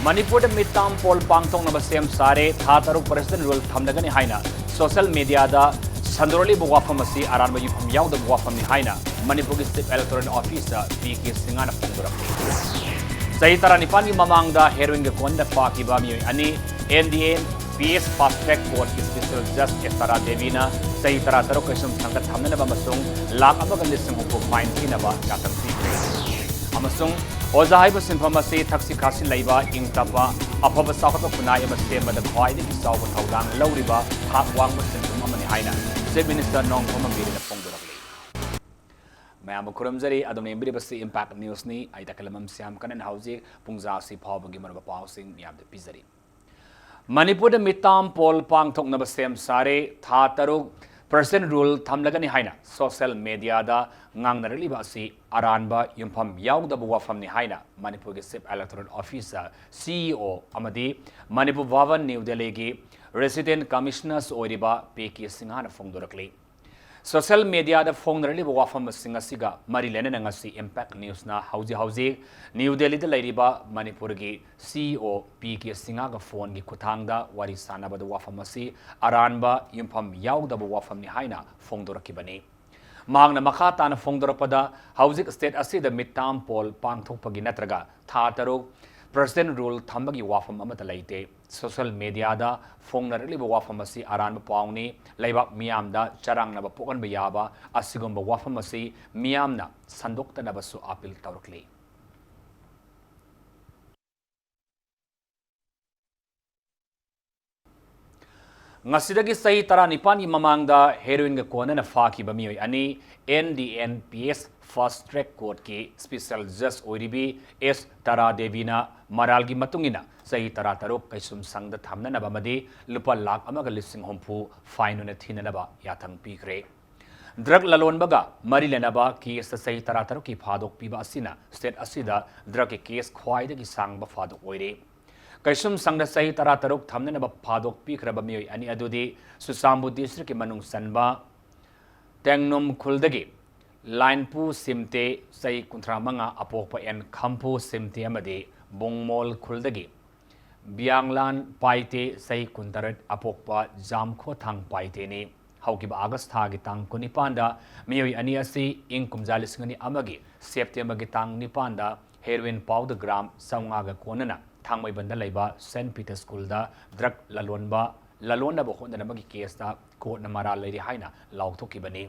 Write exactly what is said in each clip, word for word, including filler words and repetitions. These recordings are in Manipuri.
ꯃꯅꯤꯄꯨꯔꯗ ꯃꯤꯠ ꯇꯥꯝ ꯄꯣꯜ ꯄꯥꯡꯊꯣꯛꯅꯕ ꯁꯦꯝ ꯁꯥꯔꯦ꯫ ꯊꯥ ꯇꯔꯨꯛ ꯄ꯭ꯔꯦꯁꯤꯗꯦꯟ ꯔꯨꯜ ꯊꯝꯂꯒꯅꯤ ꯍꯥꯏꯅ ꯁꯣꯁꯤꯌꯦꯜ ꯃꯤꯗꯤꯌꯥꯗ ꯁꯟꯗꯣꯔꯛꯂꯤꯕ ꯋꯥꯐꯝ ꯑꯁꯤ ꯑꯔꯥꯟꯕ ꯌꯨꯝꯐꯝ ꯌꯥꯎꯗꯕ ꯋꯥꯐꯝꯅꯤ ꯍꯥꯏꯅ ꯃꯅꯤꯄꯨꯔꯒꯤ chief electoral officer P K ꯁꯤꯡꯍꯅ ꯐꯣꯡꯗꯣꯔꯛꯂꯤ꯫ ꯆꯍꯤ ꯇꯔꯥꯅꯤꯄꯥꯟꯒꯤ ꯃꯃꯥꯡꯗ ꯍꯦꯔꯣꯏꯟꯒ ꯀꯣꯟꯅ ꯐꯥꯈꯤꯕ ꯃꯤꯑꯣꯏ ꯑꯅꯤ N D N P S fast track ꯀꯣꯔꯠꯀꯤ ꯁ꯭ꯄꯦꯁꯦꯜ ꯖꯖ ꯑꯦꯁ ꯇꯥꯔꯥ ꯗꯦꯕꯤꯅ ꯆꯍꯤ ꯇꯔꯥꯇꯔꯨꯛ ꯀꯩꯁꯨꯝꯁꯪꯗ ꯊꯝꯅꯅꯕ ꯑꯃꯁꯨꯡ ꯂꯥꯈ ꯑꯃꯒ ꯂꯤꯁꯤꯡ ꯍꯨꯝꯐꯨ ꯐꯥꯏꯟ ꯊꯤꯅꯕ ꯌꯥꯊꯪ ꯄꯤꯈ꯭ꯔꯦ꯫ ꯑꯃꯁꯨꯡ ꯑꯣꯖꯥ ꯍꯥꯏꯕ ꯁꯤꯟꯐꯝ ꯑꯁꯤ ꯊꯛꯁꯤ ꯈꯥꯁꯤ ꯂꯩꯕ, ꯏꯪ ꯇꯞꯄ, ꯑꯐꯕ ꯆꯥꯎꯈꯠꯄ ꯈꯨꯟꯅꯥꯏ ꯑꯃ ꯁꯦꯝꯕꯗ ꯈ꯭ꯋꯥꯏꯗꯒꯤ ꯆꯥꯎꯕ ꯊꯧꯗꯥꯡ ꯂꯧꯔꯤꯕ ꯊꯥꯛ ꯋꯥꯡꯕ ꯁꯤꯟꯐꯝ ꯑꯃꯅꯤ ꯍꯥꯏꯅ ꯆꯤꯐ ꯃꯤꯅꯤꯁꯇꯔ ꯅꯣꯡꯊꯣꯝꯕꯝ ꯕꯤꯔꯦꯟꯅ ꯐꯣꯡꯗꯣꯔꯛꯂꯤ꯫ ꯃꯌꯥꯝꯕꯨ ꯈꯨꯔꯨꯝꯖꯔꯤ꯫ ꯑꯗꯣꯝꯅ ꯌꯦꯡꯕꯤꯔꯤꯕꯁꯤ ꯏꯝꯄꯦꯛ ꯅ꯭ꯌꯨꯁꯅꯤ꯫ ꯑꯩ ꯇꯈꯦꯂꯝꯕꯝ ꯁ꯭ꯌꯥꯝ ꯀꯅꯟ꯫ ꯍꯧꯖꯤꯛ ꯄꯨꯡꯖꯥꯁꯤ ꯐꯥꯎꯕꯒꯤ ꯃꯔꯨꯑꯣꯏꯕ ꯄꯥꯎꯁꯤꯡ ꯃꯤꯌꯥꯝꯗ ꯄꯤꯖꯔꯤ꯫ ꯃꯅꯤꯄꯨꯔꯗ ꯃꯤꯠ ꯇꯥꯝ ꯄꯣꯜ ꯄꯥꯡꯊꯣꯛꯅꯕ ꯁꯦꯝ ꯁꯥꯔꯦ꯫ ꯊꯥ ꯇꯔꯨꯛ ꯄ꯭ꯔꯦꯁꯤꯗꯦꯟ ꯔꯨꯜ ꯊꯝꯂꯒꯅꯤ ꯍꯥꯏꯅ ꯁꯣꯁꯤꯌꯦꯜ ꯃꯤꯗꯤꯌꯥꯗ ꯉꯥꯡꯅꯔꯛꯂꯤꯕ ꯑꯁꯤ ꯑꯔꯥꯟꯕ ꯌꯨꯝꯐꯝ ꯌꯥꯎꯗꯕ ꯋꯥꯐꯝꯅꯤ ꯍꯥꯏꯅ ꯃꯅꯤꯄꯨꯔꯒꯤ ꯆꯤꯐ ꯏꯂꯦꯛꯇꯣꯔꯦꯜ ꯑꯣꯐꯤꯁꯥꯔ, ꯁꯤ ꯏ ꯑꯣ, ꯑꯃꯗꯤ ꯃꯅꯤꯄꯨꯔ ꯚꯕꯟ, ꯅ꯭ꯌꯨ ꯗꯦꯜꯂꯤꯒꯤ ꯔꯦꯁꯤꯗꯦꯟ ꯀꯃꯤꯁꯅꯔꯁ ꯑꯣꯏꯔꯤꯕ ꯄꯤ ꯀꯦ ꯁꯤꯡꯍꯅ ꯐꯣꯡꯗꯣꯔꯛꯂꯤ꯫ ꯁꯣꯁꯤꯌꯦꯜ ꯃꯤꯗꯤꯌꯥꯗ ꯐꯣꯡꯅꯔꯛꯂꯤꯕ ꯋꯥꯐꯝꯁꯤꯡ ꯑꯁꯤꯒ ꯃꯔꯤ ꯂꯩꯅꯅ ꯉꯁꯤ ꯏꯝꯄꯦꯛ ꯅ꯭ꯌꯨꯁꯅ ꯍꯧꯖꯤꯛ ꯍꯧꯖꯤꯛ ꯅ꯭ꯌꯨ ꯗꯦꯜꯂꯤꯗ ꯂꯩꯔꯤꯕ ꯃꯅꯤꯄꯨꯔꯒꯤ ꯁꯤ ꯏ ꯑꯣ ꯄꯤ ꯀꯦ ꯁꯤꯡꯍꯒ ꯐꯣꯟꯒꯤ ꯈꯨꯠꯊꯥꯡꯗ ꯋꯥꯔꯤ ꯁꯥꯟꯅꯕꯗ ꯋꯥꯐꯝ ꯑꯁꯤ ꯑꯔꯥꯟꯕ ꯌꯨꯝꯐꯝ ꯌꯥꯎꯗꯕ ꯋꯥꯐꯝꯅꯤ ꯍꯥꯏꯅ ꯐꯣꯡꯗꯣꯔꯛꯈꯤꯕꯅꯤ꯫ ꯃꯍꯥꯛꯅ ꯃꯈꯥ ꯇꯥꯅ ꯐꯣꯡꯗꯣꯔꯛꯄꯗ, ꯍꯧꯖꯤꯛ ꯁ꯭ꯇꯦꯠ ꯑꯁꯤꯗ ꯃꯤꯠ ꯇꯥꯝ ꯄꯣꯜ ꯄꯥꯡꯊꯣꯛꯄꯒꯤ ꯅꯠꯇ꯭ꯔꯒ ꯊꯥ ꯇꯔꯨꯛ ꯄ꯭ꯔꯦꯁꯤꯗꯦꯟ ꯔꯨꯜ ꯊꯝꯕꯒꯤ ꯋꯥꯐꯝ ꯑꯃꯠꯇ ꯂꯩꯇꯦ꯫ ꯁꯣꯁꯤꯌꯦꯜ ꯃꯤꯗꯤꯌꯥꯗ ꯐꯣꯡꯅꯔꯛꯂꯤꯕ ꯋꯥꯐꯝ ꯑꯁꯤ ꯑꯔꯥꯟꯕ ꯄꯥꯎꯅꯤ꯫ ꯂꯩꯕꯥꯛ ꯃꯤꯌꯥꯝꯗ ꯆꯔꯥꯡꯅꯕ ꯄꯣꯛꯍꯟꯕ ꯌꯥꯕ ꯑꯁꯤꯒꯨꯝꯕ ꯋꯥꯐꯝ ꯑꯁꯤ ꯃꯤꯌꯥꯝꯅ ꯁꯟꯗꯣꯛꯇꯅꯕꯁꯨ ꯑꯥꯄꯤꯜ ꯇꯧꯔꯛꯂꯤ꯫ ꯉꯁꯤꯗꯒꯤ ꯆꯍꯤ ꯇꯔꯥꯅꯤꯄꯥꯟꯒꯤ ꯃꯃꯥꯡꯗ ꯍꯦꯔꯣꯏꯟꯒ ꯀꯣꯟꯅꯅ ꯐꯥꯈꯤꯕ ꯃꯤꯑꯣꯏ ꯑꯅꯤ N D N P S fast track ꯀꯣꯔꯠꯀꯤ ꯁ꯭ꯄꯦꯁꯦꯜ ꯖꯖ ꯑꯣꯏꯔꯤꯕꯤ ꯑꯦꯁ ꯇꯥꯔꯥ ꯗꯦꯕꯤꯅ ꯃꯔꯥꯜꯒꯤ ꯃꯇꯨꯡ ꯏꯟꯅ ꯆꯍꯤ ꯇꯔꯥꯇꯔꯨꯛ ꯀꯩꯁꯨꯝꯁꯪꯗ ꯊꯝꯅꯅꯕ ꯑꯃꯗꯤ ꯂꯨꯄꯥ ꯂꯥꯈ ꯑꯃꯒ ꯂꯤꯁꯤꯡ ꯍꯨꯝꯐꯨ ꯐꯥꯏꯟ ꯑꯣꯏꯅ ꯊꯤꯅꯅꯕ ꯌꯥꯊꯪ ꯄꯤꯈ꯭ꯔꯦ꯫ ꯗ꯭ꯔꯒ ꯂꯂꯣꯟꯕꯒ ꯃꯔꯤ ꯂꯩꯅꯕ ꯀꯦꯁꯇ ꯆꯍꯤ ꯇꯔꯥꯇꯔꯨꯛꯀꯤ ꯐꯥꯗꯣꯛ ꯄꯤꯕ ꯑꯁꯤꯅ ꯁ꯭ꯇꯦꯠ ꯑꯁꯤꯗ ꯗ꯭ꯔꯒꯀꯤ ꯀꯦꯁ ꯈ꯭ꯋꯥꯏꯗꯒꯤ ꯁꯥꯡꯕ ꯐꯥꯗꯣꯛ ꯑꯣꯏꯔꯦ꯫ ꯀꯩꯁꯨꯝꯁꯪꯗ ꯆꯍꯤ ꯇꯔꯥꯇꯔꯨꯛ ꯊꯝꯅꯅꯕ ꯐꯥꯗꯣꯛ ꯄꯤꯈ꯭ꯔꯕ ꯃꯤꯑꯣꯏ ꯑꯅꯤ ꯑꯗꯨꯗꯤ ꯆꯨꯔꯆꯥꯟꯄꯨꯔ ꯗꯤꯁꯇ꯭ꯔꯤꯛꯀꯤ ꯃꯅꯨꯡ ꯆꯟꯕ ꯇꯦꯡꯅꯨꯝ ꯈꯨꯜꯗꯒꯤ ꯂꯥꯏꯟꯄꯨ ꯁꯤꯝꯇꯦ, ꯆꯍꯤ ꯀꯨꯟꯊ꯭ꯔꯥ ꯃꯉꯥ, ꯑꯄꯣꯛꯄ ꯑꯦꯟ ꯈꯝꯄꯨ ꯁꯤꯝꯇꯦ ꯑꯃꯗꯤ ꯕꯨꯡꯃꯣꯜ ꯈꯨꯜꯗꯒꯤ ꯕꯤꯌꯥꯡꯂꯥꯟ ꯄꯥꯏꯇꯦ, ꯆꯍꯤ ꯀꯨꯟꯇꯔꯦꯠ, ꯑꯄꯣꯛꯄ ꯖꯥꯝꯈꯣꯊꯥꯡ ꯄꯥꯏꯇꯦꯅꯤ꯫ ꯍꯧꯈꯤꯕ ꯑꯥꯒꯁ ꯊꯥꯒꯤ ꯇꯥꯡ ꯀꯨꯟꯅꯤꯄꯥꯟꯗ ꯃꯤꯑꯣꯏ ꯑꯅꯤ ꯑꯁꯤ ꯏꯪ ꯀꯨꯝꯖꯥ ꯂꯤꯁꯤꯡ ꯑꯅꯤ ꯑꯃꯒꯤ ꯁꯦꯞꯇꯦꯝꯕꯔꯒꯤ ꯇꯥꯡ ꯅꯤꯄꯥꯟꯗ ꯍꯦꯔꯣꯏꯟ ꯄꯥꯎꯗ ꯒ꯭ꯔꯥꯝ ꯆꯥꯝꯃꯉꯥꯒ ꯀꯣꯟꯅꯅ ꯊꯥꯡꯃꯩꯕꯟꯗ ꯂꯩꯕ ꯁꯦꯟꯠ ꯄꯤꯇꯔ ꯁ꯭ꯀꯨꯜꯗ ꯗ꯭ꯔꯒ ꯂꯂꯣꯟꯕ, ꯂꯂꯣꯟꯅꯕ ꯍꯣꯠꯅꯔꯝꯕꯒꯤ ꯀꯦꯁꯇ ꯀꯣꯔꯠꯅ ꯃꯔꯥꯜ ꯂꯩꯔꯤ ꯍꯥꯏꯅ ꯂꯥꯎꯊꯣꯛꯈꯤꯕꯅꯤ꯫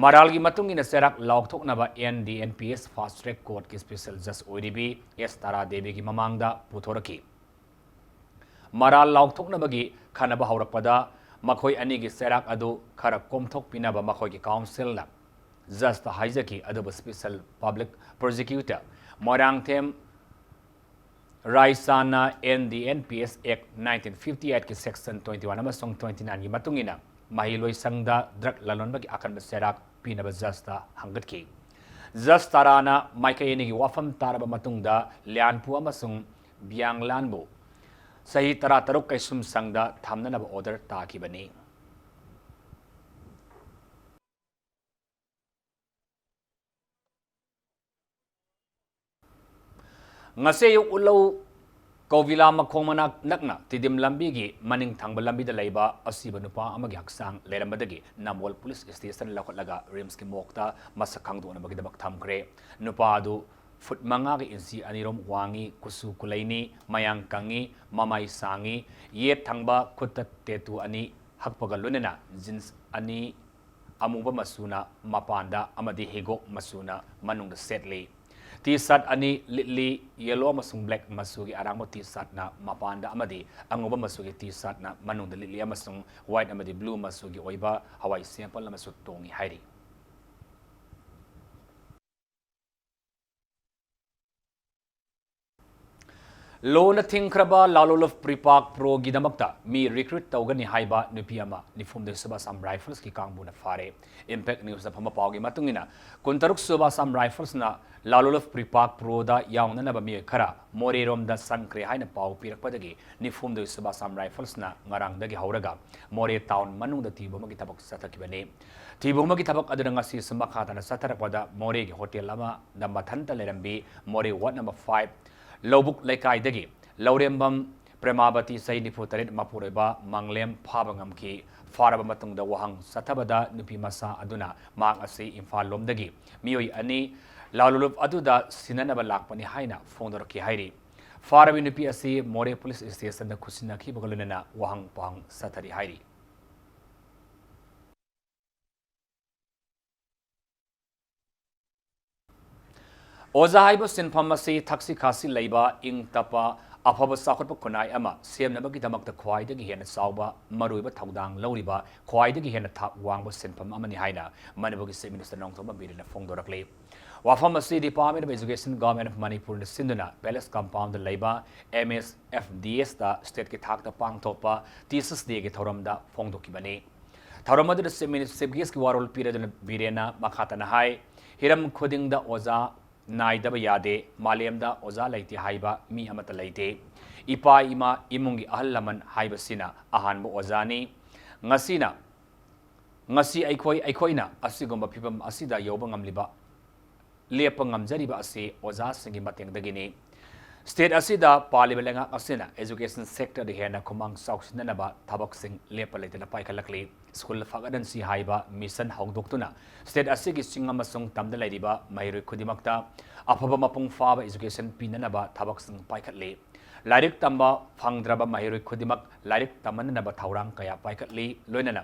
ꯃꯔꯥꯜꯒꯤ ꯃꯇꯨꯡ ꯏꯟꯅ ꯆꯩꯔꯥꯛ ꯂꯥꯎꯊꯣꯛꯅꯕ N D N P S fast track ꯀꯣꯔꯠꯀꯤ ꯁ꯭ꯄꯦꯁꯦꯜ ꯖꯖ ꯑꯣꯏꯔꯤꯕꯤ ꯑꯦꯁ ꯇꯥꯔꯥ ꯗꯦꯕꯤꯒꯤ ꯃꯃꯥꯡꯗ ꯄꯨꯊꯣꯔꯛꯈꯤ꯫ ꯃꯔꯥꯜ ꯂꯥꯎꯊꯣꯛꯅꯕꯒꯤ ꯈꯟꯅꯕ ꯍꯧꯔꯛꯄꯗ ꯃꯈꯣꯏ ꯑꯅꯤꯒꯤ ꯆꯩꯔꯥꯛ ꯑꯗꯨ ꯈꯔ ꯀꯣꯝꯊꯣꯛꯄꯤꯅꯕ ꯃꯈꯣꯏꯒꯤ ꯀꯥꯎꯟꯁꯤꯜꯅ ꯖꯖꯇ ꯍꯥꯏꯖꯈꯤ, ꯑꯗꯨꯕꯨ ꯁ꯭ꯄꯦꯁꯦꯜ ꯄꯕ꯭ꯂꯤꯛ ꯄ꯭ꯔꯣꯁꯤꯀ꯭ꯌꯨꯇꯔ ꯃꯣꯏꯔꯥꯡꯊꯦꯝ ꯔꯥꯏꯁꯥꯅ N D N P S act nineteen fifty ꯑꯩꯠꯀꯤ ꯁꯦꯛꯁꯟ ꯇ꯭ꯋꯦꯟꯇꯤ ꯋꯥꯟ ꯑꯃꯁꯨꯡ ꯇ꯭ꯋꯦꯟꯇꯤ ꯅꯥꯏꯟꯒꯤ ꯃꯇꯨꯡ ꯏꯟꯅ ꯃꯍꯩꯂꯣꯏꯁꯪꯗ ꯗ꯭ꯔꯒ ꯂꯂꯣꯟꯕꯒꯤ ꯑꯀꯟꯕ ꯆꯩꯔꯥꯛ ꯄꯤꯅꯕ ꯖꯖꯇ ꯍꯪꯒꯠꯈꯤ꯫ ꯖꯖ ꯇꯥꯔꯥꯅ ꯃꯥꯏꯀꯩ ꯑꯅꯤꯒꯤ ꯋꯥꯐꯝ ꯇꯥꯔꯕ ꯃꯇꯨꯡꯗ ꯂꯤꯌꯥꯟꯄꯨ ꯑꯃꯁꯨꯡ ꯕꯤꯌꯥꯡꯂꯥꯟꯕꯨ ꯆꯍꯤ ꯇꯔꯥꯇꯔꯨꯛ ꯀꯩꯁꯨꯝꯁꯪꯗ ꯊꯝꯅꯅꯕ ꯑꯣꯔꯗꯔ ꯇꯥꯈꯤꯕꯅꯤ꯫ ꯉꯁꯤ ꯑꯌꯨꯛ ꯎꯠꯂꯧ ꯀꯧꯕꯤꯂꯥ ꯃꯈꯣꯡ ꯃꯅꯥꯛ ꯅꯛꯅ ꯇꯤꯗꯤꯝ ꯂꯝꯕꯤꯒꯤ ꯃꯅꯤꯡ ꯊꯪꯕ ꯂꯝꯕꯤꯗ ꯂꯩꯕ ꯑꯁꯤꯕ ꯅꯨꯄꯥ ꯑꯃꯒꯤ ꯍꯛꯆꯥꯡ ꯂꯩꯔꯝꯕꯗꯒꯤ ꯅꯝꯕꯣꯜ ꯄꯨꯂꯤꯁ ꯁ꯭ꯇꯦꯁꯟ ꯂꯧꯈꯠꯂꯒ ꯔꯤꯝꯁꯀꯤ ꯃꯣꯔꯒꯇ ꯃꯁꯛ ꯈꯪꯗꯣꯛꯅꯕꯒꯤꯗꯃꯛ ꯊꯝꯈ꯭ꯔꯦ꯫ ꯅꯨꯄꯥ ꯑꯗꯨ ꯐꯨꯠ ꯃꯉꯥꯒ ꯏꯟꯆꯤ ꯑꯅꯤꯔꯣꯝ ꯋꯥꯡꯉꯤ, ꯀꯨꯆꯨ ꯀꯨꯂꯩꯅꯤ, ꯃꯌꯥꯡ ꯀꯪꯉꯤ, ꯃꯃꯥꯏ ꯁꯥꯡꯉꯤ, ꯌꯦꯠ ꯊꯪꯕ ꯈꯨꯠꯇ ꯇꯦꯇꯨ ꯑꯅꯤ ꯍꯛꯄꯒ ꯂꯣꯏꯅꯅ ꯖꯤꯟꯁ ꯑꯅꯤ ꯑꯃꯨꯕ ꯃꯆꯨꯅ ꯃꯄꯥꯟꯗ ꯑꯃꯗꯤ ꯍꯤꯒꯣꯛ ꯃꯆꯨꯅ ꯃꯅꯨꯡꯗ ꯁꯦꯠꯂꯤ꯫ ꯇꯤ ꯁꯥꯔꯠ ꯑꯅꯤ ꯂꯤꯠꯂꯤ, ꯌꯦꯂꯣ ꯑꯃꯁꯨꯡ ꯕ꯭ꯂꯦꯛ ꯃꯆꯨꯒꯤ ꯑꯔꯥꯡꯕ ꯇꯤ ꯁꯥꯔꯠꯅ ꯃꯄꯥꯟꯗ ꯑꯃꯗꯤ ꯑꯉꯧꯕ ꯃꯆꯨꯒꯤ ꯇꯤ ꯁꯥꯔꯠꯅ ꯃꯅꯨꯡꯗ ꯂꯤꯠꯂꯤ ꯑꯃꯁꯨꯡ ꯋꯥꯏꯠ ꯑꯃꯗꯤ ꯕ꯭ꯂꯨ ꯃꯆꯨꯒꯤ ꯑꯣꯏꯕ ꯍꯋꯥꯏ ꯁꯦꯝꯄꯜ ꯑꯃꯁꯨ ꯇꯣꯡꯏ ꯍꯥꯏꯔꯤ꯫ ꯂꯣꯅ ꯊꯤꯡꯈ꯭ꯔꯕ ꯂꯥꯂꯣꯂꯨꯞ ꯄ꯭ꯔꯤꯄꯥꯛ ꯄ꯭ꯔꯣꯒꯤꯗꯃꯛꯇ ꯃꯤ ꯔꯤꯀ꯭ꯔꯨꯠ ꯇꯧꯒꯅꯤ ꯍꯥꯏꯕ ꯅꯨꯄꯤ ꯑꯃ ꯅꯤꯐꯨꯍꯨꯝꯗꯣꯏ ꯁꯨꯕ ꯑꯁꯥꯝ ꯔꯥꯏꯐꯜꯁꯀꯤ ꯀꯥꯡꯕꯨꯅ ꯐꯥꯔꯦ꯫ ꯏꯝꯄꯦꯛ ꯅ꯭ꯌꯨꯁꯇ ꯐꯪꯕ ꯄꯥꯎꯒꯤ ꯃꯇꯨꯡ ꯏꯟꯅ, ꯀꯨꯟꯇꯔꯨꯛ ꯁꯨꯕ ꯑꯁꯥꯝ ꯔꯥꯏꯐꯜꯁꯅ ꯂꯥꯂꯣꯂꯨꯞ ꯄ꯭ꯔꯤꯄꯥꯛ ꯄ꯭ꯔꯣꯗ ꯌꯥꯎꯅꯅꯕ ꯃꯤꯑꯣꯏ ꯈꯔ ꯃꯣꯔꯦꯔꯣꯝꯗ ꯆꯪꯈ꯭ꯔꯦ ꯍꯥꯏꯅ ꯄꯥꯎ ꯄꯤꯔꯛꯄꯗꯒꯤ ꯅꯤꯐꯨꯍꯨꯝꯗꯣꯏ ꯁꯨꯕ ꯑꯁꯥꯝ ꯔꯥꯏꯐꯜꯁꯅ ꯉꯔꯥꯡꯗꯒꯤ ꯍꯧꯔꯒ ꯃꯣꯔꯦ ꯇꯥꯎꯟ ꯃꯅꯨꯡꯗ ꯊꯤꯕ ꯑꯃꯒꯤ ꯊꯕꯛ ꯆꯠꯊꯈꯤꯕꯅꯤ꯫ ꯊꯤꯕ ꯑꯃꯒꯤ ꯊꯕꯛ ꯑꯗꯨꯅ ꯉꯁꯤꯁꯨ ꯃꯈꯥ ꯇꯥꯅ ꯆꯠꯊꯔꯛꯄꯗ ꯃꯣꯔꯦꯒꯤ ꯍꯣꯇꯦꯜ ꯑꯃꯗ ꯃꯊꯟꯇ ꯂꯩꯔꯝꯕꯤ ꯃꯣꯔꯦ ꯋꯥꯔꯗ ꯅꯝꯕꯔ ꯐꯥꯏꯚ ꯂꯧꯕꯨꯛ ꯂꯩꯀꯥꯏꯗꯒꯤ ꯂꯧꯔꯦꯝꯕꯝ ꯄ꯭ꯔꯦꯃꯥꯕꯇꯤ, ꯆꯍꯤ ꯅꯤꯐꯨ ꯇꯔꯦꯠ, ꯃꯄꯨꯔꯣꯏꯕ ꯃꯪꯂꯦꯝ ꯐꯥꯕ ꯉꯝꯈꯤ꯫ ꯐꯥꯔꯕ ꯃꯇꯨꯡꯗ ꯋꯥꯍꯪ ꯆꯠꯊꯕꯗ ꯅꯨꯄꯤ ꯃꯆꯥ ꯑꯗꯨꯅ ꯃꯍꯥꯛ ꯑꯁꯤ ꯏꯝꯐꯥꯜ ꯂꯣꯝꯗꯒꯤ ꯃꯤꯑꯣꯏ ꯑꯅꯤ ꯂꯥꯂꯨꯂꯨꯞ ꯑꯗꯨꯗ ꯁꯤꯟꯅꯅꯕ ꯂꯥꯛꯄꯅꯤ ꯍꯥꯏꯅ ꯐꯣꯡꯗꯣꯔꯛꯈꯤ ꯍꯥꯏꯔꯤ꯫ ꯐꯥꯔꯕꯤ ꯅꯨꯄꯤ ꯑꯁꯤ ꯃꯣꯔꯦ ꯄꯨꯂꯤꯁ ꯁ꯭ꯇꯦꯁꯟꯗ ꯈꯨꯠꯁꯤꯟꯅꯈꯤꯕꯒ ꯂꯣꯏꯅꯅ ꯋꯥꯍꯪ ꯄꯥꯎꯍꯪ ꯆꯠꯊꯔꯤ ꯍꯥꯏꯔꯤ꯫ ꯑꯣꯖꯥ ꯍꯥꯏꯕ ꯁꯤꯟꯐꯝ ꯑꯁꯤ ꯊꯛꯁꯤ ꯈꯥꯁꯤ ꯂꯩꯕ, ꯏꯪ ꯇꯞꯄ, ꯑꯐꯕ ꯆꯥꯎꯈꯠꯄ ꯈꯨꯟꯅꯥꯏ ꯑꯃ ꯁꯦꯝꯅꯕꯒꯤꯗꯃꯛꯇ ꯈ꯭ꯋꯥꯏꯗꯒꯤ ꯍꯦꯟꯅ ꯆꯥꯎꯕ, ꯃꯔꯨꯑꯣꯏꯕ ꯊꯧꯗꯥꯡ ꯂꯧꯔꯤꯕ, ꯈ꯭ꯋꯥꯏꯗꯒꯤ ꯍꯦꯟꯅ ꯊꯥꯛ ꯋꯥꯡꯕ ꯁꯤꯟꯐꯝ ꯑꯃꯅꯤ ꯍꯥꯏꯅ ꯃꯅꯤꯄꯨꯔꯒꯤ Chief Minister ꯅꯣꯡꯊꯣꯝꯕꯝ ꯕꯤꯔꯦꯟꯅ ꯐꯣꯡꯗꯣꯔꯛꯂꯤ꯫ ꯋꯥꯐꯝ ꯑꯁꯤ Department of Education, Government of ꯃꯅꯤꯄꯨꯔꯅ ꯁꯤꯟꯗꯨꯅ Palace Compoundꯗ ꯂꯩꯕ M S F D Sꯇ stateꯀꯤ ꯊꯥꯛꯇ ꯄꯥꯡꯊꯣꯛꯄ Teachers Dayꯒꯤ ꯊꯧꯔꯝꯗ ꯐꯣꯡꯗꯣꯛꯈꯤꯕꯅꯤ꯫ ꯊꯧꯔꯝ ꯑꯗꯨꯗ Chief Minister, Chief Guestꯀꯤ ꯋꯥꯔꯣꯜ ꯄꯤꯔꯗꯨꯅ ꯕꯤꯔꯦꯟꯅ ꯃꯈꯥ ꯇꯥꯅ ꯍꯥꯏ, ꯍꯤꯔꯝ ꯈꯨꯗꯤꯡꯗ ꯑꯣꯖꯥ ꯅꯥꯏꯗꯕ ꯌꯥꯗꯦ꯫ ꯃꯥꯂꯦꯝꯗ ꯑꯣꯖꯥ ꯂꯩꯇꯦ ꯍꯥꯏꯕ ꯃꯤ ꯑꯃꯠꯇ ꯂꯩꯇꯦ꯫ ꯏꯄꯥ ꯏꯃꯥ, ꯏꯃꯨꯡꯒꯤ ꯑꯍꯜ ꯂꯃꯟ ꯍꯥꯏꯕꯁꯤꯅ ꯑꯍꯥꯟꯕ ꯑꯣꯖꯥꯅꯤ꯫ ꯉꯁꯤꯅ, ꯉꯁꯤ ꯑꯩꯈꯣꯏ, ꯑꯩꯈꯣꯏꯅ ꯑꯁꯤꯒꯨꯝꯕ ꯐꯤꯕꯝ ꯑꯁꯤꯗ ꯌꯧꯕ ꯉꯝꯂꯤꯕ, ꯂꯦꯞꯄ ꯉꯝꯖꯔꯤꯕ ꯑꯁꯤ ꯑꯣꯖꯥꯁꯤꯡꯒꯤ ꯃꯇꯦꯡꯗꯒꯤꯅꯤ꯫ State ꯑꯁꯤꯗ ꯄꯥꯜꯂꯤꯕ ꯂꯩꯉꯥꯛ ꯑꯁꯤꯅ education sectorꯗ ꯍꯦꯟꯅ ꯈꯨꯃꯥꯡ ꯆꯥꯎꯁꯤꯟꯅꯅꯕ ꯊꯕꯛꯁꯤꯡ ꯂꯦꯞꯄ ꯂꯩꯇꯅ ꯄꯥꯏꯈꯠꯂꯛꯂꯤ꯫ School ꯐꯒꯠꯍꯟꯁꯤ ꯍꯥꯏꯕ mission ꯍꯧꯗꯣꯛꯇꯨꯅ state ꯑꯁꯤꯒꯤ ꯆꯤꯡ ꯑꯃꯁꯨꯡ ꯇꯝꯗ ꯂꯩꯔꯤꯕ ꯃꯍꯩꯔꯣꯏ ꯈꯨꯗꯤꯡꯃꯛꯇ ꯑꯐꯕ ꯃꯄꯨꯡ ꯐꯥꯕ education ꯄꯤꯅꯅꯕ ꯊꯕꯛꯁꯤꯡ ꯄꯥꯏꯈꯠꯂꯤ꯫ ꯂꯥꯏꯔꯤꯛ ꯇꯝꯕ ꯐꯪꯗ꯭ꯔꯕ ꯃꯍꯩꯔꯣꯏ ꯈꯨꯗꯤꯡꯃꯛ ꯂꯥꯏꯔꯤꯛ ꯇꯝꯍꯟꯅꯕ ꯊꯧꯔꯥꯡ ꯀꯌꯥ ꯄꯥꯏꯈꯠꯂꯤ꯫ ꯂꯣꯏꯅꯅ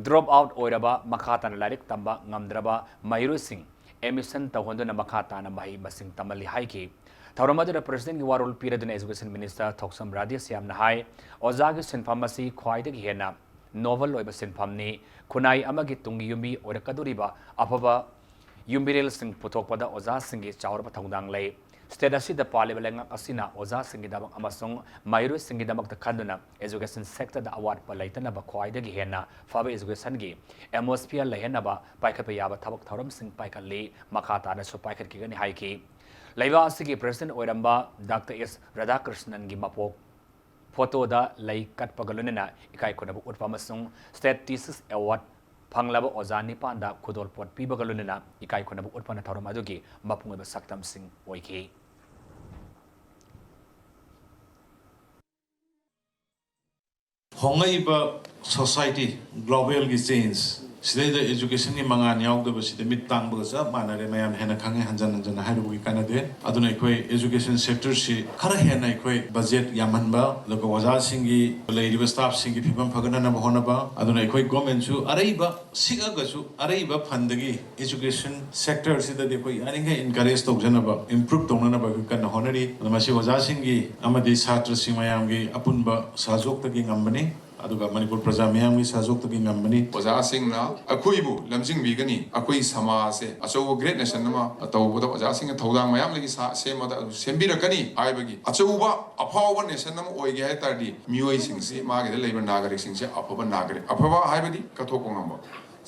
drop out ꯑꯣꯏꯔꯕ, ꯃꯈꯥ ꯇꯥꯅ ꯂꯥꯏꯔꯤꯛ ꯇꯝꯕ ꯉꯝꯗ꯭ꯔꯕ ꯃꯍꯩꯔꯣꯏꯁꯤꯡ admission ꯇꯧꯍꯟꯗꯨꯅ ꯃꯈꯥ ꯇꯥꯅ ꯃꯍꯩ ꯃꯁꯤꯡ ꯇꯝꯍꯜꯂꯤ ꯍꯥꯏꯈꯤ꯫ ꯊꯧꯔꯝ ꯑꯗꯨꯗ Presidentꯀꯤ ꯋꯥꯔꯣꯜ ꯄꯤꯔꯗꯨꯅ Education Minister ꯊꯣꯛꯆꯝ ꯔꯥꯙꯦꯁ꯭ꯌꯥꯝꯅ ꯍꯥꯏ, ꯑꯣꯖꯥꯒꯤ ꯁꯤꯟꯐꯝ ꯑꯁꯤ ꯈ꯭ꯋꯥꯏꯗꯒꯤ ꯍꯦꯟꯅ noble ꯑꯣꯏꯕ ꯁꯤꯟꯐꯝꯅꯤ꯫ ꯈꯨꯟꯅꯥꯏ ꯑꯃꯒꯤ ꯇꯨꯡꯒꯤ ꯌꯨꯝꯕꯤ ꯑꯣꯏꯔꯛꯀꯗꯧꯔꯤꯕ ꯑꯐꯕ ꯌꯨꯝꯕꯤꯔꯦꯜꯁꯤꯡ ꯄꯨꯊꯣꯛꯄꯗ ꯑꯣꯖꯥꯁꯤꯡꯒꯤ ꯆꯥꯎꯔꯕ ꯊꯧꯗꯥꯡ ꯂꯩ꯫ State ꯑꯁꯤꯗ ꯄꯥꯜꯂꯤꯕ ꯂꯩꯉꯥꯛ ꯑꯁꯤꯅ ꯑꯣꯖꯥꯁꯤꯡꯒꯤꯗꯃꯛ ꯑꯃꯁꯨꯡ ꯃꯍꯩꯔꯣꯏꯁꯤꯡꯒꯤꯗꯃꯛꯇ ꯈꯟꯗꯨꯅ education sectorꯗ ꯑꯋꯥꯠꯄ ꯂꯩꯇꯅꯕ ꯈ꯭ꯋꯥꯏꯗꯒꯤ ꯍꯦꯟꯅ ꯐꯕ educationꯒꯤ atmosphere ꯂꯩꯍꯟꯅꯕ ꯄꯥꯏꯈꯠꯄ ꯌꯥꯕ ꯊꯕꯛ ꯊꯧꯔꯝꯁꯤꯡ ꯄꯥꯏꯈꯠꯂꯤ, ꯃꯈꯥ ꯇꯥꯅꯁꯨ ꯄꯥꯏꯈꯠꯈꯤꯒꯅꯤ ꯍꯥꯏꯈꯤ꯫ ꯂꯩꯕꯥꯛ ꯑꯁꯤꯒꯤ President ꯑꯣꯏꯔꯝꯕ Doctor S ꯔꯥꯙꯥꯀ꯭ꯔꯤꯁꯅꯟꯒꯤ ꯃꯄꯣꯛ photoꯗ ꯂꯩ ꯀꯠꯄꯒ ꯂꯣꯏꯅꯅ ꯏꯀꯥꯏ ꯈꯨꯝꯅꯕ ꯎꯠꯄ ꯑꯃꯁꯨꯡ State Teachers Award ꯐꯪꯂꯕ ꯑꯣꯖꯥ ꯅꯤꯄꯥꯟꯗ ꯈꯨꯗꯣꯜꯄꯣꯠ ꯄꯤꯕꯒ ꯂꯣꯏꯅꯅ ꯏꯀꯥꯏ ꯈꯨꯝꯅꯕ ꯎꯠꯄꯅ ꯊꯧꯔꯝ ꯑꯗꯨꯒꯤ ꯃꯄꯨꯡ ꯑꯣꯏꯕ ꯁꯛꯇꯝꯁꯤꯡ ꯑꯣꯏꯈꯤ꯫ ꯍꯣꯡꯂꯛꯏꯕ society, globalꯒꯤ change ꯁꯤꯗꯩꯗ educationꯒꯤ ꯃꯉꯥꯜ ꯌꯥꯎꯗꯕꯁꯤꯗ ꯃꯤꯠ ꯇꯥꯡꯕꯒ ꯆꯞ ꯃꯥꯟꯅꯔꯦ꯫ ꯃꯌꯥꯝ ꯍꯦꯟꯅ ꯈꯪꯉꯦ, ꯍꯟꯖꯟ ꯍꯟꯖꯟꯅ ꯍꯥꯏꯔꯨꯕꯒꯤ ꯀꯥꯟꯅꯗꯦ꯫ ꯑꯗꯨꯅ ꯑꯩꯈꯣꯏ education sectorꯁꯤ ꯈꯔ ꯍꯦꯟꯅ ꯑꯩꯈꯣꯏ budget ꯌꯥꯝꯍꯟꯕ, ꯑꯗꯨꯒ ꯑꯣꯖꯥꯁꯤꯡꯒꯤ, ꯂꯩꯔꯤꯕ staffꯁꯤꯡꯒꯤ ꯐꯤꯕꯝ ꯐꯒꯠꯅꯅꯕ ꯍꯣꯠꯅꯕ, ꯑꯗꯨꯅ ꯑꯩꯈꯣꯏ governmentꯁꯨ ꯑꯔꯩꯕ ꯁꯤꯛꯑꯒꯁꯨ ꯑꯔꯩꯕ fundꯗꯒꯤ education sectorꯁꯤꯗꯗꯤ ꯑꯩꯈꯣꯏ ꯌꯥꯔꯤꯈꯩ encourage ꯇꯧꯖꯅꯕ, improve ꯇꯧꯅꯅꯕ ꯑꯩꯈꯣꯏ ꯀꯟꯅ ꯍꯣꯠꯅꯔꯤ꯫ ꯑꯗꯣ ꯃꯁꯤ ꯑꯣꯖꯥꯁꯤꯡꯒꯤ ꯑꯃꯗꯤ ꯁꯥꯇ꯭ꯔꯁꯤꯡ ꯃꯌꯥꯝꯒꯤ ꯑꯄꯨꯟꯕ ꯁꯍꯖꯣꯛꯇꯒꯤ ꯉꯝꯕꯅꯤ, ꯑꯗꯨꯒ ꯃꯅꯤꯄꯨꯔ ꯄ꯭ꯔꯖꯥ ꯃꯤꯌꯥꯝꯒꯤ ꯁꯍꯖꯣꯛꯇꯒꯤ ꯉꯝꯕꯅꯤ꯫ ꯑꯣꯖꯥꯁꯤꯡꯅ ꯑꯩꯈꯣꯏꯕꯨ ꯂꯝꯖꯤꯡꯕꯤꯒꯅꯤ꯫ ꯑꯩꯈꯣꯏ ꯁꯃꯥꯖꯁꯦ ꯑꯆꯧꯕ great nation ꯑꯃ ꯇꯧꯕꯗ ꯑꯣꯖꯥꯁꯤꯡꯅ ꯊꯧꯗꯥꯡ ꯃꯌꯥꯝ ꯂꯩ, ꯁꯥ-, ꯁꯦꯝꯕꯗ ꯑꯗꯨ ꯁꯦꯝꯕꯤꯔꯛꯀꯅꯤ ꯍꯥꯏꯕꯒꯤ ꯑꯆꯧꯕ ꯑꯐꯥꯎꯕ nation ꯑꯃ ꯑꯣꯏꯒꯦ ꯍꯥꯏ ꯇꯥꯔꯗꯤ ꯃꯤꯑꯣꯏꯁꯤꯡꯁꯤ, ꯃꯥꯒꯤꯗ ꯂꯩꯕ ꯅꯥꯒꯔꯤꯛꯁꯤꯡꯁꯦ ꯑꯐꯕ ꯅꯥꯒꯔꯤꯛ, ꯑꯐꯕ ꯍꯥꯏꯕꯗꯤ ꯀꯠꯊꯣꯛꯄ ꯉꯝꯕ,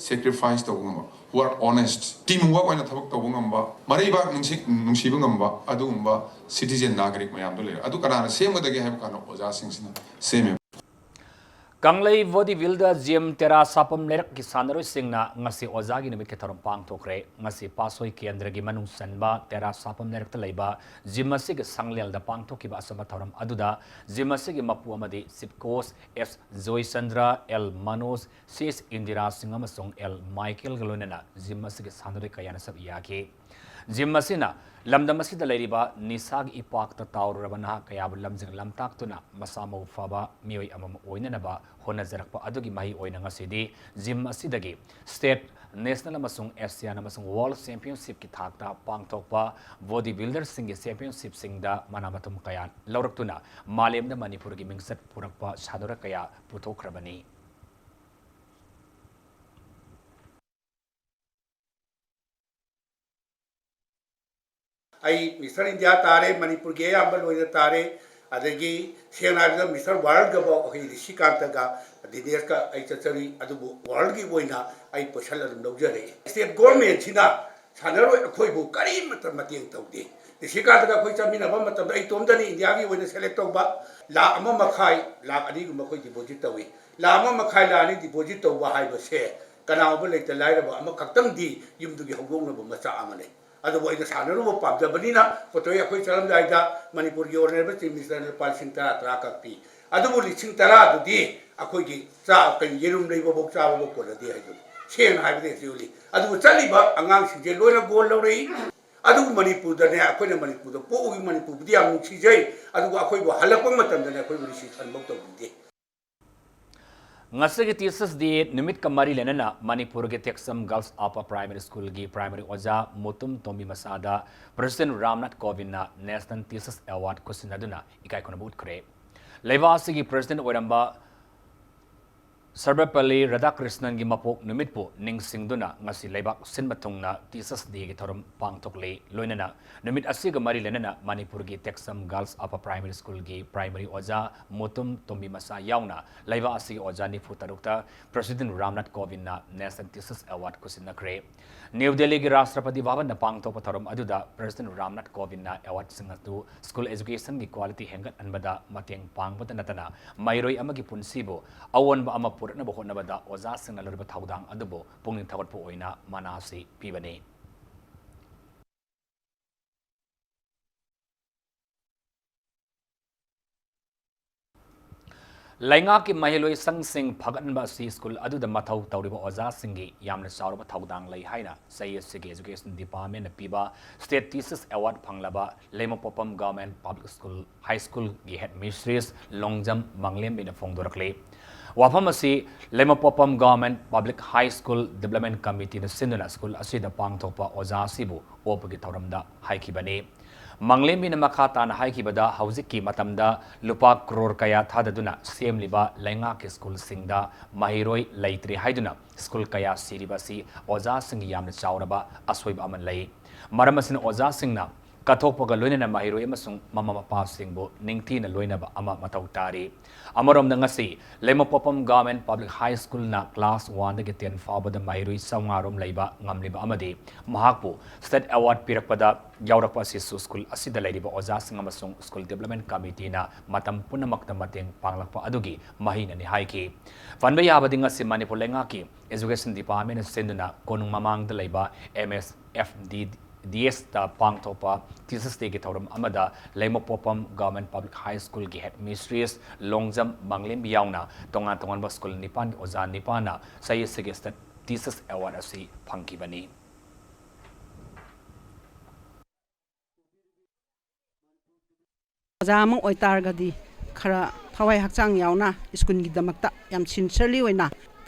sacrifice ꯇꯧꯕ ꯉꯝꯕ, who are honest, team work ꯑꯣꯏꯅ ꯊꯕꯛ ꯇꯧꯕ ꯉꯝꯕ, ꯃꯔꯩꯕꯥꯛ ꯅꯨꯡꯁꯤ-, ꯅꯨꯡꯁꯤꯕ ꯉꯝꯕ ꯑꯗꯨꯒꯨꯝꯕ citizen ꯅꯥꯒꯔꯤꯛ ꯃꯌꯥꯝꯗꯣ ꯂꯩꯔꯦ꯫ ꯑꯗꯨ ꯀꯅꯥꯅ ꯁꯦꯝꯒꯗꯒꯦ ꯍꯥꯏꯕ ꯀꯥꯟꯗ ꯑꯣꯖꯥꯁꯤꯡꯁꯤꯅ ꯁꯦꯝꯃꯦꯕ꯫ ꯀꯪꯂꯩ Bodybuilder Gym ꯇꯦꯔꯥ ꯁꯥꯐꯝ ꯂꯩꯔꯛꯀꯤ ꯁꯥꯟꯅꯔꯣꯏꯁꯤꯡꯅ ꯉꯁꯤ ꯑꯣꯖꯥꯒꯤ ꯅꯨꯃꯤꯠꯀꯤ ꯊꯧꯔꯝ ꯄꯥꯡꯊꯣꯛꯈ꯭ꯔꯦ꯫ ꯉꯁꯤ ꯄꯥꯠꯁꯣꯏ ꯀꯦꯟꯗ꯭ꯔꯒꯤ ꯃꯅꯨꯡ ꯆꯟꯕ ꯇꯦꯔꯥ ꯁꯥꯐꯝ ꯂꯩꯔꯛꯇ ꯂꯩꯕ gym ꯑꯁꯤꯒꯤ ꯁꯪꯂꯦꯜꯗ ꯄꯥꯡꯊꯣꯛꯈꯤꯕ ꯑꯆꯝꯕ ꯊꯧꯔꯝ ꯑꯗꯨꯗ gym ꯑꯁꯤꯒꯤ ꯃꯄꯨ ꯑꯃꯗꯤ chief coach S Joychandra, L Manoj, Sis Indira ꯁꯤꯡ ꯑꯃꯁꯨꯡ L ꯃꯥꯏꯀꯦꯜꯒ ꯂꯣꯏꯅꯅ gym ꯑꯁꯤꯒꯤ ꯁꯥꯟꯅꯔꯣꯏ ꯀꯌꯥꯅ ꯁꯔꯨꯛ ꯌꯥꯈꯤ꯫ Gym ꯑꯁꯤꯅ ꯂꯝꯗꯝ ꯑꯁꯤꯗ ꯂꯩꯔꯤꯕ ꯅꯤꯁꯥꯒꯤ ꯏꯄꯥꯛꯇ ꯇꯥꯎꯔꯨꯔꯕ ꯅꯍꯥ ꯀꯌꯥꯕꯨ ꯂꯝꯖꯤꯡ ꯂꯝꯇꯥꯛꯇꯨꯅ ꯃꯁꯥ ꯃꯎ ꯐꯕ ꯃꯤꯑꯣꯏ ꯑꯃꯃꯝ ꯑꯣꯏꯅꯅꯕ ꯍꯣꯠꯅꯖꯔꯛꯄ ꯑꯗꯨꯒꯤ ꯃꯍꯩ ꯑꯣꯏꯅ ꯉꯁꯤꯗꯤ gym ꯑꯁꯤꯗꯒꯤ state, national ꯑꯃꯁꯨꯡ Asian ꯑꯃꯁꯨꯡ world championshipꯀꯤ ꯊꯥꯛꯇ ꯄꯥꯡꯊꯣꯛꯄ bodybuilderꯁꯤꯡꯒꯤ championshipꯁꯤꯡꯗ ꯃꯅꯥ ꯃꯊꯨꯝ ꯀꯌꯥ ꯂꯧꯔꯛꯇꯨꯅ ꯃꯥꯂꯦꯝꯗ ꯃꯅꯤꯄꯨꯔꯒꯤ ꯃꯤꯡꯆꯠ ꯄꯨꯔꯛꯄ ꯁꯥꯟꯅꯔꯣꯏ ꯀꯌꯥ ꯄꯨꯊꯣꯛꯈ꯭ꯔꯕꯅꯤ꯫ ꯑꯩ Mister India ꯇꯥꯔꯦ, ꯃꯅꯤꯄꯨꯔꯒꯤ ꯑꯌꯥꯝꯕ ꯂꯣꯏꯅ ꯇꯥꯔꯦ, ꯑꯗꯒꯤ ꯁꯦꯡꯅ ꯍꯥꯏꯔꯕꯗ Mister Worldꯒꯐꯥꯎ ꯑꯩꯈꯣꯏ ꯔꯤꯁꯤꯀꯥꯟꯇꯒ ꯗꯤꯅꯦꯁꯀ ꯑꯩ ꯆꯠꯆꯔꯨꯏ, ꯑꯗꯨꯕꯨ worldꯒꯤ ꯑꯣꯏꯅ ꯑꯩ position ꯑꯗꯨꯝ ꯂꯧꯖꯔꯛꯏ꯫ State governmentꯁꯤꯅ ꯁꯥꯟꯅꯔꯣꯏ ꯑꯩꯈꯣꯏꯕꯨ ꯀꯔꯤꯃꯠꯇ ꯃꯇꯦꯡ ꯇꯧꯗꯦ꯫ ꯔꯤꯁꯤꯀꯥꯟꯇꯒ ꯑꯩꯈꯣꯏ ꯆꯠꯃꯤꯟꯅꯕ ꯃꯇꯝꯗ ꯑꯩ ꯏꯇꯣꯝꯇꯅꯤ Indiaꯒꯤ ꯑꯣꯏꯅ select ꯇꯧꯕ꯫ ꯂꯥꯈ ꯑꯃ ꯃꯈꯥꯏ, ꯂꯥꯈ ꯑꯅꯤꯒꯨꯝꯕ ꯑꯩꯈꯣꯏ deposit ꯇꯧꯏ꯫ ꯂꯥꯈ ꯑꯃ ꯃꯈꯥꯏ, ꯂꯥꯈ ꯑꯅꯤ deposit ꯇꯧꯕ ꯍꯥꯏꯕꯁꯦ ꯀꯅꯥꯒꯨꯝꯕ ꯂꯩꯇ ꯂꯥꯏꯔꯕ ꯑꯃꯈꯛꯇꯪꯗꯤ ꯌꯨꯝꯗꯨꯒꯤ ꯍꯧꯗꯣꯛꯅꯕ ꯃꯆꯥꯛ ꯑꯃ ꯂꯩ꯫ ꯑꯗꯨꯕꯨ ꯑꯩꯅ ꯁꯥꯟꯅꯔꯨꯕ ꯄꯥꯝꯖꯕꯅꯤꯅ ꯄꯣꯠꯇꯣ ꯑꯩꯈꯣꯏ ꯆꯠꯂꯝꯗꯥꯏꯗ ꯃꯅꯤꯄꯨꯔꯒꯤ Honourable Chief Ministerꯅ ꯂꯨꯄꯥ ꯂꯤꯁꯤꯡ ꯇꯔꯥ ꯇꯔꯥ ꯀꯛꯄꯤ꯫ ꯑꯗꯨꯕꯨ ꯂꯤꯁꯤꯡ ꯇꯔꯥꯗꯨꯗꯤ ꯑꯩꯈꯣꯏꯒꯤ ꯆꯥ-, ꯀꯩ, ꯌꯦꯔꯨꯝ ꯂꯩꯕꯐꯥꯎ ꯆꯥꯕꯐꯥꯎ ꯀꯣꯟꯅꯗꯦ ꯍꯥꯏꯗꯨꯅꯤ, ꯁꯦꯡꯅ ꯍꯥꯏꯕꯗ ꯍꯧꯖꯤꯛ ꯍꯧꯖꯤꯛ꯫ ꯑꯗꯨꯕꯨ ꯆꯠꯂꯤꯕ ꯑꯉꯥꯡꯁꯤꯡꯁꯦ ꯂꯣꯏꯅ ꯒꯣꯜ ꯂꯧꯔꯛꯏ꯫ ꯑꯗꯨꯕꯨ ꯃꯅꯤꯄꯨꯔꯗꯅꯦ, ꯑꯩꯈꯣꯏꯅ ꯃꯅꯤꯄꯨꯔꯗ ꯄꯣꯛꯎꯒꯤ, ꯃꯅꯤꯄꯨꯔꯕꯨꯗꯤ ꯌꯥꯝ ꯅꯨꯡꯁꯤꯖꯩ, ꯑꯗꯨꯒ ꯑꯩꯈꯣꯏꯕꯨ ꯍꯜꯂꯛꯄ ꯃꯇꯝꯗꯅꯦ ꯑꯩꯈꯣꯏꯕꯨ ꯔꯤꯁꯤꯞꯁꯟꯐꯧ ꯇꯧꯕꯤꯗꯦ꯫ ꯉꯁꯤꯒꯤ Teachers Day ꯅꯨꯃꯤꯠꯀ ꯃꯔꯤ ꯂꯩꯅꯅ ꯃꯅꯤꯄꯨꯔꯒꯤ ꯇꯦꯛꯆꯝ Girls Upper Primary Schoolꯒꯤ primary ꯑꯣꯖꯥ ꯃꯨꯇꯨꯝ ꯇꯣꯝꯕꯤ ꯃꯁꯥꯗ President ꯔꯥꯝꯅꯥꯊ ꯀꯣꯕꯤꯟꯗꯅ National Teachers Award ꯈꯨꯠꯁꯤꯟꯅꯗꯨꯅ ꯏꯀꯥꯏ ꯈꯨꯝꯅꯕ ꯎꯠꯈ꯭ꯔꯦ꯫ ꯂꯩꯕꯥꯛ ꯑꯁꯤꯒꯤ President ꯑꯣꯏꯔꯝꯕ ꯁꯔꯕꯄꯜꯂꯤ ꯔꯥꯙꯥꯀ꯭ꯔꯤꯁꯅꯟꯒꯤ ꯃꯄꯣꯛ ꯅꯨꯃꯤꯠꯄꯨ ꯅꯤꯡꯁꯤꯡꯗꯨꯅ ꯉꯁꯤ ꯂꯩꯕꯥꯛ ꯁꯤꯟꯕ ꯊꯨꯡꯅ Teachers Dayꯒꯤ ꯊꯧꯔꯝ ꯄꯥꯡꯊꯣꯛꯂꯤ꯫ ꯂꯣꯏꯅꯅ ꯅꯨꯃꯤꯠ ꯑꯁꯤꯒ ꯃꯔꯤ ꯂꯩꯅꯅ ꯃꯅꯤꯄꯨꯔꯒꯤ ꯇꯦꯛꯆꯝ Girls Upper Primary Schoolꯒꯤ primary ꯑꯣꯖꯥ ꯃꯨꯇꯨꯝ ꯇꯣꯝꯕꯤ ꯃꯁꯥ ꯌꯥꯎꯅ ꯂꯩꯕꯥꯛ ꯑꯁꯤꯒꯤ ꯑꯣꯖꯥ ꯅꯤꯐꯨ ꯇꯔꯨꯛꯇ President ꯔꯥꯝꯅꯥꯊ ꯀꯣꯕꯤꯟꯗꯅ National Teachers Award ꯈꯨꯠꯁꯤꯟꯅꯈ꯭ꯔꯦ꯫ ꯅ꯭ꯌꯨ ꯗꯦꯜꯂꯤꯒꯤ ꯔꯥꯁꯇ꯭ꯔꯄꯇꯤ ꯚꯕꯟꯗ ꯄꯥꯡꯊꯣꯛꯄ ꯊꯧꯔꯝ ꯑꯗꯨꯗ President ꯔꯥꯝꯅꯥꯊ ꯀꯣꯕꯤꯟꯗꯅ awardꯁꯤꯡ ꯑꯗꯨ school educationꯒꯤ quality ꯍꯦꯟꯒꯠꯍꯟꯕꯗ ꯃꯇꯦꯡ ꯄꯥꯡꯕꯇ ꯅꯠꯇꯅ ꯃꯍꯩꯔꯣꯏ ꯑꯃꯒꯤ ꯄꯨꯟꯁꯤꯕꯨ ꯑꯑꯣꯟꯕ ꯑꯃ ꯄꯨꯔꯛꯅꯕ ꯍꯣꯠꯅꯕꯗ ꯑꯣꯖꯥꯁꯤꯡꯅ ꯂꯧꯔꯤꯕ ꯊꯧꯗꯥꯡ ꯑꯗꯨꯕꯨ ꯄꯨꯛꯅꯤꯡ ꯊꯧꯒꯠꯄ ꯑꯣꯏꯅ ꯃꯅꯥ ꯑꯁꯤ ꯄꯤꯕꯅꯤ꯫ ꯂꯩꯉꯥꯛꯀꯤ ꯃꯍꯩꯂꯣꯏꯁꯪꯁꯤꯡ ꯐꯒꯠꯍꯟꯕ ꯑꯁꯤ school ꯑꯗꯨꯗ ꯃꯊꯧ ꯇꯧꯔꯤꯕ ꯑꯣꯖꯥꯁꯤꯡꯒꯤ ꯌꯥꯝꯅ ꯆꯥꯎꯔꯕ ꯊꯧꯗꯥꯡ ꯂꯩ ꯍꯥꯏꯅ ꯆꯍꯤ ꯑꯁꯤꯒꯤ Education Departmentꯅ ꯄꯤꯕ State Teachers Award ꯐꯪꯂꯕ ꯂꯩꯃꯄꯣꯛꯄꯝ Government Public School, High Schoolꯒꯤ headmistress Longjam ꯃꯪꯂꯦꯝꯕꯤꯅ ꯐꯣꯡꯗꯣꯔꯛꯂꯤ꯫ ꯋꯥꯐꯝ ꯑꯁꯤ ꯂꯩꯃꯄꯣꯛꯄꯝ Government Public High School Development Committeeꯅ ꯁꯤꯟꯗꯨꯅ school ꯑꯁꯤꯗ ꯄꯥꯡꯊꯣꯛꯄ ꯑꯣꯖꯥ ꯑꯁꯤꯕꯨ ꯑꯣꯛꯄꯒꯤ ꯊꯧꯔꯝꯗ ꯍꯥꯏꯈꯤꯕꯅꯤ꯫ ꯃꯪꯂꯦꯝꯕꯤꯅ ꯃꯈꯥ ꯇꯥꯅ ꯍꯥꯏꯈꯤꯕꯗ, ꯍꯧꯖꯤꯛꯀꯤ ꯃꯇꯝꯗ ꯂꯨꯄꯥ ꯀ꯭ꯔꯣꯔ ꯀꯌꯥ ꯊꯥꯗꯗꯨꯅ ꯁꯦꯝꯂꯤꯕ ꯂꯩꯉꯥꯛꯀꯤ schoolꯁꯤꯡꯗ ꯃꯍꯩꯔꯣꯏ ꯂꯩꯇ꯭ꯔꯦ ꯍꯥꯏꯗꯨꯅ school ꯀꯌꯥ ꯁꯤꯔꯤꯕ ꯑꯁꯤ ꯑꯣꯖꯥꯁꯤꯡꯒꯤ ꯌꯥꯝꯅ ꯆꯥꯎꯔꯕ ꯑꯁꯣꯏꯕ ꯑꯃ ꯂꯩ꯫ ꯃꯔꯝ ꯑꯁꯤꯅ ꯑꯣꯖꯥꯁꯤꯡꯅ ꯀꯠꯊꯣꯛꯄꯒ ꯂꯣꯏꯅꯅ ꯃꯍꯩꯔꯣꯏ ꯑꯃꯁꯨꯡ ꯃꯃꯥ ꯃꯄꯥꯁꯤꯡꯕꯨ ꯅꯤꯡꯊꯤꯅ ꯂꯣꯏꯅꯕ ꯑꯃ ꯃꯊꯧ ꯇꯥꯔꯤ꯫ ꯑꯃꯔꯣꯝꯗ ꯉꯁꯤ ꯂꯩꯃꯄꯣꯛꯄꯝ Government Public High Schoolꯅ class oneꯗꯒꯤ ten ꯐꯥꯎꯕꯗ ꯃꯍꯩꯔꯣꯏ ꯆꯥꯝꯃꯉꯥ ꯔꯣꯝ ꯂꯩꯕ ꯉꯝꯂꯤꯕ ꯑꯃꯗꯤ ꯃꯍꯥꯛꯄꯨ State Award ꯄꯤꯔꯛꯄꯗ ꯌꯥꯎꯔꯛꯄ ꯑꯁꯤꯁꯨ school ꯑꯁꯤꯗ ꯂꯩꯔꯤꯕ ꯑꯣꯖꯥꯁꯤꯡ ꯑꯃꯁꯨꯡ School Development Committeeꯅ ꯃꯇꯝ ꯄꯨꯝꯅꯃꯛꯇ ꯃꯇꯦꯡ ꯄꯥꯡꯂꯛꯄ ꯑꯗꯨꯒꯤ ꯃꯍꯩꯅꯅꯤ ꯍꯥꯏꯈꯤ꯫ ꯄꯟꯕ ꯌꯥꯕꯗꯤ ꯉꯁꯤ ꯃꯅꯤꯄꯨꯔ ꯂꯩꯉꯥꯛꯀꯤ Education Departmentꯅ ꯁꯤꯟꯗꯨꯅ ꯀꯣꯅꯨꯡ ꯃꯃꯥꯡꯗ ꯂꯩꯕ M S F D ꯗꯤ ꯑꯦꯁꯇ ꯄꯥꯡꯊꯣꯛꯄ Teachers Dayꯒꯤ ꯊꯧꯔꯝ ꯑꯃꯗ ꯂꯩꯃꯄꯣꯛꯄꯝ Government Public High Schoolꯒꯤ Head Mistress Longjam ꯃꯥꯡꯂꯦꯝꯕꯤ ꯌꯥꯎꯅ ꯇꯣꯉꯥꯟ ꯇꯣꯉꯥꯟꯕ ꯁ꯭ꯀꯨꯜ ꯅꯤꯄꯥꯟꯒꯤ ꯑꯣꯖꯥ ꯅꯤꯄꯥꯟꯅ ꯆꯍꯤ ꯑꯁꯤꯒꯤ State Teachers Award ꯑꯁꯤ ꯐꯪꯈꯤꯕꯅꯤ꯫ ꯑꯣꯖꯥ ꯑꯃ ꯑꯣꯏꯇꯥꯔꯒꯗꯤ ꯈꯔ ꯊꯋꯥꯏ ꯍꯛꯆꯥꯡ ꯌꯥꯎꯅ ꯁ꯭ꯀꯨꯜꯒꯤꯗꯃꯛꯇ ꯌꯥꯝ sincerely ꯑꯣꯏꯅ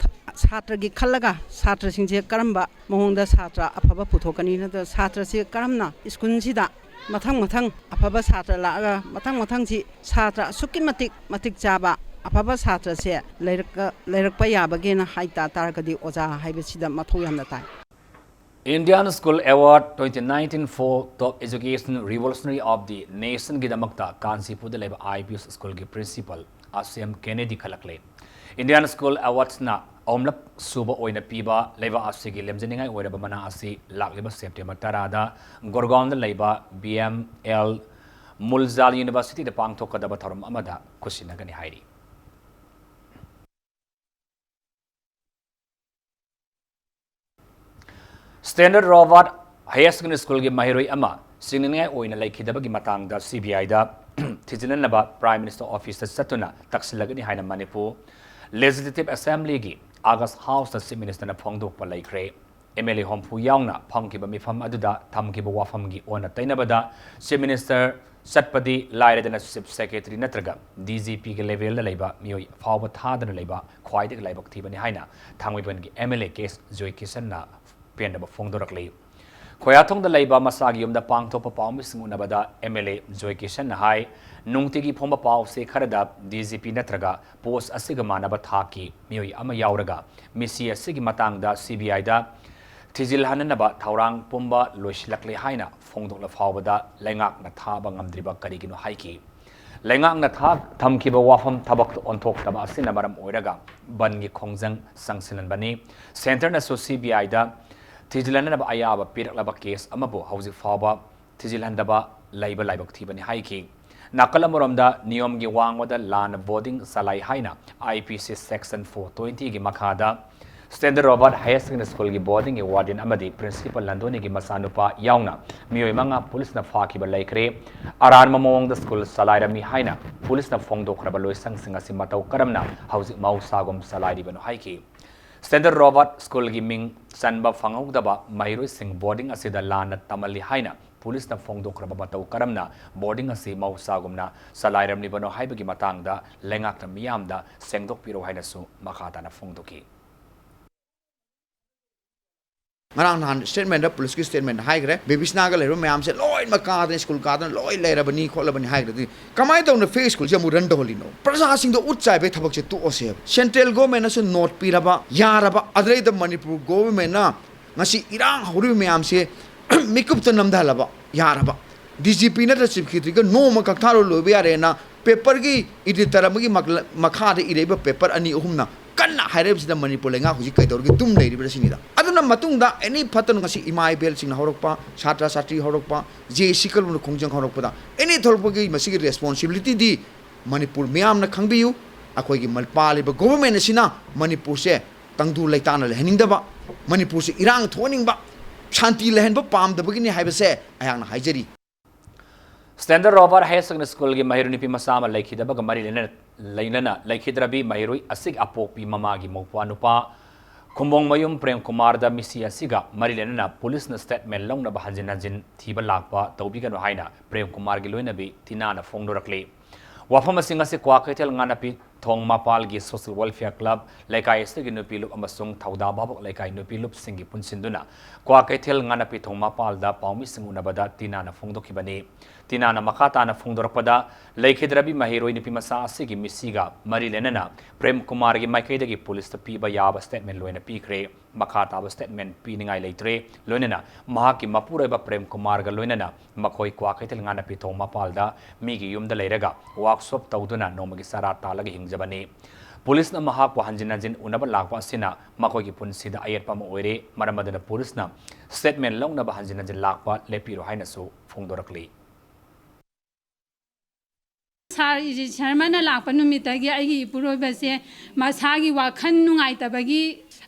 ꯁꯥꯇ꯭ꯔꯒꯤ ꯈꯜꯂꯒ ꯁꯥꯇ꯭ꯔꯁꯤꯡꯁꯦ ꯀꯔꯝꯕ ꯃꯑꯣꯡꯗ ꯁꯥꯇ꯭ꯔ ꯑꯐꯕ ꯄꯨꯊꯣꯛꯀꯅꯤ ꯅꯠꯇ꯭ꯔꯒ ꯁꯥꯇ꯭ꯔꯁꯦ ꯀꯔꯝꯅ ꯁ꯭ꯀꯨꯜꯁꯤꯗ ꯃꯊꯪ ꯃꯊꯪ ꯑꯐꯕ ꯁꯥꯇ꯭ꯔ ꯂꯥꯛꯑꯒ ꯃꯊꯪ ꯃꯊꯪꯁꯤ ꯁꯥꯇ꯭ꯔ ꯑꯁꯨꯛꯀꯤ ꯃꯇꯤꯛ ꯃꯇꯤꯛ ꯆꯥꯕ ꯑꯐꯕ ꯁꯥꯇ꯭ꯔꯁꯦ ꯂꯩꯔꯛ-, ꯂꯩꯔꯛꯄ ꯌꯥꯕꯒꯦꯅ ꯍꯥꯏ ꯇꯥ-, ꯇꯥꯔꯒꯗꯤ ꯑꯣꯖꯥ ꯍꯥꯏꯕꯁꯤꯗ ꯃꯊꯧ ꯌꯥꯝꯅ ꯇꯥꯏ꯫ Indian School Award twenty nineteen for Top Education Revolutionary of the Nationꯒꯤꯗꯃꯛꯇ ꯀꯥꯟꯆꯤꯄꯨꯔꯗ ꯂꯩꯕ I P S schoolꯒꯤ principal ꯑꯁꯦꯝ ꯀꯦꯅꯦꯗꯤ ꯈꯜꯂꯛꯂꯦ꯫ Indian School Awardsꯅ ꯑꯍꯨꯝꯂꯛ ꯁꯨꯕ ꯑꯣꯏꯅ ꯄꯤꯕ ꯂꯩꯕꯥꯛ ꯑꯁꯤꯒꯤ ꯂꯦꯝꯖꯅꯤꯡꯉꯥꯏ ꯑꯣꯏꯔꯕ ꯃꯅꯥ ꯑꯁꯤ ꯂꯥꯛꯂꯤꯕ September ꯇꯔꯥꯗ ꯒꯨꯔꯒꯥꯎꯟꯗ ꯂꯩꯕ B M L Mulzal Universityꯗ ꯄꯥꯡꯊꯣꯛꯀꯗꯕ ꯊꯧꯔꯝ ꯑꯃꯗ ꯈꯨꯠꯁꯤꯟꯅꯒꯅꯤ ꯍꯥꯏꯔꯤ꯫ Standard Robert Higher Secondary Schoolꯒꯤ ꯃꯍꯩꯔꯣꯏ ꯑꯃ ꯁꯤꯡꯅꯅꯤꯡꯉꯥꯏ ꯑꯣꯏꯅ ꯂꯩꯈꯤꯗꯕꯒꯤ ꯃꯇꯥꯡꯗ C B Iꯗ ꯊꯤꯖꯤꯟꯅꯅꯕ Prime Minister Officeꯇ ꯆꯠꯇꯨꯅ ꯇꯛꯁꯤꯜꯂꯒꯅꯤ ꯍꯥꯏꯅ ꯃꯅꯤꯄꯨꯔ Legislative Assemblyꯒꯤ August Houseꯇ Chief Ministerꯅ ꯐꯣꯡꯗꯣꯛꯄ ꯂꯩꯈ꯭ꯔꯦ꯫ M L A ꯍꯨꯝꯐꯨ ꯌꯥꯎꯅ ꯐꯝꯈꯤꯕ ꯃꯤꯐꯝ ꯑꯗꯨꯗ ꯊꯝꯈꯤꯕ ꯋꯥꯐꯝꯒꯤ ꯑꯣꯟꯅ ꯇꯩꯅꯕꯗ Chief Minister ꯆꯠꯄꯗꯤ ꯂꯥꯏꯔꯗꯅ Chief Secretary ꯅꯠꯇ꯭ꯔꯒ D G Pꯒꯤ levelꯗ ꯂꯩꯕ ꯃꯤꯑꯣꯏ ꯐꯥꯎꯕ ꯊꯥꯗꯅ ꯂꯩꯕ ꯈ꯭ꯋꯥꯏꯗꯒꯤ ꯂꯥꯏꯕꯛ ꯊꯤꯕꯅꯤ ꯍꯥꯏꯅ ꯊꯥꯡꯃꯩꯕꯟꯒꯤ M L A K Joykisanꯅ ꯄꯦꯟꯗꯕ ꯐꯣꯡꯗꯣꯔꯛꯂꯤ꯫ ꯈꯣꯌꯥꯊꯣꯡꯗ ꯂꯩꯕ ꯃꯁꯥꯒꯤ ꯌꯨꯝꯗ ꯄꯥꯡꯊꯣꯛꯄ ꯄꯥꯎꯃꯤꯁꯤꯡ ꯎꯅꯕꯗ M L A Joykisanꯅ ꯍꯥꯏ, ꯅꯨꯡꯇꯤꯒꯤ ꯐꯣꯡꯕ ꯄꯥꯎꯁꯦ ꯈꯔꯗ D G P ꯅꯠꯇ꯭ꯔꯒ post ꯑꯁꯤꯒ ꯃꯥꯟꯅꯕ ꯊꯥꯛꯀꯤ ꯃꯤꯑꯣꯏ ꯑꯃ ꯌꯥꯎꯔꯒ ꯃꯤꯁꯤ ꯑꯁꯤꯒꯤ ꯃꯇꯥꯡꯗ C B Iꯗ ꯊꯤꯖꯤꯜꯍꯟꯅꯅꯕ ꯊꯧꯔꯥꯡ ꯄꯨꯝꯕ ꯂꯣꯏꯁꯤꯜꯂꯛꯂꯦ ꯍꯥꯏꯅ ꯐꯣꯡꯗꯣꯛꯂ ꯐꯥꯎꯕꯗ ꯂꯩꯉꯥꯛꯅ ꯊꯥꯕ ꯉꯝꯗ꯭ꯔꯤꯕ ꯀꯔꯤꯒꯤꯅꯣ ꯍꯥꯏꯈꯤ꯫ ꯂꯩꯉꯥꯛꯅ ꯊꯥ-, ꯊꯝꯈꯤꯕ ꯋꯥꯐꯝ ꯊꯕꯛꯇ ꯑꯣꯟꯊꯣꯛꯇꯕ ꯑꯁꯤꯅ ꯃꯔꯝ ꯑꯣꯏꯔꯒ ꯕꯟꯒꯤ ꯈꯣꯡꯖꯪ ꯆꯪꯁꯤꯜꯍꯟꯕꯅꯤ꯫ Centreꯅꯁꯨ C B Iꯗ ꯊꯤꯖꯤꯜꯍꯟꯅꯕ ꯑꯌꯥꯕ ꯄꯤꯔꯛꯂꯕ case ꯑꯃꯕꯨ ꯍꯧꯖꯤꯛ ꯐꯥꯎꯕ ꯊꯤꯖꯤꯜꯍꯟꯗꯕ ꯂꯩꯕ ꯂꯥꯏꯕꯛ ꯊꯤꯕꯅꯤ ꯍꯥꯏꯈꯤ꯫ ꯅꯥꯀꯜ ꯑꯃꯔꯣꯝꯗ ꯅꯤꯌꯣꯝꯒꯤ ꯋꯥꯡꯃꯗ ꯂꯥꯟꯅ voting ꯆꯂꯥꯏ ꯍꯥꯏꯅ I P C section four twentyꯒꯤ ꯃꯈꯥꯗ Standard Robert Higher Secondary School ꯒꯤ boarding ꯒꯤ warden ꯑꯃꯗꯤ principal ꯂꯟꯗꯣꯅꯤꯒꯤ ꯃꯆꯥꯅꯨꯄꯥ ꯌꯥꯎꯅ ꯃꯤꯑꯣꯏ ꯃꯉꯥ ꯄꯨꯂꯤꯁꯅ ꯐꯥꯈꯤꯕ ꯂꯩꯈ꯭ꯔꯦ꯫ ꯑꯔꯥꯟꯕ ꯃꯑꯣꯡꯗ ꯁ꯭ꯀꯨꯜ ꯆꯂꯥꯏꯔꯝꯃꯤ ꯍꯥꯏꯅ ꯄꯨꯂꯤꯁꯅ ꯐꯣꯡꯗꯣꯛꯈ꯭ꯔꯕ ꯂꯣꯏꯁꯪꯁꯤꯡ ꯑꯁꯤ ꯃꯇꯧ ꯀꯔꯝꯅ ꯍꯧꯖꯤꯛ ꯃꯍꯧꯁꯥꯒꯨꯝ ꯆꯂꯥꯏꯔꯤꯕꯅꯣ ꯍꯥꯏꯈꯤ꯫ Standard Robert School ꯒꯤ ꯃꯤꯡ ꯆꯟꯕ ꯐꯪꯍꯧꯗꯕ ꯃꯍꯩꯔꯣꯏꯁꯤꯡ boarding ꯑꯁꯤꯗ ꯂꯥꯟꯅ ꯇꯝꯍꯜꯂꯤ ꯍꯥꯏꯅ ꯄꯨꯂꯤꯁꯅ ꯐꯣꯡꯗꯣꯛꯈ꯭ꯔꯕ ꯃꯇꯧ ꯀꯔꯝꯅ boarding ꯑꯁꯤ ꯃꯍꯧꯁꯥꯒꯨꯝꯅ ꯆꯂꯥꯏꯔꯝꯂꯤꯕꯅꯣ ꯍꯥꯏꯕꯒꯤ ꯃꯇꯥꯡꯗ ꯂꯩꯉꯥꯛꯅ ꯃꯤꯌꯥꯝꯗ ꯁꯦꯡꯗꯣꯛꯄꯤꯔꯣ ꯍꯥꯏꯅꯁꯨ ꯃꯈꯥ ꯇꯥꯅ ꯐꯣꯡꯗꯣꯛꯈꯤ꯫ ꯉꯔꯥꯡ ꯅꯍꯥꯟ statement ꯗ ꯄꯨꯂꯤꯁꯀꯤ statement ꯗ ꯍꯥꯏꯈ꯭ꯔꯦ, ꯕꯦꯕꯤꯁꯅꯥꯒ ꯂꯩꯔꯤꯕ ꯃꯌꯥꯝꯁꯦ ꯂꯣꯏꯅꯃꯛ ꯀꯥꯗꯅ, ꯁ꯭ꯀꯨꯜ ꯀꯥꯗꯅ ꯂꯣꯏ ꯂꯩꯔꯕꯅꯤ ꯈꯣꯠꯂꯕꯅꯤ ꯍꯥꯏꯈ꯭ꯔꯗꯤ, ꯀꯃꯥꯏꯅ ꯇꯧꯅ fake ꯁ꯭ꯀꯨꯜꯁꯦ ꯑꯃꯨꯛ run ꯇꯧꯍꯜꯂꯤꯅꯣ? ꯄ꯭ꯔꯖꯥꯁꯤꯡꯗ ꯎꯠ ꯆꯥꯏꯕꯒꯤ ꯊꯕꯛꯁꯦ ꯇꯣꯛꯑꯁꯦꯕ꯫ Central Government ꯅꯁꯨ note ꯄꯤꯔꯕ, ꯌꯥꯔꯕ, ꯑꯗꯨꯗꯩꯗ ꯃꯅꯤꯄꯨꯔ Government ꯅ ꯉꯁꯤ ꯏꯔꯥꯡ ꯍꯧꯔꯤꯕ ꯃꯌꯥꯝꯁꯦ ꯃꯤꯀꯨꯞꯇ ꯅꯝꯊꯍꯜꯂꯕ, ꯌꯥꯔꯕ꯫ D G P ꯅꯠꯇ꯭ꯔ Chief Secretary ꯒ ꯅꯣꯡꯃ ꯀꯛꯊꯥꯔꯨ ꯂꯣꯏꯕ ꯌꯥꯔꯦꯅ paper ꯒꯤ editor ꯑꯃꯒꯤ ꯃꯛ-, ꯃꯈꯥꯗ ꯏꯔꯛꯏꯕ paper ꯑꯅꯤ ꯑꯍꯨꯝꯅ ꯀꯟꯅ ꯍꯥꯏꯔꯛꯏꯕꯁꯤꯗ ꯃꯅꯤꯄꯨꯔ ꯂꯩꯉꯥꯛ ꯍꯧꯖꯤꯛ ꯀꯩꯗꯧꯔꯒꯦ ꯇꯨꯝ ꯂꯩꯔꯤꯕ꯭ꯔꯥ ꯁꯤꯅꯤꯗ꯫ ꯑꯗꯨꯅ ꯃꯇꯨꯡꯗ any ꯐꯠꯇꯅ ꯉꯁꯤ ꯏꯃꯥ ꯏꯕꯦꯜꯁꯤꯡꯅ ꯍꯧꯔꯛꯄ, ꯁꯥꯇ꯭ꯔ ꯁꯥꯇ꯭ꯔꯤ ꯍꯧꯔꯛꯄ, J C ꯀꯂꯨꯅ ꯈꯣꯡꯖꯪ ꯍꯧꯔꯛꯄꯗ any ꯊꯣꯛꯂꯛꯄꯒꯤ ꯃꯁꯤꯒꯤ responsibility ꯗꯤ ꯃꯅꯤꯄꯨꯔ ꯃꯤꯌꯥꯝꯅ ꯈꯪꯕꯤꯌꯨ꯫ ꯑꯩꯈꯣꯏꯒꯤ ꯃ-, ꯄꯥꯜꯂꯤꯕ government ꯑꯁꯤꯅ ꯃꯅꯤꯄꯨꯔꯁꯦ ꯇꯪꯗꯨ ꯂꯩꯇꯥꯅ ꯂꯩꯍꯟꯅꯤꯡꯗꯕ, ꯃꯅꯤꯄꯨꯔꯁꯦ ꯏꯔꯥꯡ ꯊꯣꯛꯍꯟꯅꯤꯡꯕ, ꯁꯥꯟꯇꯤ ꯂꯩꯍꯟꯕ ꯄꯥꯝꯗꯕꯒꯤꯅꯤ ꯍꯥꯏꯕꯁꯦ ꯑꯩꯍꯥꯛꯅ ꯍꯥꯏꯖꯔꯤ꯫ Standard Robert Higher Secondary School ꯒꯤ ꯃꯍꯩꯔꯣꯏ ꯅꯨꯄꯤ ꯃꯆꯥ ꯑꯃ ꯂꯩꯈꯤꯗꯕꯒ ꯃꯔꯤ ꯂꯩꯅꯅ, ꯂꯩꯅꯅ ꯂꯩꯈꯤꯗ꯭ꯔꯕꯤ ꯃꯍꯩꯔꯣꯏ ꯑꯁꯤꯒꯤ ꯑꯄꯣꯛꯄꯤ ꯃꯃꯥꯒꯤ ꯃꯧꯄ꯭ꯋꯥ ꯅꯨꯄꯥ ꯈꯨꯝꯕꯣꯡꯃꯌꯨꯝ ꯄ꯭ꯔꯦꯝ ꯀꯨꯃꯥꯔꯗ ꯃꯤꯁꯤ ꯑꯁꯤꯒ ꯃꯔꯤ ꯂꯩꯅꯅ ꯄꯨꯂꯤꯁꯅ statement ꯂꯧꯅꯕ ꯍꯟꯖꯤꯟ ꯍꯟꯖꯤꯟ ꯊꯤꯕ ꯂꯥꯛꯄ ꯇꯧꯕꯤꯒꯅꯨ ꯍꯥꯏꯅ ꯄ꯭ꯔꯦꯝ ꯀꯨꯃꯥꯔꯒꯤ ꯂꯣꯏꯅꯕꯤ ꯇꯤꯅꯥꯅ ꯐꯣꯡꯗꯣꯔꯛꯂꯤ꯫ ꯋꯥꯐꯝ ꯑꯁꯤꯡ ꯑꯁꯤ ꯀ꯭ꯋꯥꯀꯩꯊꯦꯜ ꯉꯥꯅꯄꯤ ꯊꯣꯡ ꯃꯄꯥꯜꯒꯤ Social Welfare Club, ꯂꯩꯀꯥꯏ ꯑꯁꯤꯒꯤ ꯅꯨꯄꯤ ꯂꯨꯞ ꯑꯃꯁꯨꯡ ꯊꯧꯗꯥ ꯚꯥꯕꯣꯛ ꯂꯩꯀꯥꯏ ꯅꯨꯄꯤ ꯂꯨꯞꯁꯤꯡꯒꯤ ꯄꯨꯟꯁꯤꯟꯗꯨꯅ ꯀ꯭ꯋꯥꯀꯩꯊꯦꯜ ꯉꯥꯅꯄꯤ ꯊꯣꯡ ꯃꯄꯥꯜꯗ ꯄꯥꯎꯃꯤꯁꯤꯡ ꯎꯅꯕꯗ ꯇꯤꯅꯥꯅ ꯐꯣꯡꯗꯣꯛꯈꯤꯕꯅꯤ꯫ ꯇꯤꯅꯥꯅ ꯃꯈꯥ ꯇꯥꯅ ꯐꯣꯡꯗꯣꯔꯛꯄꯗ, ꯂꯩꯈꯤꯗ꯭ꯔꯕꯤ ꯃꯍꯩꯔꯣꯏ ꯅꯨꯄꯤ ꯃꯆꯥ ꯑꯁꯤꯒꯤ ꯃꯤꯁꯤꯒ ꯃꯔꯤ ꯂꯩꯅꯅ ꯄ꯭ꯔꯦꯝ ꯀꯨꯃꯥꯔꯒꯤ ꯃꯥꯏꯀꯩꯗꯒꯤ ꯄꯨꯂꯤꯁꯇ ꯄꯤꯕ ꯌꯥꯕ statement ꯂꯣꯏꯅ ꯄꯤꯈ꯭ꯔꯦ꯫ ꯃꯈꯥ ꯇꯥꯕ statement ꯄꯤꯅꯤꯡꯉꯥꯏ ꯂꯩꯇ꯭ꯔꯦ꯫ ꯂꯣꯏꯅꯅ ꯃꯍꯥꯛꯀꯤ ꯃꯄꯨꯔꯣꯏꯕ ꯄ꯭ꯔꯦꯝ ꯀꯨꯃꯥꯔꯒ ꯂꯣꯏꯅꯅ ꯃꯈꯣꯏ ꯀ꯭ꯋꯥꯀꯩꯊꯦꯜ ꯉꯥꯅꯄꯤ ꯊꯣꯡ ꯃꯄꯥꯜꯗ ꯃꯤꯒꯤ ꯌꯨꯝꯗ ꯂꯩꯔꯒ workshop ꯇꯧꯗꯨꯅ ꯅꯣꯡꯃꯒꯤ ꯆꯔꯥ ꯇꯥꯜꯂꯒ ꯍꯤꯡꯖꯕꯅꯤ꯫ ꯄꯨꯂꯤꯁꯅ ꯃꯍꯥꯛꯄꯨ ꯍꯟꯖꯤꯟ ꯍꯟꯖꯤꯟ ꯎꯅꯕ ꯂꯥꯛꯄ ꯑꯁꯤꯅ ꯃꯈꯣꯏꯒꯤ ꯄꯨꯟꯁꯤꯗ ꯑꯌꯦꯠꯄ ꯑꯃ ꯑꯣꯏꯔꯦ꯫ ꯃꯔꯝ ꯑꯗꯨꯅ ꯄꯨꯂꯤꯁꯅ statement ꯂꯧꯅꯕ ꯍꯟꯖꯤꯟ ꯍꯟꯖꯤꯟ ꯂꯥꯛꯄ ꯂꯦꯞꯄꯤꯔꯣ ꯍꯥꯏꯅꯁꯨ ꯐꯣꯡꯗꯣꯔꯛꯂꯤ꯫ ꯁꯥꯔ ꯏꯖꯤꯠ ꯁꯔꯃꯅ ꯂꯥꯛꯄ ꯅꯨꯃꯤꯠꯇꯒꯤ ꯑꯩꯒꯤ ꯏꯄꯨꯔꯣꯏꯕꯁꯦ ꯃꯁꯥꯒꯤ ꯋꯥꯈꯜ ꯅꯨꯡꯉꯥꯏꯇꯕꯒꯤ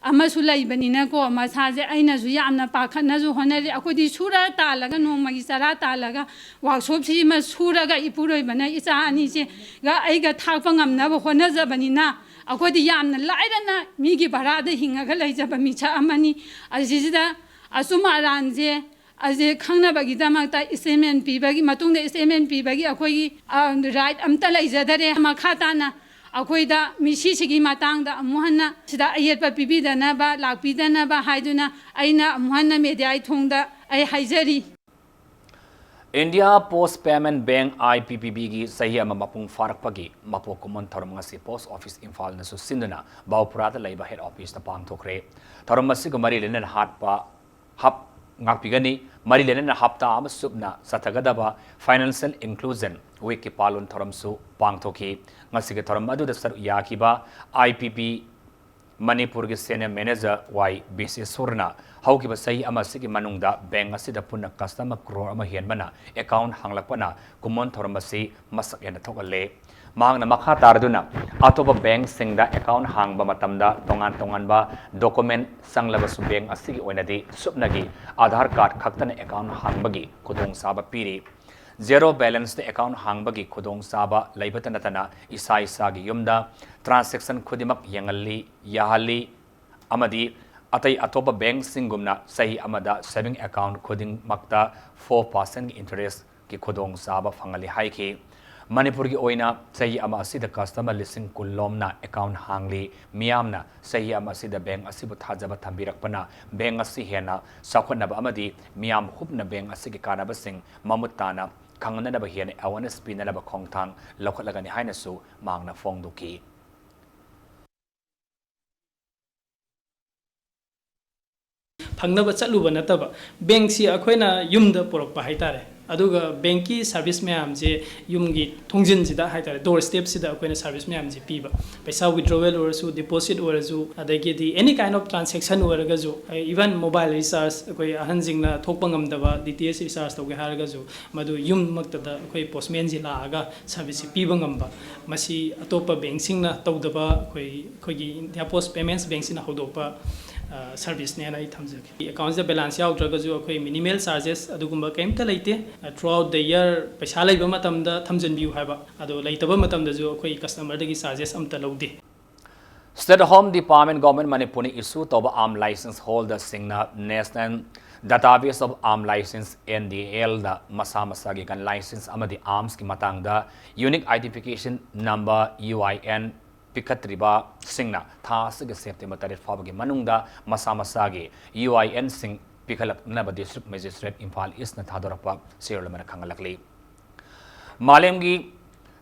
ꯑꯃꯁꯨ ꯂꯩꯕꯅꯤꯅꯀꯣ, ꯃꯁꯥꯁꯦ ꯑꯩꯅꯁꯨ ꯌꯥꯝꯅ ꯄꯥꯈꯠꯅꯁꯨ ꯍꯣꯠꯅꯔꯤ꯫ ꯑꯩꯈꯣꯏꯗꯤ ꯁꯨꯔ ꯇꯥꯜꯂꯒ, ꯅꯣꯡꯃꯒꯤ ꯆꯔꯥ ꯇꯥꯜꯂꯒ, ꯋꯥꯛꯁꯣꯞꯁꯤꯃ ꯁꯨꯔꯒ ꯏꯄꯨꯔꯣꯏꯕꯅ ꯏꯆꯥ ꯑꯅꯤꯁꯦꯒ ꯑꯩꯒ ꯊꯥꯛꯄ ꯉꯝꯅꯕ ꯍꯣꯠꯅꯖꯕꯅꯤꯅ, ꯑꯩꯈꯣꯏꯗꯤ ꯌꯥꯝꯅ ꯂꯥꯏꯔꯅ ꯃꯤꯒꯤ ꯚꯔꯥꯗ ꯍꯤꯡꯉꯒ ꯂꯩꯖꯕ ꯃꯤꯁꯛ ꯑꯃꯅꯤ꯫ ꯑꯁꯤꯁꯤꯗ ꯑꯆꯨꯝ ꯑꯔꯥꯟꯁꯦ ꯑꯁꯤ ꯈꯪꯅꯕꯒꯤꯗꯃꯛꯇ statement ꯄꯤꯕꯒꯤ, ꯃꯇꯨꯡꯗ statement ꯄꯤꯕꯒꯤ ꯑꯩꯈꯣꯏꯒꯤ, ꯑ, right ꯑꯝꯇ ꯂꯩꯖꯗꯔꯦ꯫ ꯃꯈꯥ ꯇꯥꯅ ꯑꯩꯈꯣꯏꯗ ꯃꯤꯁꯤꯁꯤꯒꯤ ꯃꯇꯥꯡꯗ ꯑꯃꯨꯛ ꯍꯟꯅ ꯁꯤꯗ ꯑꯌꯦꯠꯄ ꯄꯤꯕꯤꯗꯅꯕ, ꯂꯥꯛꯄꯤꯗꯅꯕ ꯍꯥꯏꯗꯨꯅ ꯑꯩꯅ ꯑꯃꯨꯛ ꯍꯟꯅ mediaꯒꯤ ꯊꯣꯡꯗ ꯑꯩ ꯍꯥꯏꯖꯔꯤ꯫ India Post Payment Bank, I P P B ꯒꯤ ꯆꯍꯤ ꯑꯃ ꯃꯄꯨꯡ ꯐꯥꯔꯛꯄꯒꯤ ꯃꯄꯣꯛ ꯀꯨꯝꯑꯣꯟ ꯊꯧꯔꯝ ꯉꯁꯤ Post Office ꯏꯝꯐꯥꯜꯅꯁꯨ ꯁꯤꯟꯗꯨꯅ ꯕꯥꯎꯄꯨꯔꯥꯗ ꯂꯩꯕ head officeꯇ ꯄꯥꯡꯊꯣꯛꯈ꯭ꯔꯦ꯫ ꯊꯧꯔꯝ ꯑꯁꯤꯒ ꯃꯔꯤ ꯂꯩꯅꯅ ꯍꯥꯠꯄ ꯍꯞ ꯉꯥꯛꯄꯤꯒꯅꯤ꯫ ꯃꯔꯤ ꯂꯩꯅꯅ ꯍꯞꯇꯥ ꯑꯃ ꯆꯨꯞꯅ ꯆꯠꯊꯒꯗꯕ Financial Inclusion Weekꯀꯤ ꯄꯥꯂꯣꯟ ꯊꯧꯔꯝꯁꯨ ꯄꯥꯡꯊꯣꯛꯈꯤ꯫ ꯉꯁꯤꯒꯤ ꯊꯧꯔꯝ ꯑꯗꯨꯗ ꯁꯔꯨꯛ ꯌꯥꯈꯤꯕ I P P ꯃꯅꯤꯄꯨꯔꯒꯤ Senior Manager ꯋꯥꯏ ꯕꯤꯁꯦꯁꯣꯔꯅ ꯍꯧꯈꯤꯕ ꯆꯍꯤ ꯑꯃ ꯑꯁꯤꯒꯤ ꯃꯅꯨꯡꯗ bank ꯑꯁꯤꯗ ꯄꯨꯟꯅ customer crore ꯑꯃ ꯍꯦꯟꯕꯅ account ꯍꯥꯡꯂꯛꯄꯅ ꯀꯨꯝꯑꯣꯟ ꯊꯧꯔꯝ ꯑꯁꯤ ꯃꯁꯛ ꯍꯦꯟꯅ ꯊꯣꯛꯍꯜꯂꯦ꯫ ꯃꯍꯥꯛꯅ ꯃꯈꯥ ꯇꯥꯔꯗꯨꯅ ꯑꯇꯣꯞꯄ bankꯁꯤꯡꯗ account ꯍꯥꯡꯕ ꯃꯇꯝꯗ ꯇꯣꯉꯥꯟ ꯇꯣꯉꯥꯟꯕ document ꯆꯪꯂꯕꯁꯨ bank ꯑꯁꯤꯒꯤ ꯑꯣꯏꯅꯗꯤ ꯁꯨꯞꯅꯒꯤ Aadhaar card ꯈꯛꯇꯅ account ꯍꯥꯡꯕꯒꯤ ꯈꯨꯗꯣꯡꯆꯥꯕ ꯄꯤꯔꯤ꯫ Zero balanceꯇ account ꯍꯥꯡꯕꯒꯤ ꯈꯨꯗꯣꯡꯆꯥꯕ ꯂꯩꯕꯇ ꯅꯠꯇꯅ ꯏꯁꯥ ꯏꯁꯥꯒꯤ ꯌꯨꯝꯗ transaction ꯈꯨꯗꯤꯡꯃꯛ ꯌꯦꯡꯍꯜꯂꯤ, ꯌꯥꯍꯜꯂꯤ ꯑꯃꯗꯤ ꯑꯇꯩ ꯑꯇꯣꯞꯄ bankꯁꯤꯡꯒꯨꯝꯅ ꯆꯍꯤ ꯑꯃꯗ saving account ꯈꯨꯗꯤꯡꯃꯛꯇ four percentꯀꯤ interestꯀꯤ ꯈꯨꯗꯣꯡꯆꯥꯕ ꯐꯪꯍꯜꯂꯤ ꯍꯥꯏꯈꯤ꯫ ꯃꯅꯤꯄꯨꯔꯒꯤ ꯑꯣꯏꯅ ꯆꯍꯤ ꯑꯃ ꯑꯁꯤꯗ customer ꯂꯤꯁꯤꯡ ꯀꯨꯟ ꯂꯣꯝꯅ account ꯍꯥꯡꯂꯤ꯫ ꯃꯤꯌꯥꯝꯅ ꯆꯍꯤ ꯑꯃ ꯑꯁꯤꯗ bank ꯑꯁꯤꯕꯨ ꯊꯥꯖꯕ ꯊꯝꯕꯤꯔꯛꯄꯅ bank ꯑꯁꯤ ꯍꯦꯟꯅ ꯆꯥꯎꯈꯠꯅꯕ ꯑꯃꯗꯤ ꯃꯤꯌꯥꯝ ꯍꯨꯞꯅ bank ꯑꯁꯤꯒꯤ ꯀꯥꯟꯅꯕꯁꯤꯡ ꯃꯃꯨꯠ ꯇꯥꯅ ꯈꯪꯅꯅꯕ ꯍꯦꯟꯅ awareness ꯄꯤꯅꯅꯕ ꯈꯣꯡꯊꯥꯡ ꯂꯧꯈꯠꯂꯒꯅꯤ ꯍꯥꯏꯅꯁꯨ ꯃꯍꯥꯛꯅ ꯐꯣꯡꯗꯣꯛꯈꯤ꯫ ꯐꯪꯅꯕ ꯆꯠꯂꯨꯕ ꯅꯠꯇꯕ, bankꯁꯤ ꯑꯩꯈꯣꯏꯅ ꯌꯨꯝꯗ ꯄꯨꯔꯛꯄ ꯍꯥꯏꯇꯥꯔꯦ꯫ ꯑꯗꯨꯒ ꯕꯦꯡꯛꯀꯤ ꯁꯥꯔꯚꯤꯁ ꯃꯌꯥꯝꯁꯦ ꯌꯨꯝꯒꯤ ꯊꯣꯡꯖꯤꯟꯁꯤꯗ ꯍꯥꯏꯇꯥꯔꯦ, ꯗꯣꯔ ꯁ꯭ꯇꯦꯞꯁꯤꯗ ꯑꯩꯈꯣꯏꯅ ꯁꯥꯔꯚꯤꯁ ꯃꯌꯥꯝꯁꯦ ꯄꯤꯕ꯫ ꯄꯩꯁꯥ ꯋꯤꯗ꯭ꯔꯣꯋꯦꯜ ꯑꯣꯏꯔꯁꯨ, ꯗꯤꯄꯣꯖꯤꯠ ꯑꯣꯏꯔꯁꯨ, ꯑꯗꯒꯤꯗꯤ ꯑꯦꯅꯤ ꯀꯥꯏꯟ ꯑꯣꯐ ꯇ꯭ꯔꯥꯟꯁꯦꯛꯁꯟ ꯑꯣꯏꯔꯒꯁꯨ, ꯏꯚꯟ ꯃꯣꯕꯥꯏꯜ ꯔꯤꯆꯥꯔꯖ, ꯑꯩꯈꯣꯏ ꯑꯍꯟꯁꯤꯡꯅ ꯊꯣꯛꯄ ꯉꯝꯗꯕ ꯗꯤ ꯇꯤ ꯑꯦꯁ ꯔꯤꯆꯥꯔꯖ ꯇꯧꯒꯦ ꯍꯥꯏꯔꯒꯁꯨ, ꯃꯗꯨ ꯌꯨꯝꯃꯛꯇꯗ ꯑꯩꯈꯣꯏ ꯄꯣꯁꯃꯦꯟꯁꯤ ꯂꯥꯛꯑꯒ ꯁꯥꯔꯚꯤꯁꯁꯤ ꯄꯤꯕ ꯉꯝꯕ꯫ ꯃꯁꯤ ꯑꯇꯣꯞꯄ ꯕꯦꯡꯛꯁꯤꯡꯅ ꯇꯧꯗꯕ, ꯑꯩꯈꯣꯏ, ꯑꯩꯈꯣꯏꯒꯤ ꯏꯟꯗꯤꯌꯥ ꯄꯣꯁ ꯄꯦꯃꯦꯟꯠꯁ ꯕꯦꯡꯛꯁꯤꯅ ꯍꯧꯗꯣꯛꯄ, ꯑ, ꯁꯥꯔꯚꯤꯁꯅꯦꯅ ꯑꯩ ꯊꯝꯖꯒꯦ꯫ ꯑꯦꯀꯥꯎꯟꯁꯤꯗ ꯕꯦꯂꯦꯟꯁ ꯌꯥꯎꯗ꯭ꯔꯒꯁꯨ ꯑꯩꯈꯣꯏ ꯃꯤꯅꯤꯃꯦꯜ ꯆꯥꯔꯖꯦꯁ ꯑꯗꯨꯒꯨꯝꯕ ꯀꯔꯤꯝꯇ ꯂꯩꯇꯦ꯫ ꯊ꯭ꯔꯨ ꯑꯥꯎꯠ ꯗ ꯏꯌꯔ ꯄꯩꯁꯥ ꯂꯩꯕ ꯃꯇꯝꯗ ꯊꯝꯖꯤꯟꯕꯤꯌꯨ ꯍꯥꯏꯕ, ꯑꯗꯣ ꯂꯩꯇꯕ ꯃꯇꯝꯗꯁꯨ ꯑꯩꯈꯣꯏ ꯀꯁꯇꯃꯔꯗꯒꯤ ꯆꯥꯔꯖꯦꯁ ꯑꯝꯇ ꯂꯧꯗꯦ꯫ State Home Department, Government ꯃꯅꯤꯄꯨꯔꯅ issue ꯇꯧꯕ arms license holderꯁꯤꯡꯅ National Database of Arms License, N D A L ꯗ ꯃꯁꯥ ꯃꯁꯥꯒꯤ gun license ꯑꯃꯗꯤ armsꯀꯤ ꯃꯇꯥꯡꯗ Unique Identification Number, U I N, ꯄꯤꯈꯠꯇ꯭ꯔꯤꯕꯁꯤꯡꯅ ꯊꯥ ꯑꯁꯤꯒꯤ ꯁꯦꯞꯇꯦꯝꯕꯔ ꯇꯔꯦꯠ ꯐꯥꯎꯕꯒꯤ ꯃꯅꯨꯡꯗ ꯃꯁꯥ ꯃꯁꯥꯒꯤ U I Nꯁꯤꯡ ꯄꯤꯈꯠꯂꯛꯅꯕ District Magistrate Imphal ꯏꯁꯅ ꯊꯥꯗꯣꯔꯛꯄ ꯆꯦꯔꯣꯜ ꯑꯃꯅ ꯈꯪꯍꯜꯂꯛꯂꯤ꯫ ꯃꯥꯂꯦꯝꯒꯤ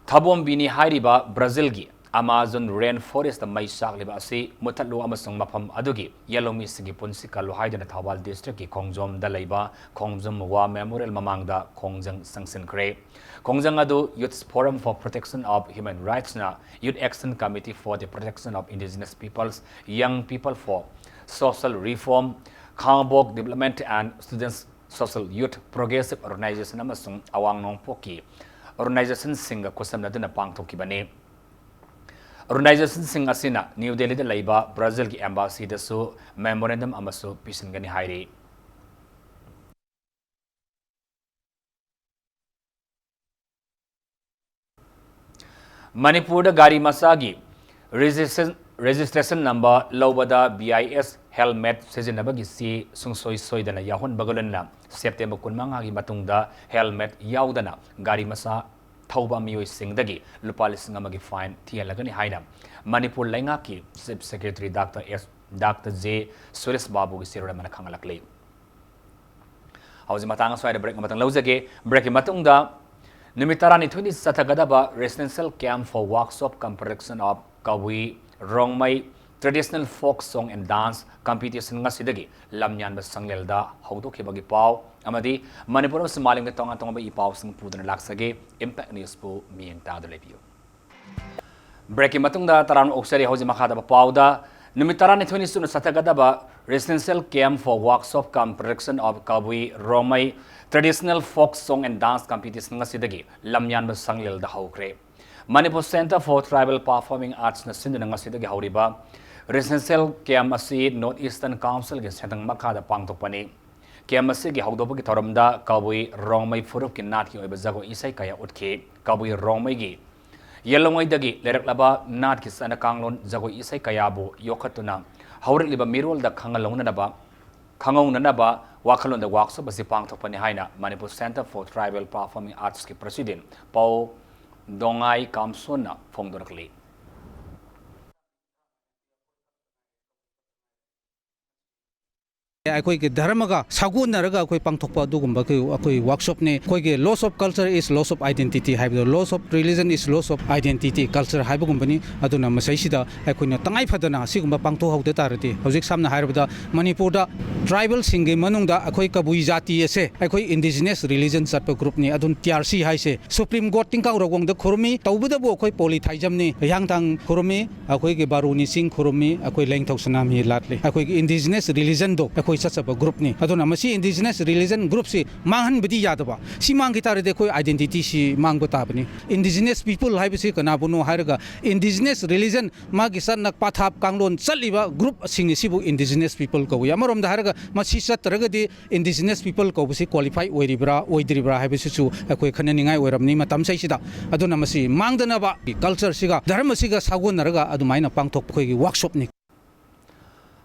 ꯊꯥꯕꯣꯝꯕꯤꯅꯤ ꯍꯥꯏꯔꯤꯕ ꯕ꯭ꯔꯥꯖꯤꯜꯒꯤ Amazon rain forestꯇ ꯃꯩ ꯆꯥꯛꯂꯤꯕ ꯑꯁꯤ ꯃꯨꯊꯠꯂꯨ ꯑꯃꯁꯨꯡ ꯃꯐꯝ ꯑꯗꯨꯒꯤ ꯌꯦꯜꯍꯧꯃꯤꯁꯤꯡꯒꯤ ꯄꯨꯟꯁꯤ ꯀꯜꯂꯨ ꯍꯥꯏꯗꯨꯅ ꯊꯧꯕꯥꯜ districtꯀꯤ ꯈꯣꯡꯖꯣꯝꯗ ꯂꯩꯕ ꯈꯣꯡꯖꯣꯝ War Memorial ꯃꯃꯥꯡꯗ ꯈꯣꯡꯖꯪ ꯆꯪꯁꯤꯟꯈ꯭ꯔꯦ꯫ ꯈꯣꯡꯖꯪ ꯑꯗꯨ Youth Forum for Protection of Human Rightsꯅ Youth Action Committee for the Protection of Indigenous Peoples, Young People for Social Reform, Khangbok Development and Students Social Youth Progressive Organization ꯑꯃꯁꯨꯡ ꯑꯋꯥꯡ ꯅꯣꯡꯄꯣꯛꯀꯤ organizationꯁꯤꯡꯒ ꯈꯨꯠꯁꯝꯅꯗꯨꯅ ꯄꯥꯡꯊꯣꯛꯈꯤꯕꯅꯤ꯫ Organizationꯁꯤꯡ ꯑꯁꯤꯅ ꯅ꯭ꯌꯨ ꯗꯦꯜꯂꯤꯗ ꯂꯩꯕ ꯕ꯭ꯔꯥꯖꯤꯜꯒꯤ embassyꯗꯁꯨ memorandum ꯑꯃꯁꯨ ꯄꯤꯁꯤꯟꯒꯅꯤ ꯍꯥꯏꯔꯤ꯫ ꯃꯅꯤꯄꯨꯔꯗ ꯒꯥꯔꯤ ꯃꯆꯥꯒꯤ registration, registration number ꯂꯧꯕꯗ B I S helmet ꯁꯤꯖꯤꯟꯅꯕꯒꯤ ꯆꯦ ꯁꯨꯡꯁꯣꯏ ꯁꯣꯏꯗꯅ ꯌꯥꯎꯍꯟꯕꯒ ꯂꯣꯏꯅꯅ ꯁꯦꯞꯇꯦꯝꯕꯔ ꯀꯨꯟꯃꯉꯥꯒꯤ ꯃꯇꯨꯡꯗ helmet ꯌꯥꯎꯗꯅ ꯒꯥꯔꯤ ꯃꯆꯥ ꯊꯧꯕ ꯃꯤꯑꯣꯏꯁꯤꯡꯗꯒꯤ ꯂꯨꯄꯥ ꯂꯤꯁꯤꯡ ꯑꯃꯒꯤ fine ꯊꯤꯍꯜꯂꯒꯅꯤ ꯍꯥꯏꯅ ꯃꯅꯤꯄꯨꯔ ꯂꯩꯉꯥꯛꯀꯤ Chief Secretary Doctor S, Doctor J Suresh ꯕꯥꯕꯨꯒꯤ ꯆꯦꯔꯣꯜ ꯑꯃꯅ ꯈꯪꯍꯜꯂꯛꯂꯤ꯫ ꯍꯧꯖꯤꯛ ꯃꯇꯥꯡ ꯑꯁ꯭ꯋꯥꯏꯗ break ꯑꯃꯇꯪ ꯂꯧꯖꯒꯦ꯫ Breakꯀꯤ ꯃꯇꯨꯡꯗ ꯅꯨꯃꯤꯠ ꯇꯔꯥꯅꯤꯊꯣꯏꯅꯤ ꯆꯠꯊꯒꯗꯕ Residential Camp for Workshop cum Protection of Kabui, Rongmei, Traditional Folk Song and Dance Competition ꯉꯁꯤꯗꯒꯤ ꯂꯝꯌꯥꯟꯕ ꯁꯪꯂꯦꯜꯗ ꯍꯧꯗꯣꯛꯈꯤꯕꯒꯤ ꯄꯥꯎ ꯑꯃꯗꯤ ꯃꯅꯤꯄꯨꯔ ꯑꯃꯁꯨꯡ ꯃꯥꯂꯦꯝꯒꯤ ꯇꯣꯉꯥꯟ ꯇꯣꯉꯥꯟꯕ ꯏ ꯄꯥꯎꯁꯤꯡ ꯄꯨꯗꯨꯅ ꯂꯥꯛꯆꯒꯦ꯫ Impact Newsꯄꯨ ꯃꯤꯠꯌꯦꯡ ꯇꯥꯗꯨꯅ ꯂꯩꯕꯤꯌꯨ꯫ Breakꯀꯤ ꯃꯇꯨꯡꯗ ꯇꯔꯥꯝꯅ ꯑꯣꯛꯆꯔꯤ꯫ ꯍꯧꯖꯤꯛ ꯃꯈꯥꯗ ꯄꯥꯎꯗ ꯅꯨꯃꯤꯠ ꯇꯔꯥꯅꯤꯊꯣꯏꯅꯤ ꯁꯨꯅ ꯆꯠꯊꯒꯗꯕ Residential Camp for Workshop cum Production of Kabui Rongmei Traditional Folk Song and Dance Competition ꯉꯁꯤꯗꯒꯤ ꯂꯝꯌꯥꯟꯕ ꯁꯪꯂꯦꯜꯗ ꯍꯧꯈ꯭ꯔꯦ꯫ Manipur Centre for Tribal Performing Artsꯅ ꯁꯤꯟꯗꯨꯅ ꯉꯁꯤꯗꯒꯤ ꯍꯧꯔꯤꯕ Residential Camp ꯑꯁꯤ North Eastern Councilꯒꯤ ꯁꯦꯟꯊꯪ ꯃꯈꯥꯗ ꯄꯥꯡꯊꯣꯛꯄꯅꯤ꯫ Camp ꯑꯁꯤꯒꯤ ꯍꯧꯗꯣꯛꯄꯒꯤ ꯊꯧꯔꯝꯗ ꯀꯕꯨꯏ ꯔꯣꯡꯃꯩ ꯐꯨꯔꯨꯞꯀꯤ ꯅꯥꯠꯀꯤ ꯑꯣꯏꯕ ꯖꯒꯣꯏ ꯏꯁꯩ ꯀꯌꯥ ꯎꯠꯈꯤ꯫ ꯀꯕꯨꯏ ꯔꯣꯡꯃꯩꯒꯤ ꯌꯦꯜꯂꯣꯡꯉꯩꯗꯒꯤ ꯂꯩꯔꯛꯂꯕ ꯅꯥꯠꯀꯤ ꯆꯠꯅ ꯀꯥꯡꯂꯣꯟ ꯖꯒꯣꯏ ꯏꯁꯩ ꯀꯌꯥꯕꯨ ꯌꯣꯛꯈꯠꯇꯨꯅ ꯍꯧꯔꯛꯂꯤꯕ ꯃꯤꯔꯣꯜꯗ ꯈꯪꯍꯜꯍꯧꯅꯅꯕ, ꯈꯪꯍꯧꯅꯅꯕ ꯋꯥꯈꯜꯂꯣꯟꯗ workshop ꯑꯁꯤ ꯄꯥꯡꯊꯣꯛꯄꯅꯤ ꯍꯥꯏꯅ Manipur Centre for Tribal Performing Artsꯀꯤ President ꯄꯥꯎ ꯗꯣꯡꯉꯥꯏ ꯀꯥꯝꯁꯣꯟꯅ ꯐꯣꯡꯗꯣꯔꯛꯂꯤ꯫ ꯑꯩꯈꯣꯏꯒꯤ ꯙꯔꯃꯒ ꯁꯥꯒꯣꯟꯅꯔꯒ ꯑꯩꯈꯣꯏ ꯄꯥꯡꯊꯣꯛꯄ ꯑꯗꯨꯒꯨꯝꯕ ꯑꯩꯈꯣꯏ, ꯑꯩꯈꯣꯏ workshopꯅꯤ꯫ ꯑꯩꯈꯣꯏꯒꯤ loss of culture is loss of identity ꯍꯥꯏꯕꯗꯣ, loss of religion is loss of identity, culture ꯍꯥꯏꯕꯒꯨꯝꯕꯅꯤ꯫ ꯑꯗꯨꯅ ꯃꯁꯤꯁꯤꯗ ꯑꯩꯈꯣꯏꯅ ꯇꯉꯥꯏ ꯐꯗꯅ ꯑꯁꯤꯒꯨꯝꯕ ꯄꯥꯡꯊꯣꯛꯍꯧꯗ ꯇꯥꯔꯗꯤ, ꯍꯧꯖꯤꯛ ꯁꯝꯅ ꯍꯥꯏꯔꯕꯗ ꯃꯅꯤꯄꯨꯔꯗ tribalꯁꯤꯡꯒꯤ ꯃꯅꯨꯡꯗ ꯑꯩꯈꯣꯏ ꯀꯕꯨꯏ ꯖꯥꯇꯤ ꯑꯁꯦ ꯑꯩꯈꯣꯏ indigenous religion ꯆꯠꯄ groupꯅꯤ꯫ ꯑꯗꯨꯅ T R C ꯍꯥꯏꯁꯦ Supreme Court ꯇꯤꯡꯀꯥꯎ ꯔꯒꯣꯡꯗ ꯈꯨꯔꯨꯝꯃꯤ, ꯇꯧꯕꯇꯕꯨ ꯑꯩꯈꯣꯏ polytheismꯅꯤ, ꯍꯤꯌꯥꯡꯊꯥꯡ ꯈꯨꯔꯨꯝꯃꯤ, ꯑꯩꯈꯣꯏꯒꯤ ꯕꯥꯔꯨꯅꯤ ꯆꯤꯡ ꯈꯨꯔꯨꯝꯃꯤ, ꯑꯩꯈꯣꯏ ꯂꯦꯡꯊꯧ ꯁꯅꯥꯃꯍꯤ ꯂꯥꯠꯂꯤ꯫ ꯑꯩꯈꯣꯏꯒꯤ indigenous religionꯗꯣ ꯑꯩꯈꯣꯏ ꯆꯠꯆꯕ groupꯅꯤ꯫ ꯑꯗꯨꯅ ꯃꯁꯤ indigenous religion groupꯁꯤ ꯃꯥꯡꯍꯟꯕꯗꯤ ꯌꯥꯗꯕ꯫ ꯁꯤ ꯃꯥꯡꯈꯤ ꯇꯥꯔꯗꯤ ꯑꯩꯈꯣꯏ identityꯁꯤ ꯃꯥꯡꯕ ꯇꯥꯕꯅꯤ꯫ Indigenous people ꯍꯥꯏꯕꯁꯤ ꯀꯅꯥꯕꯨꯅꯣ ꯍꯥꯏꯔꯒ indigenous religion ꯃꯥꯒꯤ ꯆꯠꯅ ꯄꯊꯥꯞ ꯀꯥꯡꯂꯣꯟ ꯆꯠꯂꯤꯕ groupꯁꯤꯡ ꯑꯁꯤꯕꯨ indigenous people ꯀꯧꯏ꯫ ꯑꯃꯔꯣꯝꯗ ꯍꯥꯏꯔꯒ ꯃꯁꯤ ꯆꯠꯇ꯭ꯔꯒꯗꯤ indigenous people ꯀꯧꯕꯁꯤ qualify ꯑꯣꯏꯔꯤꯕ꯭ꯔꯥ ꯑꯣꯏꯗ꯭ꯔꯤꯕ꯭ꯔꯥ ꯍꯥꯏꯕꯁꯤꯁꯨ ꯑꯩꯈꯣꯏ ꯈꯟꯅꯅꯤꯡꯉꯥꯏ ꯑꯣꯏꯔꯝꯅꯤ ꯃꯇꯝꯁꯤꯗꯩꯁꯤꯗ꯫ ꯑꯗꯨꯅ ꯃꯁꯤ ꯃꯥꯡꯗꯅꯕ cultureꯁꯤꯒ ꯙꯔꯃꯁꯤꯒ ꯁꯥꯒꯣꯟꯅꯔꯒ ꯑꯗꯨꯃꯥꯏꯅ ꯄꯥꯡꯊꯣꯛꯄ ꯑꯩꯈꯣꯏꯒꯤ workshopꯅꯤ꯫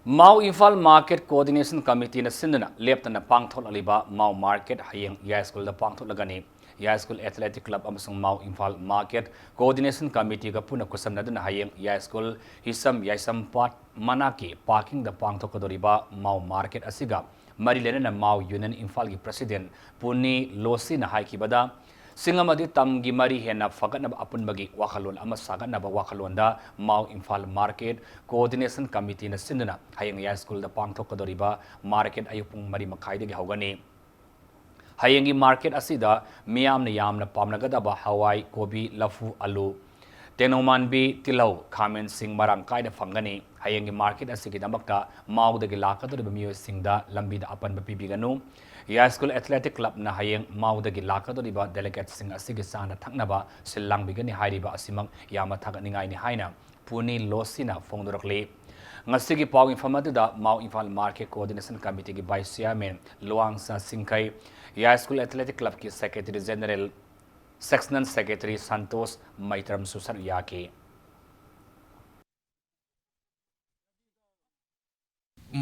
Mao Imphal Market Coordination Committeeꯅ ꯁꯤꯟꯗꯨꯅ ꯂꯦꯞꯇꯅ ꯄꯥꯡꯊꯣꯛꯂꯛꯂꯤꯕ Mao Market ꯍꯌꯦꯡ ꯌꯥꯏꯁ꯭ꯀꯨꯜꯗ ꯄꯥꯡꯊꯣꯛꯂꯒꯅꯤ꯫ ꯌꯥꯏꯁ꯭ꯀꯨꯜ Athletic Club ꯑꯃꯁꯨꯡ Mao Imphal Market Coordination Committeeꯒ ꯄꯨꯟꯅ ꯈꯨꯠꯁꯝꯅꯗꯨꯅ ꯍꯌꯦꯡ ꯌꯥꯏꯁ꯭ꯀꯨꯜ ꯍꯤꯁꯝ ꯌꯥꯏꯁꯝꯄꯥꯠ ꯃꯅꯥꯛꯀꯤ parkingꯗ ꯄꯥꯡꯊꯣꯛꯀꯗꯧꯔꯤꯕ Mao Market ꯑꯁꯤꯒ ꯃꯔꯤ ꯂꯩꯅꯅ Mao Union ꯏꯝꯐꯥꯜꯒꯤ President ꯄꯨꯅꯤ ꯂꯣꯁꯤꯅ ꯍꯥꯏꯈꯤꯕꯗ, ꯁꯤꯡ ꯑꯃꯗꯤ ꯇꯝꯒꯤ ꯃꯔꯤ ꯍꯦꯟꯅ ꯐꯒꯠꯅꯕ ꯑꯄꯨꯟꯕꯒꯤ ꯋꯥꯈꯜꯂꯣꯟ ꯑꯃ ꯁꯥꯒꯠꯅꯕ ꯋꯥꯈꯜꯂꯣꯟꯗ ꯃꯥꯎ ꯏꯝꯐꯥꯜ ꯃꯥꯔꯀꯦꯠ ꯀꯣꯑꯣꯔꯗꯤꯅꯦꯁꯟ ꯀꯃꯤꯇꯤꯅ ꯁꯤꯟꯗꯨꯅ ꯍꯌꯦꯡ ꯌꯥꯏꯁ꯭ꯀꯨꯜꯗ ꯄꯥꯡꯊꯣꯛꯀꯗꯧꯔꯤꯕ ꯃꯥꯔꯀꯦꯠ ꯑꯌꯨꯛ ꯄꯨꯡ ꯃꯔꯤ ꯃꯈꯥꯏꯗꯒꯤ ꯍꯧꯒꯅꯤ꯫ ꯍꯌꯦꯡꯒꯤ ꯃꯥꯔꯀꯦꯠ ꯑꯁꯤꯗ ꯃꯤꯌꯥꯝꯅ ꯌꯥꯝꯅ ꯄꯥꯝꯅꯒꯗꯕ ꯍꯋꯥꯏ, ꯀꯣꯕꯤ, ꯂꯐꯨ, ꯑꯂꯨ, ꯇꯦꯅꯧꯃꯥꯟꯕꯤ, ꯇꯤꯜꯍꯧ, ꯈꯥꯃꯦꯟꯁꯤꯡ ꯃꯔꯥꯡ ꯀꯥꯏꯅ ꯐꯪꯒꯅꯤ꯫ ꯍꯌꯦꯡꯒꯤ ꯃꯥꯔꯀꯦꯠ ꯑꯁꯤꯒꯤꯗꯃꯛꯇ ꯃꯥꯎꯗꯒꯤ ꯂꯥꯛꯀꯗꯧꯔꯤꯕ ꯃꯤꯑꯣꯏꯁꯤꯡꯗ ꯂꯝꯕꯤꯗ ꯑꯄꯟꯕ ꯄꯤꯕꯤꯒꯅꯨ꯫ ꯌꯥꯏꯁ꯭ꯀꯨꯜ ꯑꯦꯊꯂꯦꯇꯤꯛ ꯀ꯭ꯂꯕꯅ ꯍꯌꯦꯡ ꯃꯥꯎꯗꯒꯤ ꯂꯥꯛꯀꯗꯧꯔꯤꯕ ꯗꯦꯂꯤꯒꯦꯠꯁꯤꯡ ꯑꯁꯤꯒꯤ ꯆꯥꯅ ꯊꯛꯅꯕ ꯁꯤꯜ ꯂꯥꯡꯕꯤꯒꯅꯤ ꯍꯥꯏꯔꯤꯕ ꯑꯁꯤꯃꯛ ꯌꯥꯝꯅ ꯊꯥꯒꯠꯅꯤꯡꯉꯥꯏꯅꯤ ꯍꯥꯏꯅ ꯄꯨꯅꯤ ꯂꯣꯁꯤꯅ ꯐꯣꯡꯗꯣꯔꯛꯂꯤ꯫ ꯉꯁꯤꯒꯤ ꯄꯥꯎ ꯏꯐꯝ ꯑꯗꯨꯗ ꯃꯥꯎ ꯏꯝꯐꯥꯜ ꯃꯥꯔꯀꯦꯠ ꯀꯣꯑꯣꯔꯗꯤꯅꯦꯁꯟ ꯀꯃꯤꯇꯤꯒꯤ vice chairman Luwangsha Singkhei, Yaiskul athletic ꯀ꯭ꯂꯕꯀꯤ secretary general, sectional secretary Santosh ꯃꯩꯇ꯭ꯔꯝꯁꯨ ꯁꯔꯨꯛ ꯌꯥꯈꯤ꯫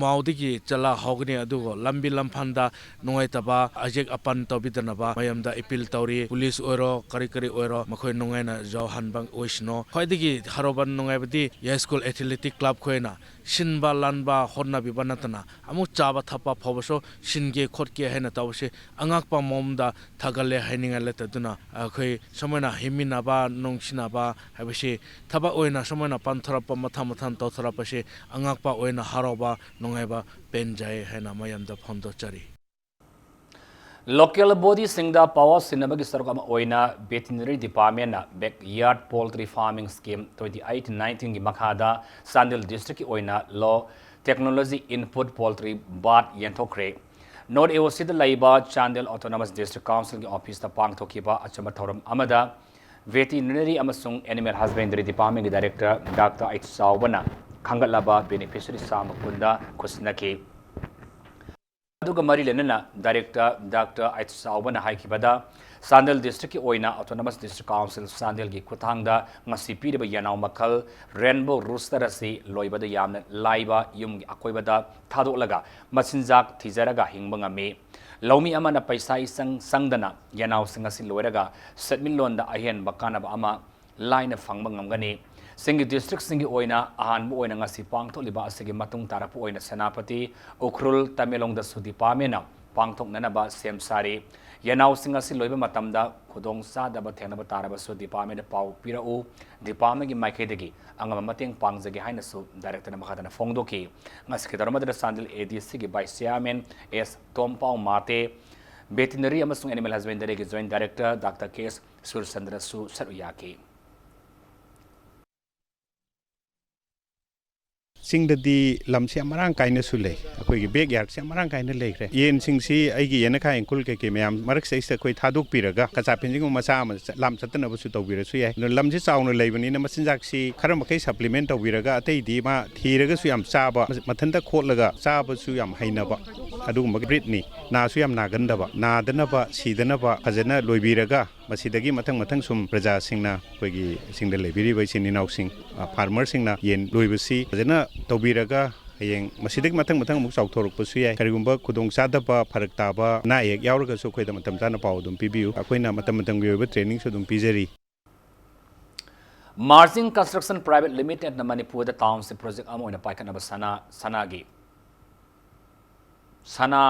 ꯃꯥꯎꯗꯒꯤ ꯆꯠꯂ ꯍꯧꯒꯅꯤ, ꯑꯗꯨꯒ ꯂꯝꯕꯤ ꯂꯝꯐꯥꯟꯗ ꯅꯨꯡꯉꯥꯏꯇꯕ, ꯑꯌꯦꯛ ꯑꯄꯟ ꯇꯧꯕꯤꯗꯅꯕ ꯃꯌꯥꯝꯗ ꯑꯦꯄꯤꯜ ꯇꯧꯔꯤ꯫ ꯄꯨꯂꯤꯁ ꯑꯣꯏꯔꯣ, ꯀꯔꯤ ꯀꯔꯤ ꯑꯣꯏꯔꯣ, ꯃꯈꯣꯏ ꯅꯨꯡꯉꯥꯏꯅ ꯌꯥꯎꯍꯟꯕ ꯑꯣꯏꯁꯅꯣ꯫ ꯈ꯭ꯋꯥꯏꯗꯒꯤ ꯍꯔꯥꯎꯕ ꯅꯨꯡꯉꯥꯏꯕꯗꯤ ꯌꯥꯏꯁ꯭ꯀꯨꯜ ꯑꯦꯊꯂꯦꯇꯤꯛ ꯀ꯭ꯂꯕ ꯈꯣꯏꯅ ꯁꯤꯟꯕ ꯂꯥꯟꯕ ꯍꯣꯠꯅꯕꯤꯕ ꯅꯠꯇꯅ ꯑꯃꯨꯛ ꯆꯥꯕ ꯊꯛꯄ ꯐꯥꯎꯕꯁꯨ ꯁꯤꯟꯒꯦ ꯈꯣꯠꯀꯦ ꯍꯥꯏꯅ ꯇꯧꯕꯁꯦ ꯑꯉꯛꯄ ꯃꯑꯣꯡꯗ ꯊꯥꯒꯠꯂꯦ ꯍꯥꯏꯅꯤꯡꯉꯥꯏ ꯂꯩꯇꯦ꯫ ꯑꯗꯨꯅ ꯑꯩꯈꯣꯏ ꯁꯨꯃꯥꯏꯅ ꯍꯤꯡꯃꯤꯟꯅꯕ, ꯅꯨꯡꯁꯤꯅꯕ ꯍꯥꯏꯕꯁꯤ ꯊꯕꯛ ꯑꯣꯏꯅ ꯁꯨꯃꯥꯏꯅ ꯄꯥꯡꯊꯣꯔꯛꯄ, ꯃꯊꯪ ꯃꯊꯪ ꯇꯧꯊꯣꯔꯛꯄꯁꯤ ꯑꯉꯛꯄ ꯑꯣꯏꯅ ꯍꯔꯥꯎꯕ, ꯅꯨꯡꯉꯥꯏꯕ, ꯄꯦꯟꯖꯩ ꯍꯥꯏꯅ ꯃꯌꯥꯝꯗ ꯐꯣꯡꯗꯣꯛꯆꯔꯤ꯫ ꯂꯣꯀꯦꯜ ꯕꯣꯗꯤꯁꯤꯡꯗ ꯄꯥꯋꯔ ꯁꯤꯟꯅꯕꯒꯤ ꯁꯔꯨꯛ ꯑꯃ ꯑꯣꯏꯅ ꯚꯦꯇꯤꯅꯔꯤ ꯗꯤꯄꯥꯔꯠꯃꯦꯟꯅ backyard poultry farming scheme twenty eight ꯅꯥꯏꯟꯇꯤꯟꯒꯤ ꯃꯈꯥꯗ ꯆꯥꯟꯗꯦꯜ ꯗꯤꯁꯇ꯭ꯔꯤꯛꯀꯤ ꯑꯣꯏꯅ low technology input poultry bird ꯌꯦꯟꯊꯣꯛꯈ꯭ꯔꯦ꯫ ꯅꯣꯔꯠ ꯑꯦ ꯑꯣ ꯁꯤꯗ ꯂꯩꯕ ꯆꯥꯟꯗꯦꯜ ꯑꯣꯇꯣꯅꯣꯃꯁ ꯗꯤꯁꯇ꯭ꯔꯤꯛ ꯀꯥꯎꯟꯁꯤꯜꯒꯤ ꯑꯣꯐꯤꯁꯇ ꯄꯥꯡꯊꯣꯛꯈꯤꯕ ꯑꯆꯝꯕ ꯊꯧꯔꯝ ꯑꯃꯗ ꯚꯦꯇꯤꯅꯔꯤ ꯑꯃꯁꯨꯡ ꯑꯦꯅꯤꯃꯦꯜ ꯍꯁꯕꯦꯟꯗꯔꯤ ꯗꯤꯄꯥꯔꯠꯃꯦꯟꯒꯤ ꯗꯥꯏꯔꯦꯛꯇꯔ ꯗꯥꯛꯇꯔ ꯑꯩꯆ ꯆꯥꯎꯕꯅ ꯈꯟꯒꯠꯂꯕ ꯕꯦꯅꯤꯐꯤꯁꯔꯤ ꯆꯥꯝꯃ ꯀꯨꯟꯗ ꯈꯨꯠꯁꯤꯟꯅꯈꯤ꯫ ꯑꯗꯨꯒ ꯃꯔꯤ ꯂꯩꯅꯅ ꯗꯥꯏꯔꯦꯛꯇꯔ ꯗꯥꯛꯇꯔ ꯑꯩꯆ ꯆꯥꯎꯕꯅ ꯍꯥꯏꯈꯤꯕꯗ, ꯆꯥꯟꯗꯦꯜ ꯗꯤꯁꯇ꯭ꯔꯤꯛꯀꯤ ꯑꯣꯏꯅ ꯑꯣꯇꯣꯅꯣꯃꯁ ꯗꯤꯁꯇ꯭ꯔꯤꯛ ꯀꯥꯎꯟꯁꯤꯜ ꯆꯥꯟꯗꯦꯜꯒꯤ ꯈꯨꯠꯊꯥꯡꯗ ꯉꯁꯤ ꯄꯤꯔꯤꯕ ꯌꯦꯅꯥꯎ ꯃꯈꯜ ꯔꯦꯟꯕꯣ ꯔꯨꯁꯇꯔ ꯑꯁꯤ ꯂꯣꯏꯕꯗ ꯌꯥꯝꯅ ꯂꯥꯏꯕ ꯌꯨꯝꯒꯤ ꯑꯀꯣꯏꯕꯗ ꯊꯥꯗꯣꯛꯂꯒ ꯃꯆꯤꯟꯖꯥꯛ ꯊꯤꯖꯔꯒ ꯍꯤꯡꯕ ꯉꯝꯃꯤ꯫ ꯂꯧꯃꯤ ꯑꯃꯅ ꯄꯩꯁꯥ ꯏꯆꯪ ꯆꯪꯗꯅ ꯌꯦꯅꯥꯎꯁꯤꯡ ꯑꯁꯤ ꯂꯣꯏꯔꯒ ꯁꯦꯟꯃꯤꯠꯂꯣꯟꯗ ꯑꯍꯦꯟꯕ ꯀꯥꯟꯅꯕ ꯑꯃ ꯂꯥꯏꯅ ꯐꯪꯕ ꯉꯝꯒꯅꯤ꯫ ꯁꯤꯡꯒꯤ ꯗꯤꯁꯇ꯭ꯔꯤꯛꯁꯤꯡꯒꯤ ꯑꯣꯏꯅ ꯑꯍꯥꯟꯕ ꯑꯣꯏꯅ ꯉꯁꯤ ꯄꯥꯡꯊꯣꯛꯂꯤꯕ ꯑꯁꯤꯒꯤ ꯃꯇꯨꯡ ꯇꯥꯔꯛꯄ ꯑꯣꯏꯅ ꯁꯦꯅꯥꯄꯇꯤ, ꯎꯈ꯭ꯔꯨꯜ, ꯇꯃꯦꯡꯂꯣꯡꯗꯁꯨ ꯗꯤꯄꯥꯔꯠꯃꯦꯟꯅ ꯄꯥꯡꯊꯣꯛꯅꯅꯕ ꯁꯦꯝ ꯁꯥꯔꯤ꯫ ꯌꯦꯅꯥꯎꯁꯤꯡ ꯑꯁꯤ ꯂꯣꯏꯕ ꯃꯇꯝꯗ ꯈꯨꯗꯣꯡ ꯆꯥꯗꯕ ꯊꯦꯡꯅꯕ ꯇꯥꯔꯕꯁꯨ department ꯄꯥꯎ ꯄꯤꯔꯛꯎ, department ꯃꯥꯏꯀꯩꯗꯒꯤ ꯑꯉꯝꯕ ꯃꯇꯦꯡ ꯄꯥꯡꯖꯒꯦ ꯍꯥꯏꯅꯁꯨ director ꯅ ꯃꯈꯥ ꯇꯥꯅ ꯐꯣꯡꯗꯣꯛꯈꯤ꯫ ꯉꯁꯤꯒꯤ ꯊꯧꯔꯝ ꯑꯗꯨꯗ ꯆꯥꯟꯗꯦꯜ A D C ꯒꯤ vice chairman S ꯇꯣꯝꯄꯥꯎ Mate, veterinary ꯑꯃꯁꯨꯡ animal husbandry ꯒꯤ joint director Doctor K S ꯁꯨꯔꯆꯟꯗ꯭ꯔꯁꯨ ꯁꯔꯨꯛ ꯌꯥꯈꯤ꯫ ꯆꯤꯡꯗꯗꯤ ꯂꯝꯁꯤ ꯌꯥꯝ ꯃꯔꯥꯡ ꯀꯥꯏꯅꯁꯨ ꯂꯩ, ꯑꯩꯈꯣꯏꯒꯤ backyard ꯁꯤ ꯌꯥꯝ ꯃꯔꯥꯡ ꯀꯥꯏꯅ ꯂꯩꯈ꯭ꯔꯦ꯫ ꯌꯦꯟꯁꯤꯡꯁꯤ ꯑꯩꯒꯤ ꯌꯦꯅꯈꯥ ꯌꯦꯡꯈꯨꯜ ꯀꯩꯀꯩ ꯃꯌꯥꯝ ꯃꯔꯛꯁꯤꯗꯩꯁꯤꯗ ꯑꯩꯈꯣꯏ ꯊꯥꯗꯣꯛꯄꯤꯔꯒ ꯀꯆꯥ ꯐꯤꯟꯖꯤꯡꯒꯨꯝꯕ ꯃꯆꯥ ꯑꯃ ꯆꯠ-, ꯂꯥꯝ ꯆꯠꯇꯅꯕꯁꯨ ꯇꯧꯕꯤꯔꯁꯨ ꯌꯥꯏ꯫ ꯑꯗꯨꯅ ꯂꯝꯁꯤ ꯆꯥꯎꯅ ꯂꯩꯕꯅꯤꯅ ꯃꯆꯤꯟꯖꯥꯛꯁꯤ ꯈꯔ ꯃꯈꯩ supplement ꯇꯧꯕꯤꯔꯒ ꯑꯇꯩꯗꯤ ꯃꯥ ꯊꯤꯔꯒꯁꯨ ꯌꯥꯝ ꯆꯥꯕ, ꯃꯊꯟꯇ ꯈꯣꯠꯂꯒ ꯆꯥꯕꯁꯨ ꯌꯥꯝ ꯍꯩꯅꯕ ꯑꯗꯨꯒꯨꯝꯕ breed ꯅꯤ꯫ ꯅꯥꯁꯨ ꯌꯥꯝ ꯅꯥꯒꯟꯗꯕ, ꯅꯥꯗꯅꯕ ꯁꯤꯗꯅꯕ ꯐꯖꯅ ꯂꯣꯏꯕꯤꯔꯒ ꯃꯁꯤꯗꯒꯤ ꯃꯊꯪ ꯃꯊꯪ ꯁꯨꯝ ꯄ꯭ꯔꯖꯥꯁꯤꯡꯅ, ꯑꯩꯈꯣꯏꯒꯤ ꯆꯤꯡꯗ ꯂꯩꯕꯤꯔꯤꯕ ꯏꯆꯤꯟ ꯏꯅꯥꯎꯁꯤꯡ, ꯑ, farmer ꯁꯤꯡꯅ ꯌꯦꯟ ꯂꯣꯏꯕꯁꯤ ꯐꯖꯅ ꯇꯧꯕꯤꯔꯒ ꯍꯌꯦꯡ ꯃꯁꯤꯗꯒꯤ ꯃꯊꯪ ꯃꯊꯪ ꯑꯃꯨꯛ ꯆꯥꯎꯊꯣꯔꯛꯄꯁꯨ ꯌꯥꯏ꯫ ꯀꯔꯤꯒꯨꯝꯕ ꯈꯨꯗꯣꯡ ꯆꯥꯗꯕ, ꯐꯔꯛ ꯇꯥꯕ, ꯑꯅꯥ ꯑꯌꯦꯛ ꯌꯥꯎꯔꯒꯁꯨ ꯑꯩꯈꯣꯏꯗ ꯃꯇꯝ ꯆꯥꯅ ꯄꯥꯎ ꯑꯗꯨꯝ ꯄꯤꯕꯤꯌꯨ꯫ ꯑꯩꯈꯣꯏꯅ ꯃꯇꯝ ꯃꯇꯝꯒꯤ ꯑꯣꯏꯕ training ꯁꯨ ꯑꯗꯨꯝ ꯄꯤꯖꯔꯤ꯫ Margin Construction Private Limited ꯅ ꯃꯅꯤꯄꯨꯔꯗ township project ꯑꯃ ꯑꯣꯏꯅ ꯄꯥꯏꯈꯠꯅꯕ ꯁꯅꯥ-, ꯁꯅꯥꯒꯤ ꯁꯅꯥ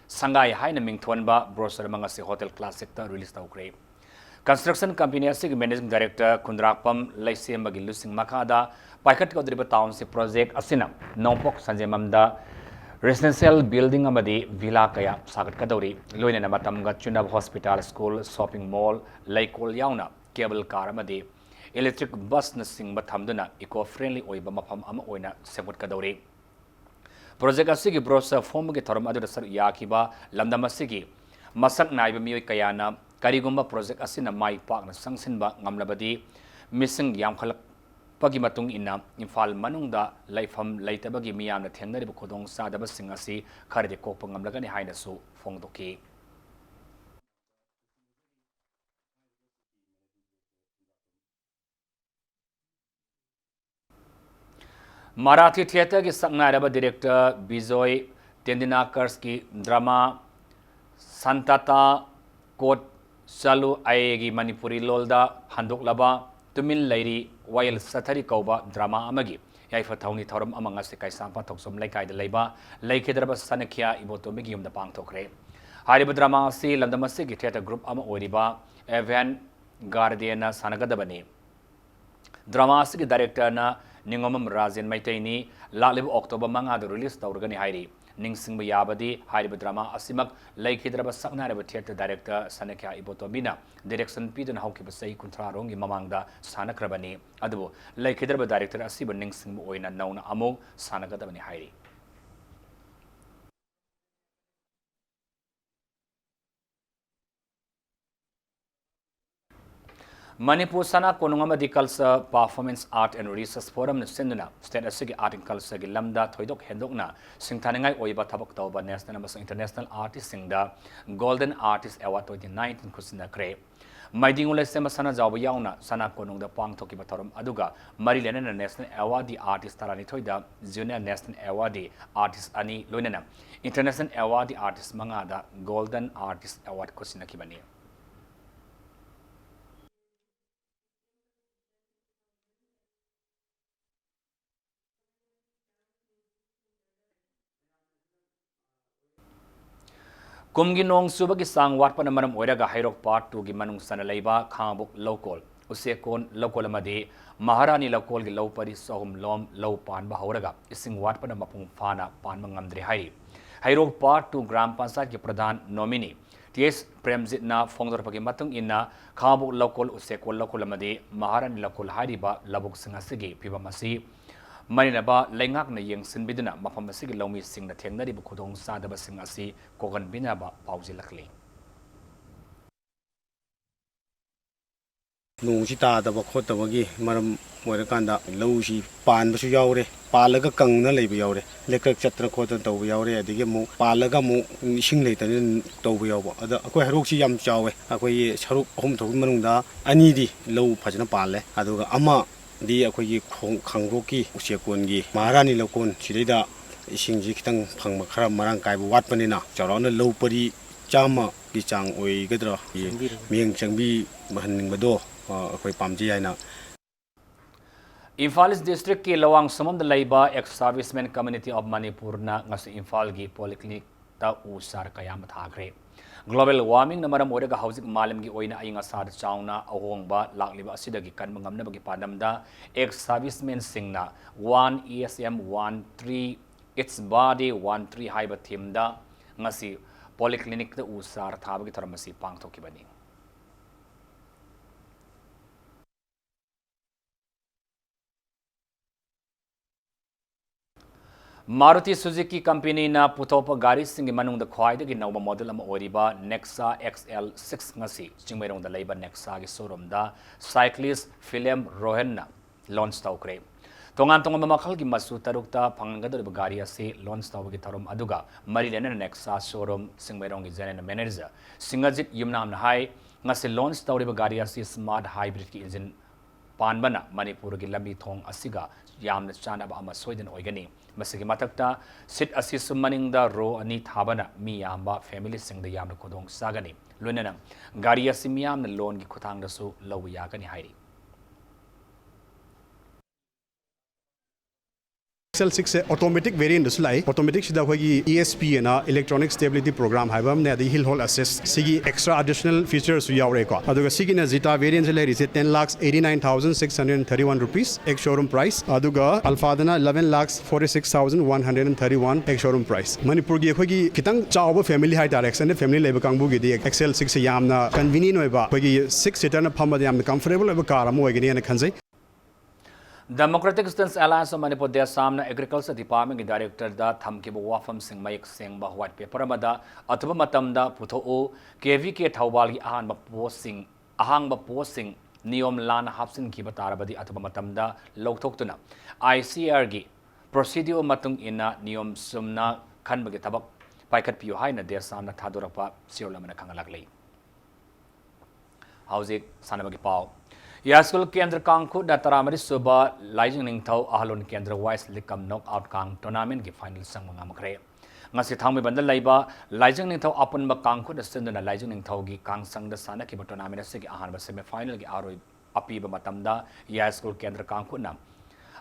ꯁꯪꯒꯥꯏ ꯍꯥꯏꯅ ꯃꯤꯡꯊꯣꯟꯕ brochure ꯑꯃ ꯉꯁꯤ Hotel Classic ꯇ release ꯇꯧꯈ꯭ꯔꯦ꯫ Construction company ꯑꯁꯤꯒꯤ managing director ꯈꯨꯟꯗ꯭ꯔꯥꯛꯄꯝ ꯂꯩꯁꯦꯝꯕꯒꯤ ꯂꯨꯆꯤꯡ ꯃꯈꯥꯗ ꯄꯥꯏꯈꯠꯀꯗꯧꯔꯤꯕ township project ꯑꯁꯤꯅ ꯅꯣꯡꯄꯣꯛ ꯁꯟꯖꯦꯟꯕꯝꯗ residential building ꯑꯃꯗꯤ villa ꯀꯌꯥ ꯁꯥꯒꯠꯀꯗꯧꯔꯤ꯫ ꯂꯣꯏꯅꯅ ꯃꯇꯝꯒ ꯆꯨꯅꯕ hospital, school, shopping mall, ꯂꯩꯀꯣꯜ ꯌꯥꯎꯅ cable car ꯑꯃꯗꯤ electric bus ꯅꯆꯤꯡꯕ ꯊꯝꯗꯨꯅ eco friendly ꯑꯣꯏꯕ ꯃꯐꯝ ꯑꯃ ꯑꯣꯏꯅ ꯁꯦꯝꯒꯠꯀꯗꯧꯔꯤ꯫ Project ꯑꯁꯤꯒꯤ brochure ꯐꯣꯡꯕꯒꯤ ꯊꯧꯔꯝ ꯑꯗꯨꯗ ꯁꯔꯨꯛ ꯌꯥꯈꯤꯕ ꯂꯝꯗꯝ ꯑꯁꯤꯒꯤ ꯃꯁꯛ ꯅꯥꯏꯕ ꯃꯤꯑꯣꯏ ꯀꯌꯥꯅ ꯀꯔꯤꯒꯨꯝꯕ project ꯑꯁꯤꯅ ꯃꯥꯏ ꯄꯥꯛꯅ ꯆꯪꯁꯤꯟꯕ ꯉꯝꯂꯕꯗꯤ ꯃꯤꯁꯤꯡ ꯌꯥꯝꯈꯠꯂꯛꯄꯒꯤ ꯃꯇꯨꯡ ꯏꯟꯅ ꯏꯝꯐꯥꯜ ꯃꯅꯨꯡꯗ ꯂꯩꯐꯝ ꯂꯩꯇꯕꯒꯤ ꯃꯤꯌꯥꯝꯅ ꯊꯦꯡꯅꯔꯤꯕ ꯈꯨꯗꯣꯡꯆꯥꯗꯕꯁꯤꯡ ꯑꯁꯤ ꯈꯔꯗꯤ ꯀꯣꯛꯄ ꯉꯝꯂꯒꯅꯤ ꯍꯥꯏꯅꯁꯨ ꯐꯣꯡꯗꯣꯛꯈꯤ꯫ ꯃꯔꯥꯊꯤ theatre ꯒꯤ ꯁꯛꯅꯥꯏꯔꯕ director ꯕꯤꯖꯣꯏ ꯇꯦꯟꯗꯤꯅꯥꯀꯔꯁꯀꯤ drama ꯁꯟꯇꯥꯇꯥ ꯀꯣꯠ ꯆꯥꯂꯨ ꯑꯥꯏꯒꯤ ꯃꯅꯤꯄꯨꯔꯤ ꯂꯣꯜꯗ ꯍꯟꯗꯣꯛꯂꯕ ꯇꯨꯃꯤꯟ ꯂꯩꯔꯤ ꯋꯥꯌꯦꯜ ꯆꯠꯊꯔꯤ ꯀꯧꯕ drama ꯑꯃꯒꯤ ꯌꯥꯏꯐ ꯊꯧꯅꯤ ꯊꯧꯔꯝ ꯑꯃ ꯉꯁꯤ ꯀꯩꯁꯥꯝꯄꯥꯠ ꯊꯣꯛꯆꯣꯝ ꯂꯩꯀꯥꯏꯗ ꯂꯩꯕ ꯂꯩꯈꯤꯗ꯭ꯔꯕ ꯁꯅꯈ꯭ꯌꯥ ꯏꯕꯣꯇꯣꯝꯕꯤꯒꯤ ꯌꯨꯝꯗ ꯄꯥꯡꯊꯣꯛꯈ꯭ꯔꯦ꯫ ꯍꯥꯏꯔꯤꯕ drama ꯑꯁꯤ ꯂꯝꯗꯝ ꯑꯁꯤꯒꯤ theatre group ꯑꯃ ꯑꯣꯏꯔꯤꯕ Avant Gardeꯅ ꯁꯥꯟꯅꯒꯗꯕꯅꯤ꯫ Drama ꯑꯁꯤꯒꯤ directorꯅ ꯅꯤꯉꯣꯝꯕꯝ ꯔꯥꯖꯦꯟ ꯃꯩꯇꯩꯅꯤ꯫ ꯂꯥꯛꯂꯤꯕ October ꯃꯉꯥꯗ release ꯇꯧꯔꯒꯅꯤ ꯍꯥꯏꯔꯤ꯫ ꯅꯤꯡꯁꯤꯡꯕ ꯌꯥꯕꯗꯤ, ꯍꯥꯏꯔꯤꯕ drama ꯑꯁꯤꯃꯛ ꯂꯩꯈꯤꯗ꯭ꯔꯕ ꯁꯛꯅꯥꯏꯔꯕ theatre director ꯁꯅꯈ꯭ꯌꯥ ꯏꯕꯣꯇꯣꯝꯕꯤꯅ direction ꯄꯤꯗꯨꯅ ꯍꯧꯈꯤꯕ ꯆꯍꯤ ꯀꯨꯟꯊ꯭ꯔꯥ ꯔꯣꯝꯒꯤ ꯃꯃꯥꯡꯗ ꯁꯥꯟꯅꯈ꯭ꯔꯕꯅꯤ꯫ ꯑꯗꯨꯕꯨ ꯂꯩꯈꯤꯗ꯭ꯔꯕ director ꯑꯁꯤꯕꯨ ꯅꯤꯡꯁꯤꯡꯕ ꯑꯣꯏꯅ ꯅꯧꯅ ꯑꯃꯨꯛ ꯁꯥꯟꯅꯒꯗꯕꯅꯤ ꯍꯥꯏꯔꯤ꯫ ꯃꯅꯤꯄꯨꯔ ꯁꯅꯥ ꯀꯣꯅꯨꯡ ꯑꯃꯗꯤ Culture, Performance, Art and Research Forumꯅ ꯁꯤꯟꯗꯨꯅ state ꯑꯁꯤꯒꯤ Art and Cultureꯒꯤ ꯂꯝꯗ ꯊꯣꯏꯗꯣꯛ ꯍꯦꯟꯗꯣꯛꯅ ꯁꯤꯡꯊꯥꯅꯤꯡꯉꯥꯏ ꯑꯣꯏꯕ ꯊꯕꯛ ꯇꯧꯕ national ꯑꯃꯁꯨꯡ international artistꯁꯤꯡꯗ Golden Artist Award twenty nineteen ꯈꯨꯠꯁꯤꯟꯅꯈ꯭ꯔꯦ꯫ ꯃꯥꯏꯗꯤꯡ ꯂꯩꯁꯦꯝꯕ ꯁꯅꯥꯖꯥꯎꯕ ꯌꯥꯎꯅ ꯁꯅꯥ ꯀꯣꯅꯨꯡꯗ ꯄꯥꯡꯊꯣꯛꯈꯤꯕ ꯊꯧꯔꯝ ꯑꯗꯨꯒ ꯃꯔꯤ ꯂꯩꯅꯅ national awardee artist ꯇꯔꯥꯅꯤꯊꯣꯏꯗ, junior national awardee artist ꯑꯅꯤ, ꯂꯣꯏꯅꯅ international awardee artist ꯃꯉꯥꯗ Golden Artist Award ꯈꯨꯠꯁꯤꯟꯅꯈꯤꯕꯅꯤ꯫ ꯀꯨꯝꯒꯤ ꯅꯣꯡ ꯆꯨꯕꯒꯤ ꯆꯥꯡ ꯋꯥꯠꯄꯅ ꯃꯔꯝ ꯑꯣꯏꯔꯒ ꯍꯩꯔꯣꯛ Part twoꯒꯤ ꯃꯅꯨꯡ ꯆꯟꯅ ꯂꯩꯕ ꯈꯥꯉꯕꯣꯛ ꯂꯧꯀꯣꯜ, ꯎꯆꯦꯛꯀꯣꯟ ꯂꯧꯀꯣꯜ ꯑꯃꯗꯤ ꯃꯍꯥꯔꯥꯅꯤ ꯂꯧꯀꯣꯜꯒꯤ ꯂꯧ ꯄꯔꯤ ꯆꯍꯨꯝ ꯂꯣꯝ ꯂꯧ ꯄꯥꯟꯕ ꯍꯧꯔꯒ ꯏꯁꯤꯡ ꯋꯥꯠꯄꯅ ꯃꯄꯨꯡ ꯐꯥꯅ ꯄꯥꯟꯕ ꯉꯝꯗ꯭ꯔꯦ ꯍꯥꯏꯔꯤ꯫ ꯍꯩꯔꯣꯛ Part two ꯒ꯭ꯔꯥꯝ ꯄꯟꯆꯥꯌꯠꯀꯤ ꯄ꯭ꯔꯙꯥꯟ ꯅꯣꯃꯤꯅꯤ ꯇꯤ ꯑꯦꯁ ꯄ꯭ꯔꯦꯝꯖꯤꯠꯅ ꯐꯣꯡꯗꯣꯔꯛꯄꯒꯤ ꯃꯇꯨꯡ ꯏꯟꯅ, ꯈꯥꯉꯕꯣꯛ ꯂꯧꯀꯣꯜ, ꯎꯆꯦꯛꯀꯣꯟ ꯂꯧꯀꯣꯜ ꯑꯃꯗꯤ ꯃꯍꯥꯔꯥꯅꯤ ꯂꯧꯀꯣꯜ ꯍꯥꯏꯔꯤꯕ ꯂꯧꯕꯨꯛꯁꯤꯡ ꯑꯁꯤꯒꯤ ꯐꯤꯕꯝ ꯑꯁꯤ ꯃꯔꯤꯅꯕ ꯂꯩꯉꯥꯛꯅ ꯌꯦꯡꯁꯤꯟꯕꯤꯗꯨꯅ ꯃꯐꯝ ꯑꯁꯤꯒꯤ ꯂꯧꯃꯤꯁꯤꯡꯅ ꯊꯦꯡꯅꯔꯤꯕ ꯈꯨꯗꯣꯡꯆꯥꯗꯕꯁꯤꯡ ꯑꯁꯤ ꯀꯣꯛꯍꯟꯕꯤꯅꯕ ꯄꯥꯎꯖꯦꯜꯂꯛꯂꯤ꯫ ꯅꯣꯡꯁꯤ ꯇꯥꯗꯕ ꯈꯣꯠꯇꯕꯒꯤ ꯃꯔꯝ ꯑꯣꯏꯔꯀꯥꯟꯗ ꯂꯧꯁꯤ ꯄꯥꯟꯕꯁꯨ ꯌꯥꯎꯔꯦ, ꯄꯥꯜꯂꯒ ꯀꯪꯅ ꯂꯩꯕ ꯌꯥꯎꯔꯦ, ꯂꯦꯀ꯭ꯔꯛ ꯆꯠꯇꯅ ꯈꯣꯠꯇꯅ ꯇꯧꯕ ꯌꯥꯎꯔꯦ, ꯑꯗꯒꯤ ꯑꯃꯨꯛ ꯄꯥꯜꯂꯒ ꯑꯃꯨꯛ ꯏꯁꯤꯡ ꯂꯩꯇꯗꯅ ꯇꯧꯕ ꯌꯥꯎꯕ꯫ ꯑꯗ ꯑꯩꯈꯣꯏ ꯍꯩꯔꯣꯛꯁꯤ ꯌꯥꯝ ꯆꯥꯎꯋꯦ꯫ ꯑꯩꯈꯣꯏꯒꯤ ꯁꯔꯨꯛ ꯑꯍꯨꯝ ꯊꯣꯛꯄꯒꯤ ꯃꯅꯨꯡꯗ ꯑꯅꯤꯗꯤ ꯂꯧ ꯐꯖꯅ ꯄꯥꯜꯂꯦ, ꯑꯗꯨꯒ ꯑꯃꯗꯤ ꯑꯩꯈꯣꯏꯒꯤ ꯈꯣꯡ-, ꯈꯥꯡꯄꯣꯛꯀꯤ ꯎꯆꯦꯛꯀꯣꯟꯒꯤ ꯃꯍꯥꯔꯥꯅꯤ ꯂꯧꯀꯣꯟ ꯁꯤꯗꯩꯗ ꯏꯁꯤꯡꯁꯤ ꯈꯤꯇꯪ ꯐꯪꯕ ꯈꯔ ꯃꯔꯥꯡ ꯀꯥꯏꯕ ꯋꯥꯠꯄꯅꯤꯅ, ꯆꯥꯎꯔꯥꯛꯅ ꯂꯧ ꯄꯔꯤ ꯆꯥꯝꯃꯒꯤ ꯆꯥꯡ ꯑꯣꯏꯒꯗ꯭ꯔꯥ, ꯆꯪꯕꯤꯔꯕ? ꯃꯤꯠꯌꯦꯡ ꯆꯪꯕꯤꯍꯟꯅꯤꯡꯕꯗꯣ, ꯑ, ꯑꯩꯈꯣꯏ ꯄꯥꯝꯖꯩ ꯍꯥꯏꯅ꯫ ꯏꯝꯐꯥꯜ ꯏꯁ ꯗꯤꯁꯇ꯭ꯔꯤꯛꯀꯤ ꯂꯋꯥꯡ ꯁꯝꯕꯝꯗ ꯂꯩꯕ Ex Servicemen Community of Manipurꯅ ꯉꯁꯤ ꯏꯝꯐꯥꯜꯒꯤ polyclinic ꯎ ꯆꯥꯔ ꯀꯌꯥ ꯑꯃ ꯊꯥꯈ꯭ꯔꯦ꯫ Global warmingꯅ ꯃꯔꯝ ꯑꯣꯏꯔꯒ ꯍꯧꯖꯤꯛ ꯃꯥꯂꯦꯝꯒꯤ ꯑꯣꯏꯅ ꯑꯏꯪ ꯑꯁꯥꯗ ꯆꯥꯎꯅ ꯑꯍꯣꯡꯕ ꯂꯥꯛꯂꯤꯕ ꯑꯁꯤꯗꯒꯤ ꯀꯟꯕ ꯉꯝꯅꯕꯒꯤ ꯄꯥꯟꯗꯝꯗ ex servicemenꯁꯤꯡꯅ One E S M, One Tree, Each Body, One Tree ꯍꯥꯏꯕ themeꯗ ꯉꯁꯤ polyclinicꯇ ꯎ ꯆꯥꯔ ꯊꯥꯕꯒꯤ ꯊꯧꯔꯝ ꯑꯁꯤ ꯄꯥꯡꯊꯣꯛꯈꯤꯕꯅꯤ꯫ Maruti Suzuki companyꯅ ꯄꯨꯊꯣꯛꯄ ꯒꯥꯔꯤꯁꯤꯡꯒꯤ ꯃꯅꯨꯡꯗ ꯈ꯭ꯋꯥꯏꯗꯒꯤ ꯅꯧꯕ model ꯑꯃ ꯑꯣꯏꯔꯤꯕ Nexa X L six ꯉꯁꯤ ꯆꯤꯡꯃꯩꯔꯣꯡꯗ ꯂꯩꯕ Nexaꯒꯤ showroomꯗ cyclist Philem Rohanꯅ launch ꯇꯧꯈ꯭ꯔꯦ꯫ ꯇꯣꯉꯥꯟ ꯇꯣꯉꯥꯟꯕ ꯃꯈꯜꯒꯤ ꯃꯆꯨ ꯇꯔꯨꯛꯇ ꯐꯪꯍꯟꯒꯗꯧꯔꯤꯕ ꯒꯥꯔꯤ ꯑꯁꯤ launch ꯇꯧꯕꯒꯤ ꯊꯧꯔꯝ ꯑꯗꯨꯒ ꯃꯔꯤ ꯂꯩꯅꯅ Nexa showroom ꯆꯤꯡꯃꯩꯔꯣꯡꯒꯤ general manager ꯁꯤꯡꯒꯖꯤꯠ ꯌꯨꯝꯅꯥꯝꯅ ꯍꯥꯏ, ꯉꯁꯤ launch ꯇꯧꯔꯤꯕ ꯒꯥꯔꯤ ꯑꯁꯤ smart hybridꯀꯤ engine ꯄꯥꯟꯕꯅ ꯃꯅꯤꯄꯨꯔꯒꯤ ꯂꯝꯕꯤ ꯊꯣꯡ ꯑꯁꯤꯒ ꯌꯥꯝꯅ ꯆꯥꯟꯅꯕ ꯑꯃ ꯁꯣꯏꯗꯅ ꯑꯣꯏꯒꯅꯤ꯫ ꯃꯁꯤꯒꯤ ꯃꯊꯛꯇ seat ꯑꯁꯤꯁꯨ ꯃꯅꯤꯡꯗ row ꯑꯅꯤ ꯊꯥꯕꯅ ꯃꯤ ꯌꯥꯝꯕ familyꯁꯤꯡꯗ ꯌꯥꯝꯅ ꯈꯨꯗꯣꯡ ꯆꯥꯒꯅꯤ꯫ ꯂꯣꯏꯅꯅ ꯒꯥꯔꯤ ꯑꯁꯤ ꯃꯤꯌꯥꯝꯅ loanꯒꯤ ꯈꯨꯠꯊꯥꯡꯗꯁꯨ ꯂꯧꯕ ꯌꯥꯒꯅꯤ ꯍꯥꯏꯔꯤ꯫ X L sixꯁꯦ automatic variantꯗꯁꯨ ꯂꯥꯛꯏ꯫ Automaticꯁꯤꯗ ꯑꯩꯈꯣꯏꯒꯤ E S P ꯑꯅ Electronic Stability Program ꯍꯥꯏꯕ ꯑꯃꯅꯦ, ꯑꯗꯒꯤ Hill Hold Assist, ꯁꯤꯒꯤ extra additional featureꯁꯨ ꯌꯥꯎꯔꯦꯀꯣ꯫ ꯑꯗꯨꯒ ꯁꯤꯒꯤꯅ Zeta variantꯁꯦ ꯂꯩꯔꯤꯁꯦ ten lakhs eighty nine thousand six hundred and thirty one rupees ex showroom price, ꯑꯗꯨꯒ Alphadꯅ eleven lakhs forty six thousand one hundred and thirty one ex showroom price꯫ ꯃꯅꯤꯄꯨꯔꯒꯤ ꯑꯩꯈꯣꯏꯒꯤ ꯈꯤꯇꯪ ꯆꯥꯎꯕ family ꯍꯥꯏꯇꯥꯔꯦ, extended family ꯂꯩꯕ ꯀꯥꯡꯕꯨꯒꯤꯗꯤ X L sixꯁꯦ ꯌꯥꯝꯅ convenient ꯑꯣꯏꯕ, ꯑꯩꯈꯣꯏꯒꯤ six seaterꯅ ꯐꯝꯕꯗ ꯌꯥꯝꯅ comfortable ꯑꯣꯏꯕ car ꯑꯃ ꯑꯣꯏꯒꯅꯤꯅ ꯈꯟꯖꯩ꯫ Democratic Students Alliance of Manipur, DESAMꯅ Agriculture Departmentꯀꯤ directorꯗ ꯊꯝꯈꯤꯕ ꯋꯥꯐꯝꯁꯤꯡ ꯃꯌꯦꯛ ꯁꯦꯡꯕ white paper ꯑꯃꯗ ꯑꯊꯨꯕ ꯃꯇꯝꯗ ꯄꯨꯊꯣꯛꯎ, K V K ꯊꯧꯕꯥꯜꯒꯤ ꯑꯍꯥꯟꯕ postꯁꯤꯡ, ꯑꯍꯥꯡꯕ postꯁꯤꯡ ꯅꯤꯌꯣꯝ ꯂꯥꯟꯅ ꯍꯥꯞꯆꯤꯟꯈꯤꯕ ꯇꯥꯔꯕꯗꯤ ꯑꯊꯨꯕ ꯃꯇꯝꯗ ꯂꯧꯊꯣꯛꯇꯨꯅ I C Rꯒꯤ procedure ꯃꯇꯨꯡ ꯏꯟꯅ ꯅꯤꯌꯣꯝ ꯆꯨꯝꯅ ꯈꯟꯕꯒꯤ ꯊꯕꯛ ꯄꯥꯏꯈꯠꯄꯤꯌꯨ ꯍꯥꯏꯅ DESAMꯅ ꯊꯥꯗꯣꯔꯛꯄ ꯆꯦꯔꯣꯜ ꯑꯃꯅ ꯈꯪꯍꯜꯂꯛꯂꯤ꯫ ꯍꯧꯖꯤꯛ ꯁꯥꯟꯅꯕꯒꯤ ꯄꯥꯎ꯫ ꯌꯥꯏꯁ꯭ꯀꯨꯜ ꯀꯦꯟꯗ꯭ꯔ ꯀꯥꯡꯈꯨꯠꯅ ꯇꯔꯥꯃꯔꯤ ꯁꯨꯕ ꯂꯥꯏꯖꯤꯡ ꯅꯤꯡꯊꯧ ꯑꯍꯜꯂꯣꯟ ꯀꯦꯟꯗ꯭ꯔ Wise Likam knock out ꯀꯥꯡ tournamentꯀꯤ final ꯆꯪꯕ ꯉꯝꯈ꯭ꯔꯦ꯫ ꯉꯁꯤ ꯊꯥꯡꯃꯩꯕꯟꯗ ꯂꯩꯕ ꯂꯥꯏꯖꯤꯡ ꯅꯤꯡꯊꯧ ꯑꯄꯨꯟꯕ ꯀꯥꯡꯈꯨꯠꯅ ꯁꯤꯟꯗꯨꯅ ꯂꯥꯏꯖꯤꯡ ꯅꯤꯡꯊꯧꯒꯤ ꯀꯥꯡꯁꯪꯗ ꯁꯥꯟꯅꯈꯤꯕ tournament ꯑꯁꯤꯒꯤ ꯑꯍꯥꯟꯕ semifinalꯒꯤ ꯑꯔꯣꯏ-, ꯑꯄꯤꯕ ꯃꯇꯝꯗ ꯌꯥꯏꯁ꯭ꯀꯨꯜ ꯀꯦꯟꯗ꯭ꯔ ꯀꯥꯡꯈꯨꯠꯅ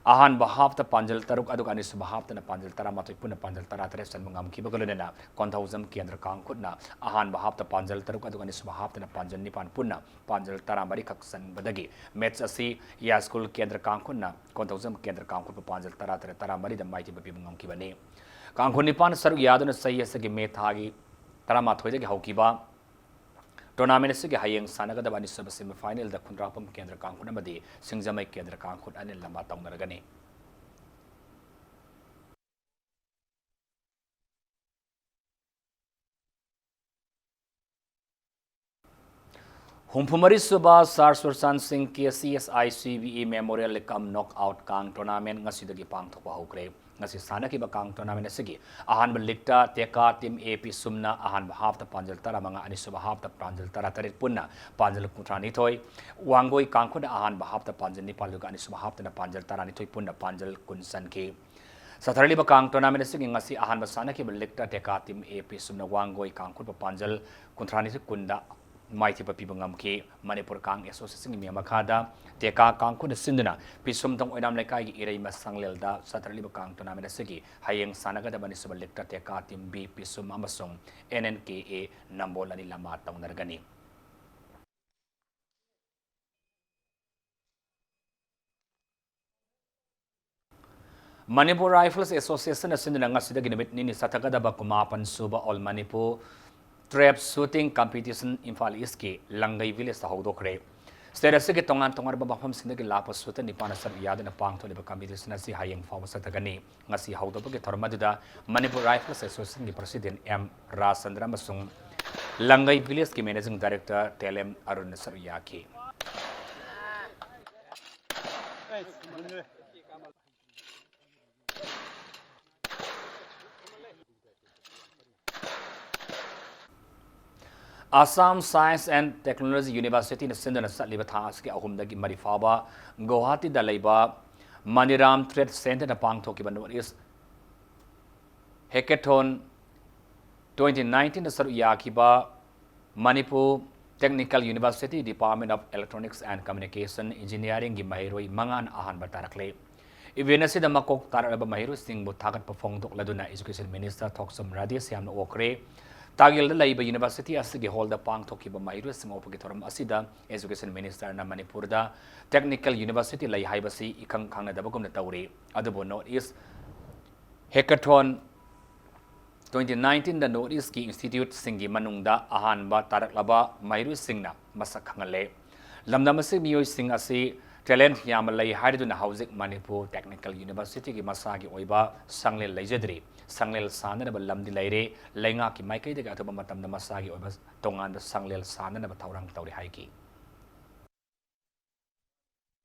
ꯑꯍꯥꯟꯕ ꯍꯥꯞꯇ ꯄꯥꯟꯖꯜ ꯇꯔꯨꯛ ꯑꯗꯨꯒ ꯑꯅꯤꯁꯨꯕ ꯍꯥꯞꯇꯅ ꯄꯥꯟꯖꯜ ꯇꯔꯥꯃꯥꯊꯣꯏ, ꯄꯨꯟꯅ ꯄꯥꯟꯖꯜ ꯇꯔꯥꯇꯔꯦꯠ ꯆꯟꯕ ꯉꯝꯈꯤꯕꯒ ꯂꯣꯏꯅꯅ ꯀꯣꯟꯊꯧꯖꯝ ꯀꯦꯟꯗ꯭ꯔ ꯀꯥꯡꯈꯨꯠꯅ ꯑꯍꯥꯟꯕ ꯍꯥꯞꯇ ꯄꯥꯟꯖꯜ ꯇꯔꯨꯛ ꯑꯗꯨꯒ ꯑꯅꯤꯁꯨꯕ ꯍꯥꯞꯇꯅ ꯄꯥꯟꯖꯜ ꯅꯤꯄꯥꯟ, ꯄꯨꯟꯅ ꯄꯥꯟꯖꯜ ꯇꯔꯥꯃꯔꯤꯈꯛ ꯆꯟꯕꯗꯒꯤ ꯃꯦꯠꯆ ꯑꯁꯤ ꯌꯥꯏꯁ꯭ꯀꯨꯜ ꯀꯦꯟꯗ꯭ꯔ ꯀꯥꯡꯈꯨꯠꯅ ꯀꯣꯟꯊꯧꯖꯝ ꯀꯦꯟꯗ꯭ꯔ ꯀꯥꯡꯈꯨꯠꯄꯨ ꯄꯥꯟꯖꯜ ꯇꯔꯥꯇꯔꯦꯠ, ꯇꯔꯥꯃꯔꯤꯗ ꯃꯥꯏꯊꯤꯕ ꯄꯤꯕ ꯉꯝꯈꯤꯕꯅꯤ꯫ ꯀꯥꯡꯈꯨꯠ ꯅꯤꯄꯥꯟ ꯁꯔꯨꯛ ꯌꯥꯗꯨꯅ ꯆꯍꯤ ꯑꯁꯤꯒꯤ ꯃꯦ ꯊꯥꯒꯤ ꯇꯔꯥꯃꯥꯊꯣꯏꯗꯒꯤ ꯍꯧꯈꯤꯕ ꯇꯣꯔꯅꯥꯃꯦꯟ ꯑꯁꯤꯒꯤ ꯍꯌꯦꯡ ꯁꯥꯟꯅꯒꯗꯕ ꯑꯅꯤꯁꯨꯕ ꯁꯦꯃꯤꯐꯥꯏꯅꯦꯜꯗ ꯈꯨꯟꯗ꯭ꯔꯥꯛꯄꯝ ꯀꯦꯟꯗ꯭ꯔ ꯀꯥꯡꯈꯨꯠ ꯑꯃꯗꯤ ꯁꯤꯡꯖꯃꯩ ꯀꯦꯟꯗ꯭ꯔ ꯀꯥꯡꯈꯨꯠ ꯑꯅꯤ ꯂꯝꯕꯥ ꯇꯧꯅꯔꯒꯅꯤ꯫ ꯍꯨꯝꯐꯨꯃꯔꯤ ꯁꯨꯕ ꯁꯥꯔ ꯁꯨꯔꯆꯥꯟ ꯁꯤꯡ K C S I C B E memorial cum knock out ꯀꯥꯡ ꯇꯣꯔꯅꯥꯃꯦꯟ ꯉꯁꯤꯗꯒꯤ ꯄꯥꯡꯊꯣꯛꯄ ꯍꯧꯈ꯭ꯔꯦ꯫ ꯉꯁꯤ ꯁꯥꯟꯅꯈꯤꯕ ꯀꯥꯡ ꯇꯣꯔꯅꯥꯃꯦꯟ ꯑꯁꯤꯒꯤ ꯑꯍꯥꯟꯕ ꯂꯤꯛꯇ ꯇꯦꯀꯥ ꯇꯤꯝ ꯑꯦ ꯄꯤ ꯁꯨꯝꯅ ꯑꯍꯥꯟꯕ ꯍꯥꯞꯇ ꯄꯥꯟꯖꯜ ꯇꯔꯥꯃꯉꯥ, ꯑꯅꯤꯁꯨꯕ ꯍꯥꯞꯇ ꯄꯥꯟꯖꯜ ꯇꯔꯥꯇꯔꯦꯠ, ꯄꯨꯟꯅ ꯄꯥꯟꯖꯜ ꯀꯨꯟꯊ꯭ꯔꯥꯅꯤꯊꯣꯏ, ꯋꯥꯡꯒꯣꯏ ꯀꯥꯡꯈꯨꯠꯅ ꯑꯍꯥꯟꯕ ꯍꯥꯞꯇ ꯄꯥꯟꯖꯜ ꯅꯤꯄꯥꯜ, ꯑꯗꯨꯒ ꯑꯅꯤꯁꯨꯕ ꯍꯥꯞꯇꯅ ꯄꯥꯟꯖꯜ ꯇꯔꯥꯅꯤꯊꯣꯏ, ꯄꯨꯟꯅ ꯄꯥꯟꯖꯜ ꯀꯨꯟ ꯆꯟꯈꯤ꯫ ꯁꯥꯊꯔꯂꯤꯕ ꯀꯥꯡ ꯇꯣꯔꯅꯥꯃꯦꯟ ꯑꯁꯤꯒꯤ ꯉꯁꯤ ꯑꯍꯥꯟꯕ ꯁꯥꯟꯅꯈꯤꯕ ꯂꯤꯛꯇ ꯇꯦꯀꯥ ꯇꯤꯝ ꯑꯦ ꯄꯤ ꯁꯨꯝꯅ ꯋꯥꯡꯒꯣꯏ ꯀꯥꯡꯈꯨꯠꯄꯨ ꯄꯥꯟꯖꯜ ꯀꯨꯟꯊ꯭ꯔꯥꯅꯤꯊꯣꯏ, ꯀꯨꯟꯗ ꯃꯥꯏꯊꯤꯕ ꯄꯤꯕ ꯉꯝꯈꯤ꯫ ꯃꯅꯤꯄꯨꯔ ꯀꯥꯡ ꯑꯦꯁꯣꯁꯤꯌꯦꯁꯟꯒꯤ ꯃꯤꯌꯥꯝ ꯃꯈꯥꯗ ꯇꯦꯀꯥ ꯀꯥꯡꯈꯨꯠꯅ ꯁꯤꯟꯗꯨꯅ ꯄꯤꯁꯨꯝꯊꯣꯡ ꯑꯣꯏꯅꯥꯝ ꯂꯩꯀꯥꯏꯒꯤ ꯏꯔꯩꯃ ꯁꯪꯂꯦꯜꯗ ꯆꯠꯊꯔꯛꯂꯤꯕ ꯀꯥꯡ ꯇꯣꯔꯅꯥꯃꯦꯟ ꯑꯁꯤꯒꯤ ꯍꯌꯦꯡ ꯁꯥꯟꯅꯒꯗꯕ ꯑꯅꯤꯁꯨꯕ ꯂꯤꯛꯇ ꯇꯦꯀꯥ ꯇꯤꯝ ꯕꯤ ꯄꯤꯁꯨꯝ ꯑꯃꯁꯨꯡ ꯑꯦꯟ ꯑꯦꯟ ꯀꯦ ꯑꯦ ꯅꯝꯕꯣꯜ ꯑꯅꯤ ꯂꯝꯕꯥ ꯇꯧꯅꯔꯒꯅꯤ꯫ ꯃꯅꯤꯄꯨꯔ ꯔꯥꯏꯐꯜꯁ ꯑꯦꯁꯣꯁꯤꯌꯦꯁꯟꯅ ꯁꯤꯟꯗꯨꯅ ꯉꯁꯤꯗꯒꯤ ꯅꯨꯃꯤꯠ ꯅꯤꯅꯤ ꯆꯠꯊꯒꯗꯕ ꯀꯨꯟꯃꯥꯄꯟ ꯁꯨꯕ all Manipur trap shooting competition Imphal ꯏꯁꯀꯤ ꯂꯪꯒꯩ ꯚꯤꯂꯦꯖꯇ ꯍꯧꯗꯣꯛꯈ꯭ꯔꯦ꯫ ꯁ꯭ꯇꯦꯠ ꯑꯁꯤꯒꯤ ꯇꯣꯉꯥꯟ ꯇꯣꯉꯥꯟꯕ ꯃꯐꯝꯁꯤꯡꯗꯒꯤ ꯂꯥꯛꯄ ꯁꯨꯇꯔ ꯅꯤꯄꯥꯟꯅ ꯁꯔꯨꯛ ꯌꯥꯗꯨꯅ ꯄꯥꯡꯊꯣꯛꯂꯤꯕ ꯀꯝꯄꯤꯇꯤꯁꯟ ꯑꯁꯤ ꯍꯌꯦꯡ ꯐꯥꯎꯕ ꯆꯠꯊꯒꯅꯤ꯫ ꯉꯁꯤ ꯍꯧꯗꯣꯛꯄꯒꯤ ꯊꯧꯔꯝ ꯑꯗꯨꯗ ꯃꯅꯤꯄꯨꯔ ꯔꯥꯏꯐꯜꯁ ꯑꯦꯁꯣꯁꯤꯌꯦꯁꯟꯒꯤ ꯄ꯭ꯔꯁꯤꯗꯦꯟ ꯑꯦꯝ ꯔꯥꯖꯆꯟꯗ꯭ꯔ ꯑꯃꯁꯨꯡ ꯂꯪꯒꯩ ꯚꯤꯂꯦꯖꯀꯤ ꯃꯦꯅꯦꯖꯤꯡ ꯗꯥꯏꯔꯦꯛꯇꯔ ꯇꯦꯂꯦꯝ ꯑꯔꯨꯟꯅ ꯁꯔꯨꯛ ꯌꯥꯈꯤ꯫ Assam Science and Technology Universityꯅ ꯁꯤꯟꯗꯨꯅ ꯆꯠꯂꯤꯕ ꯊꯥ ꯑꯁꯤꯒꯤ ꯑꯍꯨꯝꯗꯒꯤ ꯃꯔꯤ ꯐꯥꯎꯕ ꯒꯨꯋꯥꯍꯥꯇꯤꯗ ꯂꯩꯕ ꯃꯅꯤꯔꯥꯝ ꯇ꯭ꯔꯦꯗ ꯁꯦꯟꯇꯔꯗ ꯄꯥꯡꯊꯣꯛꯈꯤꯕ ꯅꯣꯔꯠ ꯏꯁ ꯍꯦꯀꯦꯊꯣꯟ twenty nineteenꯗ ꯁꯔꯨꯛ ꯌꯥꯈꯤꯕ Manipur Technical University Department of Electronics and Communication Engineeringꯒꯤ ꯃꯍꯩꯔꯣꯏ ꯃꯉꯥꯅ ꯑꯍꯥꯟꯕ ꯇꯥꯔꯛꯂꯦ꯫ Event ꯑꯁꯤꯗ ꯃꯀꯣꯛ ꯇꯥꯔꯛꯂꯕ ꯃꯍꯩꯔꯣꯏꯁꯤꯡꯕꯨ ꯊꯥꯒꯠꯄ ꯐꯣꯡꯗꯣꯛꯂꯗꯨꯅ Education Minister ꯊꯣꯛꯆꯣꯝ ꯔꯥꯙꯦꯁ꯭ꯌꯥꯝꯅ ꯑꯣꯛꯈ꯭ꯔꯦ꯫ ꯇꯥꯒꯤꯜꯗ ꯂꯩꯕ university ꯑꯁꯤꯒꯤ hallꯗ ꯄꯥꯡꯊꯣꯛꯈꯤꯕ ꯃꯍꯩꯔꯣꯏꯁꯤꯡ ꯑꯣꯛꯄꯒꯤ ꯊꯧꯔꯝ ꯑꯁꯤꯗ Education Ministerꯅ ꯃꯅꯤꯄꯨꯔꯗ technical university ꯂꯩ ꯍꯥꯏꯕꯁꯤ ꯏꯈꯪ ꯈꯪꯅꯗꯕꯒꯨꯝꯅ ꯇꯧꯔꯤ꯫ ꯑꯗꯨꯕꯨ North East Hackathon twenty nineteenꯗ North Eastꯀꯤ instituteꯁꯤꯡꯒꯤ ꯃꯅꯨꯡꯗ ꯑꯍꯥꯟꯕ ꯇꯥꯔꯛꯂꯕ ꯃꯍꯩꯔꯣꯏꯁꯤꯡꯅ ꯃꯁꯛ ꯈꯪꯍꯜꯂꯦ꯫ ꯂꯝꯗꯝ ꯑꯁꯤ ꯃꯤꯑꯣꯏꯁꯤꯡ ꯑꯁꯤ talent ꯌꯥꯝꯅ ꯂꯩ ꯍꯥꯏꯔꯗꯨꯅ ꯍꯧꯖꯤꯛ ꯃꯅꯤꯄꯨꯔ technical universityꯒꯤ ꯃꯁꯥꯒꯤ ꯑꯣꯏꯕ ꯁꯪꯂꯦꯟ ꯂꯩꯖꯗ꯭ꯔꯤ꯫ ꯁꯪꯂꯦꯟ ꯁꯥꯅꯅꯕ ꯂꯝꯗꯤ ꯂꯩꯔꯦ꯫ ꯂꯩꯉꯥꯛꯀꯤ ꯃꯥꯏꯀꯩꯗꯒꯤ ꯑꯊꯨꯕ ꯃꯇꯝꯗ ꯃꯁꯥꯒꯤ ꯑꯣꯏꯕ ꯇꯣꯉꯥꯟꯕ ꯁꯪꯂꯦꯟ ꯁꯥꯅꯅꯕ ꯊꯧꯔꯥꯡ ꯇꯧꯔꯤ ꯍꯥꯏꯈꯤ꯫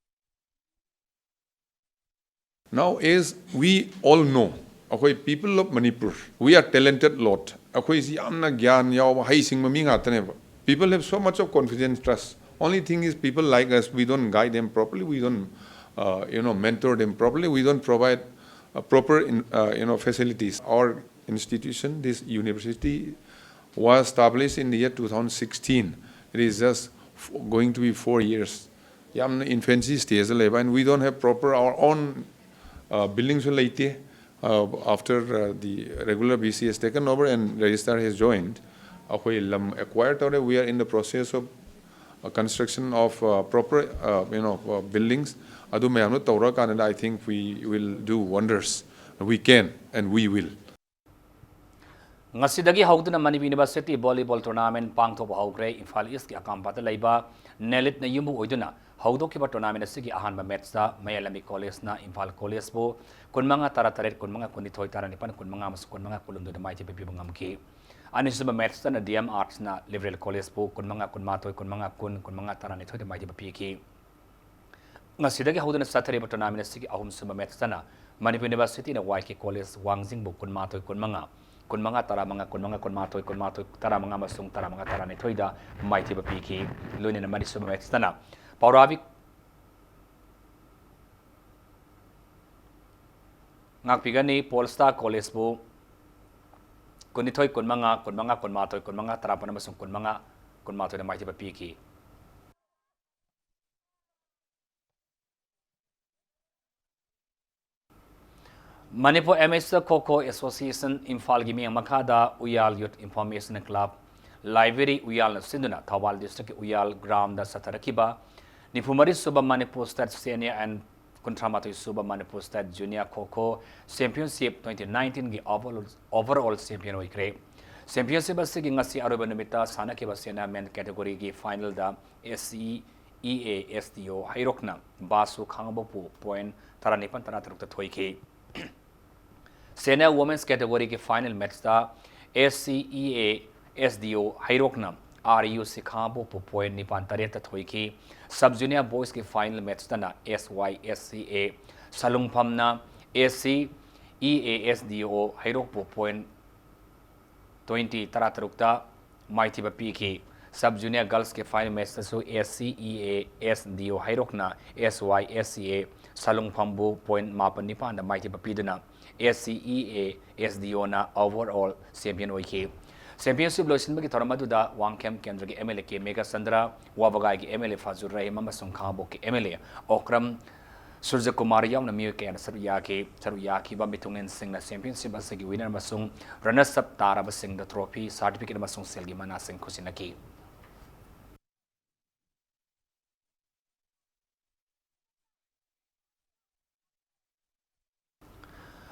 Now, as we all know, ꯑꯩꯈꯣꯏ people of Manipur, we are talented lot. ꯑꯩꯈꯣꯏꯁꯤ ꯌꯥꯝꯅ ꯒ꯭ꯌꯥꯟ ꯌꯥꯎꯕ, ꯍꯩꯁꯤꯡꯕ ꯃꯤ ꯉꯥꯛꯇꯅꯦꯕ꯫ People have so much of confidence, trust. Only thing is, people like us, we don't guide them properly, we don't, uh, you know, mentor them properly, we don't provide uh, proper in, uh, you know, facilities. Our institution, this university, was established in the year two thousand sixteen. It is just f- going to be four years. ꯌꯥꯝꯅ infancy stageꯇ ꯂꯩꯕ, and we don't have proper our own uh, buildingꯁꯨ ꯂꯩꯇꯦ. Uh, after uh, the regular B C has taken over and registrar has joined, ꯑꯩꯈꯣꯏ ꯂꯝ acquire ꯇꯧꯔꯦ. We are in the process of uh, construction of uh, proper uh, you know uh, buildings. ꯑꯗꯨ ꯃꯌꯥꯝꯗꯣ ꯇꯧꯔꯀꯥꯟꯗ, I think we will do wonders. We can and we will. ꯉꯁꯤꯗꯒꯤ ꯍꯧꯗꯨꯅ ꯃꯅꯤꯄꯨꯔ university volleyball tournament ꯄꯥꯡꯊꯣꯛꯄ ꯍꯧꯈ꯭ꯔꯦ꯫ ꯏꯝꯐꯥꯜ Eastꯀꯤ ꯑꯀꯥꯝꯄꯥꯠꯇ ꯂꯩꯕ ꯅꯦꯂꯤꯠꯅ ꯌꯨꯝꯕꯨ ꯑꯣꯏꯗꯨꯅ ꯍꯧꯗꯣꯛꯈꯤꯕ tournament ꯑꯁꯤꯒꯤ ꯑꯍꯥꯟꯕ matchꯇ ꯃꯌꯥꯏ ꯂꯝꯕꯤ collegeꯅ ꯏꯝꯐꯥꯜ collegeꯕꯨ ꯀꯨꯟꯃꯉꯥ, ꯇꯔꯥꯇꯔꯦꯠ, ꯀꯨꯟꯃꯉꯥ, ꯀꯨꯟꯅꯤꯊꯣꯏ, ꯇꯔꯥꯅꯤꯄꯥꯟ, ꯀꯨꯟꯃꯉꯥ ꯑꯃꯁꯨꯡ ꯀꯨꯟꯃꯉꯥ, ꯀꯨꯟꯍꯨꯝꯗꯣꯏꯗ ꯃꯥꯏꯊꯤꯕ ꯄꯤꯕ ꯉꯝꯈꯤ꯫ ꯑꯅꯤꯁꯨꯕ matchꯇꯅ D M Artsꯅ Liberal collegeꯕꯨ ꯀꯨꯟꯃꯉꯥ, ꯀꯨꯟꯃꯥꯊꯣꯏ, ꯀꯨꯟꯃꯉꯥ, ꯀꯨꯟ, ꯀꯨꯟꯃꯉꯥ, ꯇꯔꯥꯅꯤꯊꯣꯏꯗ ꯃꯥꯏꯊꯤꯕ ꯄꯤꯈꯤ꯫ ꯉꯁꯤꯗꯒꯤ ꯍꯧꯗꯨꯅ ꯆꯠꯊꯔꯤꯕ tournament ꯑꯁꯤꯒꯤ ꯑꯍꯨꯝꯁꯨꯕ matchꯇꯅ ꯃꯅꯤꯄꯨꯔ universityꯅ Y K college ꯋꯥꯡꯖꯤꯡꯕꯨ ꯀꯨꯟꯃꯥꯊꯣꯏ, ꯀꯨꯟꯃꯉꯥ, ꯀꯨꯟꯃꯉꯥ, ꯇꯔꯥꯃꯉꯥ, ꯀꯨꯟꯃꯉꯥ, ꯀꯨꯟꯃꯥꯊꯣꯏ, ꯀꯨꯟꯃꯥꯊꯣꯏ, ꯇꯔꯥꯃꯉꯥ ꯑꯃꯁꯨꯡ ꯇꯔꯥꯃꯉꯥ, ꯇꯔꯥꯅꯤꯊꯣꯏꯗ ꯃꯥꯏꯊꯤꯕ ꯄꯤꯈꯤ꯫ ꯂꯣꯏꯅꯅ ꯃꯔꯤꯁꯨꯕ matchꯇꯅ ꯄꯥꯎꯔꯥꯕꯤ ꯉꯥꯛꯄꯤꯒꯅꯤ Polestar collegeꯕꯨ ꯀꯨꯟꯅꯤꯊꯣꯏ, ꯀꯨꯟꯃꯉꯥ, ꯀꯨꯟꯃꯉꯥ, ꯀꯨꯟꯃꯥꯊꯣꯏ, ꯀꯨꯟꯃꯉꯥ, ꯇꯔꯥꯃꯥꯄꯟ ꯑꯃꯁꯨꯡ ꯀꯨꯟꯃꯉꯥ, ꯀꯨꯟꯃꯥꯊꯣꯏꯗ ꯃꯥꯏꯊꯤꯕ ꯄꯤꯈꯤ꯫ ꯃꯅꯤꯄꯨꯔ ꯑꯦꯃꯦꯆꯔ ꯈꯣ ꯈꯣ ꯑꯦꯁꯣꯁꯤꯌꯦꯁꯟ ꯏꯝꯐꯥꯜꯒꯤ ꯃꯤꯠꯌꯦꯡ ꯃꯈꯥꯗ ꯎꯌꯥꯜ ꯌꯨꯠ ꯏꯟꯐꯣꯔꯃꯦꯁꯟ ꯀ꯭ꯂꯕ ꯂꯥꯏꯕ꯭ꯔꯦꯔꯤ ꯎꯌꯥꯜꯅ ꯁꯤꯟꯗꯨꯅ ꯊꯧꯕꯥꯜ ꯗꯤꯁꯇ꯭ꯔꯤꯛꯀꯤ ꯎꯌꯥꯜ ꯒ꯭ꯔꯥꯎꯟꯗ ꯆꯠꯊꯔꯛꯈꯤꯕ ꯅꯤꯐꯨ ꯃꯔꯤ ꯁꯨꯕ ꯃꯅꯤꯄꯨꯔ ꯁ꯭ꯇꯦꯠ ꯁꯦꯅꯤꯌꯔ ꯑꯦꯟ ꯀꯨꯟꯊ꯭ꯔꯥ ꯃꯥꯊꯣꯏ ꯁꯨꯕ ꯃꯅꯤꯄꯨꯔ ꯁ꯭ꯇꯦꯠ ꯖꯨꯅꯤꯌꯔ ꯈꯣ ꯈꯣ ꯆꯦꯝꯄꯤꯌꯟꯁꯤꯞ ꯇ꯭ꯋꯦꯟꯇꯤ ꯅꯥꯏꯟꯇꯤꯟꯒꯤ ꯑꯣꯚꯔ ꯑꯣꯜ ꯆꯦꯝꯄꯤꯌꯟ ꯑꯣꯏꯈ꯭ꯔꯦ꯫ ꯆꯦꯝꯄꯤꯌꯟꯁꯤꯞ ꯑꯁꯤꯒꯤ ꯉꯁꯤ ꯑꯔꯣꯏꯕ ꯅꯨꯃꯤꯠꯇ ꯁꯥꯟꯅꯈꯤꯕ ꯁꯦꯅꯤꯌꯔ ꯃꯦꯟ ꯀꯦꯇꯦꯒꯣꯔꯤꯒꯤ ꯐꯥꯏꯅꯦꯜꯗ ꯑꯦꯁ ꯁꯤ ꯏ ꯑꯦ ꯑꯦꯁ ꯗꯤ ꯑꯣ ꯍꯩꯔꯣꯛꯅ ꯕꯥꯁꯨ ꯈꯥꯉꯕꯣꯛꯄꯨ ꯄꯣꯏꯟ ꯇꯔꯥꯅꯤꯄꯥꯟ ꯇꯔꯥꯇꯔꯨꯛꯇ ꯊꯣꯏꯈꯤ꯫ ꯁꯦꯅꯤꯌꯔ ꯋꯨꯃꯦꯟꯁ ꯀꯦꯇꯦꯒꯣꯔꯤꯒꯤ ꯐꯥꯏꯅꯦꯜ ꯃꯦꯠꯆꯇ S C E A S ꯗꯤ ꯑꯣ ꯍꯩꯔꯣꯛꯅ ꯑꯥꯔ ꯌꯨ ꯁꯤ ꯈꯥꯉꯕꯣꯛꯄꯨ ꯄꯣꯏꯟ ꯅꯤꯄꯥꯟ ꯇꯔꯦꯠꯇ ꯊꯣꯏꯈꯤ꯫ Sub junior ꯕꯣꯏꯁꯀꯤ final ꯃꯦꯠꯆꯇꯅ S Y S C A ꯁꯂꯨꯡꯐꯝꯅ S C E A S ꯗꯤ ꯑꯣ ꯍꯩꯔꯣꯛꯄꯨ ꯄꯣꯏꯟ ꯇ꯭ꯋꯦꯟꯇꯤ ꯇꯔꯥꯇꯔꯨꯛꯇ ꯃꯥꯏꯊꯤꯕ ꯄꯤꯈꯤ꯫ ꯁꯕ ꯖꯨꯅꯤꯌꯔ ꯒꯔꯜꯁꯀꯤ ꯐꯥꯏꯅꯦꯜ ꯃꯦꯠꯆꯇꯁꯨ S C E A S ꯗꯤ ꯑꯣ ꯍꯩꯔꯣꯛꯅ ꯑꯦꯁ ꯋꯥꯏ ꯑꯦꯁ ꯁꯤ ꯑꯦ ꯁꯂꯨꯡꯐꯝꯕꯨ ꯄꯣꯏꯟ ꯃꯥꯄꯟ ꯅꯤꯄꯥꯟꯗ ꯃꯥꯏꯊꯤꯕ ꯄꯤꯗꯨꯅ S C E A S ꯗꯤ ꯑꯣꯅ ꯑꯣꯚꯔ ꯑꯣꯜ ꯆꯦꯝꯄꯤꯌꯟ ꯑꯣꯏꯈꯤ꯫ ꯆꯦꯝꯄꯤꯌꯟꯁꯤꯞ ꯂꯣꯏꯁꯤꯟꯕꯒꯤ ꯊꯧꯔꯝ ꯑꯗꯨꯗ ꯋꯥꯡꯈꯦꯝ ꯀꯦꯟꯗ꯭ꯔꯒꯤ M L A K Meghachandra, ꯋꯥꯕꯒꯥꯏꯒꯤ M L A Fazur Rahim ꯑꯃꯁꯨꯡ ꯈꯥꯉꯕꯣꯛꯀꯤ M L A Okram Surjakumar ꯌꯥꯎꯅ ꯃꯤꯑꯣꯏ ꯀꯌꯥꯅ ꯁꯔꯨꯛ ꯌꯥꯈꯤ꯫ ꯁꯔꯨꯛ ꯌꯥꯈꯤꯕ ꯃꯤꯊꯨꯡꯂꯦꯟꯁꯤꯡꯅ ꯆꯦꯝꯄꯤꯌꯟꯁꯤꯞ ꯑꯁꯤꯒꯤ ꯋꯤꯅꯔ ꯑꯃꯁꯨꯡ ꯔꯅꯔꯁ ꯑꯞ ꯇꯥꯔꯕꯁꯤꯡꯗ ꯇ꯭ꯔꯣꯐꯤ, ꯁꯥꯔꯇꯤꯐꯤꯀꯦꯠ ꯑꯃꯁꯨꯡ ꯁꯦꯜꯒꯤ ꯃꯅꯥꯁꯤꯡ ꯈꯨꯠꯁꯤꯟꯅꯈꯤ꯫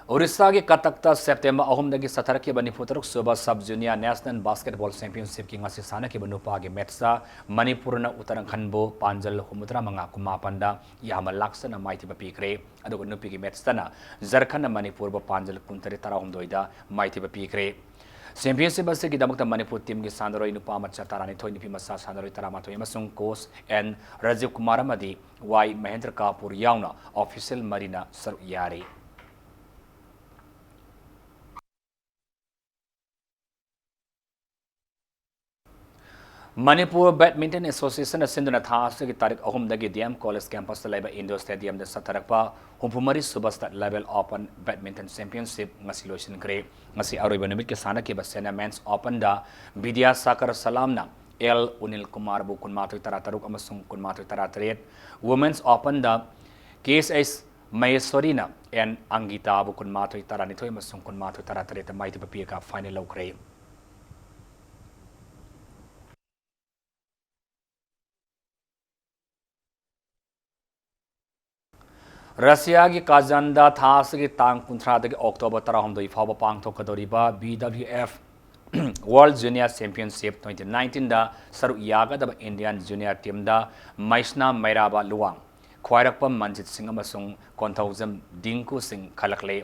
ꯑꯣꯔꯤꯁꯥꯒꯤ ꯀꯇꯛꯇ ꯁꯦꯞꯇꯦꯝꯕꯔ ꯑꯍꯨꯝꯗꯒꯤ ꯆꯠꯊꯔꯛꯈꯤꯕ ꯅꯤꯐꯨ ꯇꯔꯨꯛ ꯁꯨꯕ ꯁꯕ ꯖꯨꯅꯤꯌꯔ ꯅꯦꯁꯅꯦꯜ ꯕꯥꯁꯀꯦꯠꯕꯣꯜ ꯆꯦꯝꯄꯤꯌꯟꯁꯤꯞꯀꯤ ꯉꯁꯤ ꯁꯥꯟꯅꯈꯤꯕ ꯅꯨꯄꯥꯒꯤ ꯃꯦꯠꯆꯇ ꯃꯅꯤꯄꯨꯔꯅ ꯎꯠꯇꯔꯥꯈꯟꯕꯨ ꯄꯥꯟꯖꯜ ꯍꯨꯝꯐꯨꯇꯔꯥ ꯃꯉꯥ, ꯀꯨꯟꯃꯥꯄꯟꯗ ꯌꯥꯝꯅ ꯂꯥꯛꯆꯅ ꯃꯥꯏꯊꯤꯕ ꯄꯤꯈ꯭ꯔꯦ꯫ ꯑꯗꯨꯒ ꯅꯨꯄꯤꯒꯤ ꯃꯦꯠꯆꯇꯅ ꯖꯔꯈꯟꯅ ꯃꯅꯤꯄꯨꯔꯕꯨ ꯄꯥꯟꯖꯜ ꯀꯨꯟꯇꯔꯦꯠ ꯇꯔꯥꯍꯨꯝꯗꯣꯏꯗ ꯃꯥꯏꯊꯤꯕ ꯄꯤꯈ꯭ꯔꯦ꯫ ꯆꯦꯝꯄꯤꯌꯟꯁꯤꯞ ꯑꯁꯤꯒꯤꯗꯃꯛꯇ ꯃꯅꯤꯄꯨꯔ ꯇꯤꯝꯒꯤ ꯁꯥꯟꯅꯔꯣꯏ ꯅꯨꯄꯥ ꯃꯆꯥ ꯇꯔꯥꯅꯤꯊꯣꯏ, ꯅꯨꯄꯤ ꯃꯆꯥ ꯁꯥꯟꯅꯔꯣꯏ ꯇꯔꯥꯃꯥꯊꯣꯏ ꯑꯃꯁꯨꯡ ꯀꯣꯆ ꯑꯦꯟ ꯔꯥꯖꯤꯕ ꯀꯨꯃꯥꯔ ꯑꯃꯗꯤ ꯋꯥꯏ ꯃꯍꯦꯟꯗ꯭ꯔ ꯀꯥꯄꯨꯔ ꯌꯥꯎꯅ ꯑꯣꯐꯤꯁꯤꯌꯦꯜ ꯃꯔꯤꯅ ꯁꯔꯨꯛ ꯌꯥꯔꯤ꯫ ꯃꯅꯤꯄꯨꯔ ꯕꯦꯗꯃꯤꯟꯇꯟ ꯑꯦꯁꯣꯁꯤꯌꯦꯁꯟꯅ ꯁꯤꯟꯗꯨꯅ ꯊꯥ ꯑꯁꯤꯒꯤ ꯇꯥꯔꯤꯛ ꯑꯍꯨꯝꯗꯒꯤ ꯗꯤ ꯑꯦꯝ ꯀꯣꯂꯦꯖ ꯀꯦꯝꯄꯁꯇ ꯂꯩꯕ ꯏꯟꯗꯣꯔ ꯁ꯭ꯇꯦꯗꯤꯌꯝꯗ ꯆꯠꯊꯔꯛꯄ ꯍꯨꯝꯐꯨ ꯃꯔꯤ ꯁꯨꯕ state level open badminton championship ꯉꯁꯤ ꯂꯣꯏꯁꯤꯟꯈ꯭ꯔꯦ꯫ ꯉꯁꯤ ꯑꯔꯣꯏꯕ ꯅꯨꯃꯤꯠꯀꯤ ꯁꯥꯟꯅꯈꯤꯕ ꯁꯦꯅꯤꯌꯔ ꯃꯦꯟꯁ ꯑꯣꯄꯟꯗ ꯕꯤꯗ꯭ꯌꯥ ꯁꯥꯀꯔ ꯁꯂꯥꯝꯅ ꯑꯦꯜ ꯎꯅꯤꯜ ꯀꯨꯃꯥꯔꯕꯨ ꯀꯨꯟꯃꯥꯊꯣꯏ ꯇꯔꯥꯇꯔꯨꯛ ꯑꯃꯁꯨꯡ ꯀꯨꯟꯃꯥꯊꯣꯏ ꯇꯔꯥꯇꯔꯦꯠ, ꯋꯨꯃꯦꯟꯁ ꯑꯣꯄꯟꯗ ꯀꯦ ꯑꯦꯁ ꯑꯩꯆ ꯃꯍꯦꯁ꯭ꯋꯔꯤꯅ ꯑꯦꯟ ꯑꯪꯒꯤꯇꯥꯕꯨ ꯀꯨꯟꯃꯥꯊꯣꯏ ꯇꯔꯥꯅꯤꯊꯣꯏ ꯑꯃꯁꯨꯡ ꯀꯨꯟꯃꯥꯊꯣꯏ ꯇꯔꯥꯇꯔꯦꯠꯇ ꯃꯥꯏꯊꯤꯕ ꯄꯤꯔꯒ final ꯂꯧꯈ꯭ꯔꯦ꯫ ꯔꯁꯤꯌꯥꯒꯤ ꯀꯥꯖꯥꯟꯗ ꯊꯥ ꯑꯁꯤꯒꯤ ꯇꯥꯡ ꯀꯨꯟꯊ꯭ꯔꯥꯗꯒꯤ ꯑꯣꯛꯇꯣꯕꯔ ꯇꯔꯥꯍꯨꯝꯗꯣꯏ ꯐꯥꯎꯕ ꯄꯥꯡꯊꯣꯛꯀꯗꯧꯔꯤꯕ B W F World Junior Championship twenty nineteenꯗ ꯁꯔꯨꯛ ꯌꯥꯒꯗꯕ Indian junior teamꯗ ꯃꯩꯁꯅꯥ ꯃꯩꯔꯥꯕ ꯂꯨꯋꯥꯡ, ꯈ꯭ꯋꯥꯏꯔꯥꯛꯄꯝ ꯃꯟꯖꯤꯠ ꯁꯤꯡ ꯑꯃꯁꯨꯡ ꯀꯣꯟꯊꯧꯖꯝ ꯗꯤꯡꯀꯨ ꯁꯤꯡ ꯈꯜꯂꯛꯂꯦ꯫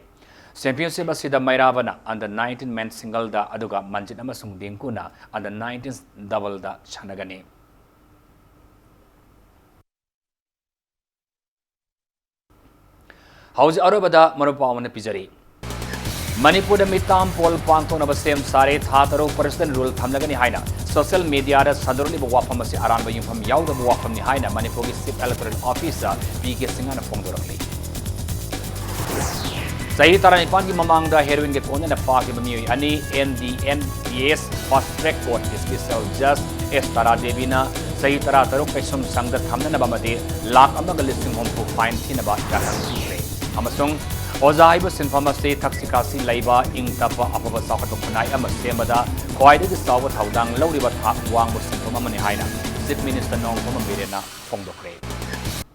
Championship ꯑꯁꯤꯗ ꯃꯩꯔꯥꯕꯅ under nineteen men's singleꯗ, ꯑꯗꯨꯒ ꯃꯟꯖꯤꯠ ꯑꯃꯁꯨꯡ ꯗꯤꯡꯀꯨꯅ under nineteen doubleꯗ ꯁꯥꯟꯅꯒꯅꯤ꯫ ꯍꯧꯖꯤꯛ ꯑꯔꯣꯏꯕꯗ ꯃꯔꯨꯞ ꯄꯥꯎ ꯑꯃꯅ ꯄꯤꯖꯔꯤ꯫ ꯃꯅꯤꯄꯨꯔꯗ ꯃꯤꯇꯥꯝ ꯄꯣꯜ ꯄꯥꯡꯊꯣꯛꯅꯕ ꯁꯦꯝ ꯁꯥꯔꯦ꯫ ꯊꯥ ꯇꯔꯨꯛ president rule ꯊꯝꯂꯒꯅꯤ ꯍꯥꯏꯅ social mediaꯗ ꯁꯟꯗꯣꯔꯛꯂꯤꯕ ꯋꯥꯐꯝ ꯑꯁꯤ ꯑꯔꯥꯟꯕ ꯌꯨꯝꯐꯝ ꯌꯥꯎꯗꯕ ꯋꯥꯐꯝꯅꯤ ꯍꯥꯏꯅ ꯃꯅꯤꯄꯨꯔꯒꯤ Chief Electoral Officer P K ꯁꯤꯡꯍꯅ ꯐꯣꯡꯗꯣꯔꯛꯂꯤ꯫ ꯆꯍꯤ ꯇꯔꯥꯅꯤꯄꯥꯟꯒꯤ ꯃꯃꯥꯡꯗ heroinꯒꯤ ꯀꯣꯟꯅꯅ ꯐꯥꯈꯤꯕ ꯃꯤꯑꯣꯏ ꯑꯅꯤ N D N P S fast track courtꯀꯤ special judge S ꯇꯥꯔꯥ ꯗꯦꯕꯤꯅ ꯆꯍꯤ ꯇꯔꯥꯇꯔꯨꯛ ꯀꯩꯁꯨꯝꯁꯪꯗ ꯊꯝꯅꯅꯕ ꯑꯃꯗꯤ ꯂꯥꯈ ꯑꯃꯒ ꯂꯤꯁꯤꯡ ꯍꯨꯝꯐꯨ fine ꯊꯤꯅꯕ ꯌꯥꯊꯪ ꯄꯤꯈ꯭ꯔꯦ꯫ ꯑꯃꯁꯨꯡ ꯑꯣꯖꯥ ꯍꯥꯏꯕ ꯁꯤꯟꯐꯝ ꯑꯁꯤ ꯊꯛꯁꯤ ꯈꯥꯁꯤ ꯂꯩꯕ, ꯏꯪ ꯇꯞꯄ, ꯑꯐꯕ ꯆꯥꯎꯈꯠꯄ ꯈꯨꯟꯅꯥꯏ ꯑꯃ ꯁꯦꯝꯕꯗ ꯈ꯭ꯋꯥꯏꯗꯒꯤ ꯆꯥꯎꯕ ꯊꯧꯗꯥꯡ ꯂꯧꯔꯤꯕ ꯊꯥꯛ ꯋꯥꯡꯕ ꯁꯤꯟꯐꯝ ꯑꯃꯅꯤ ꯍꯥꯏꯅ Chief Minister ꯅꯣꯡꯊꯣꯝꯕꯝ ꯕꯤꯔꯦꯟꯅ ꯐꯣꯡꯗꯣꯛꯈ꯭ꯔꯦ꯫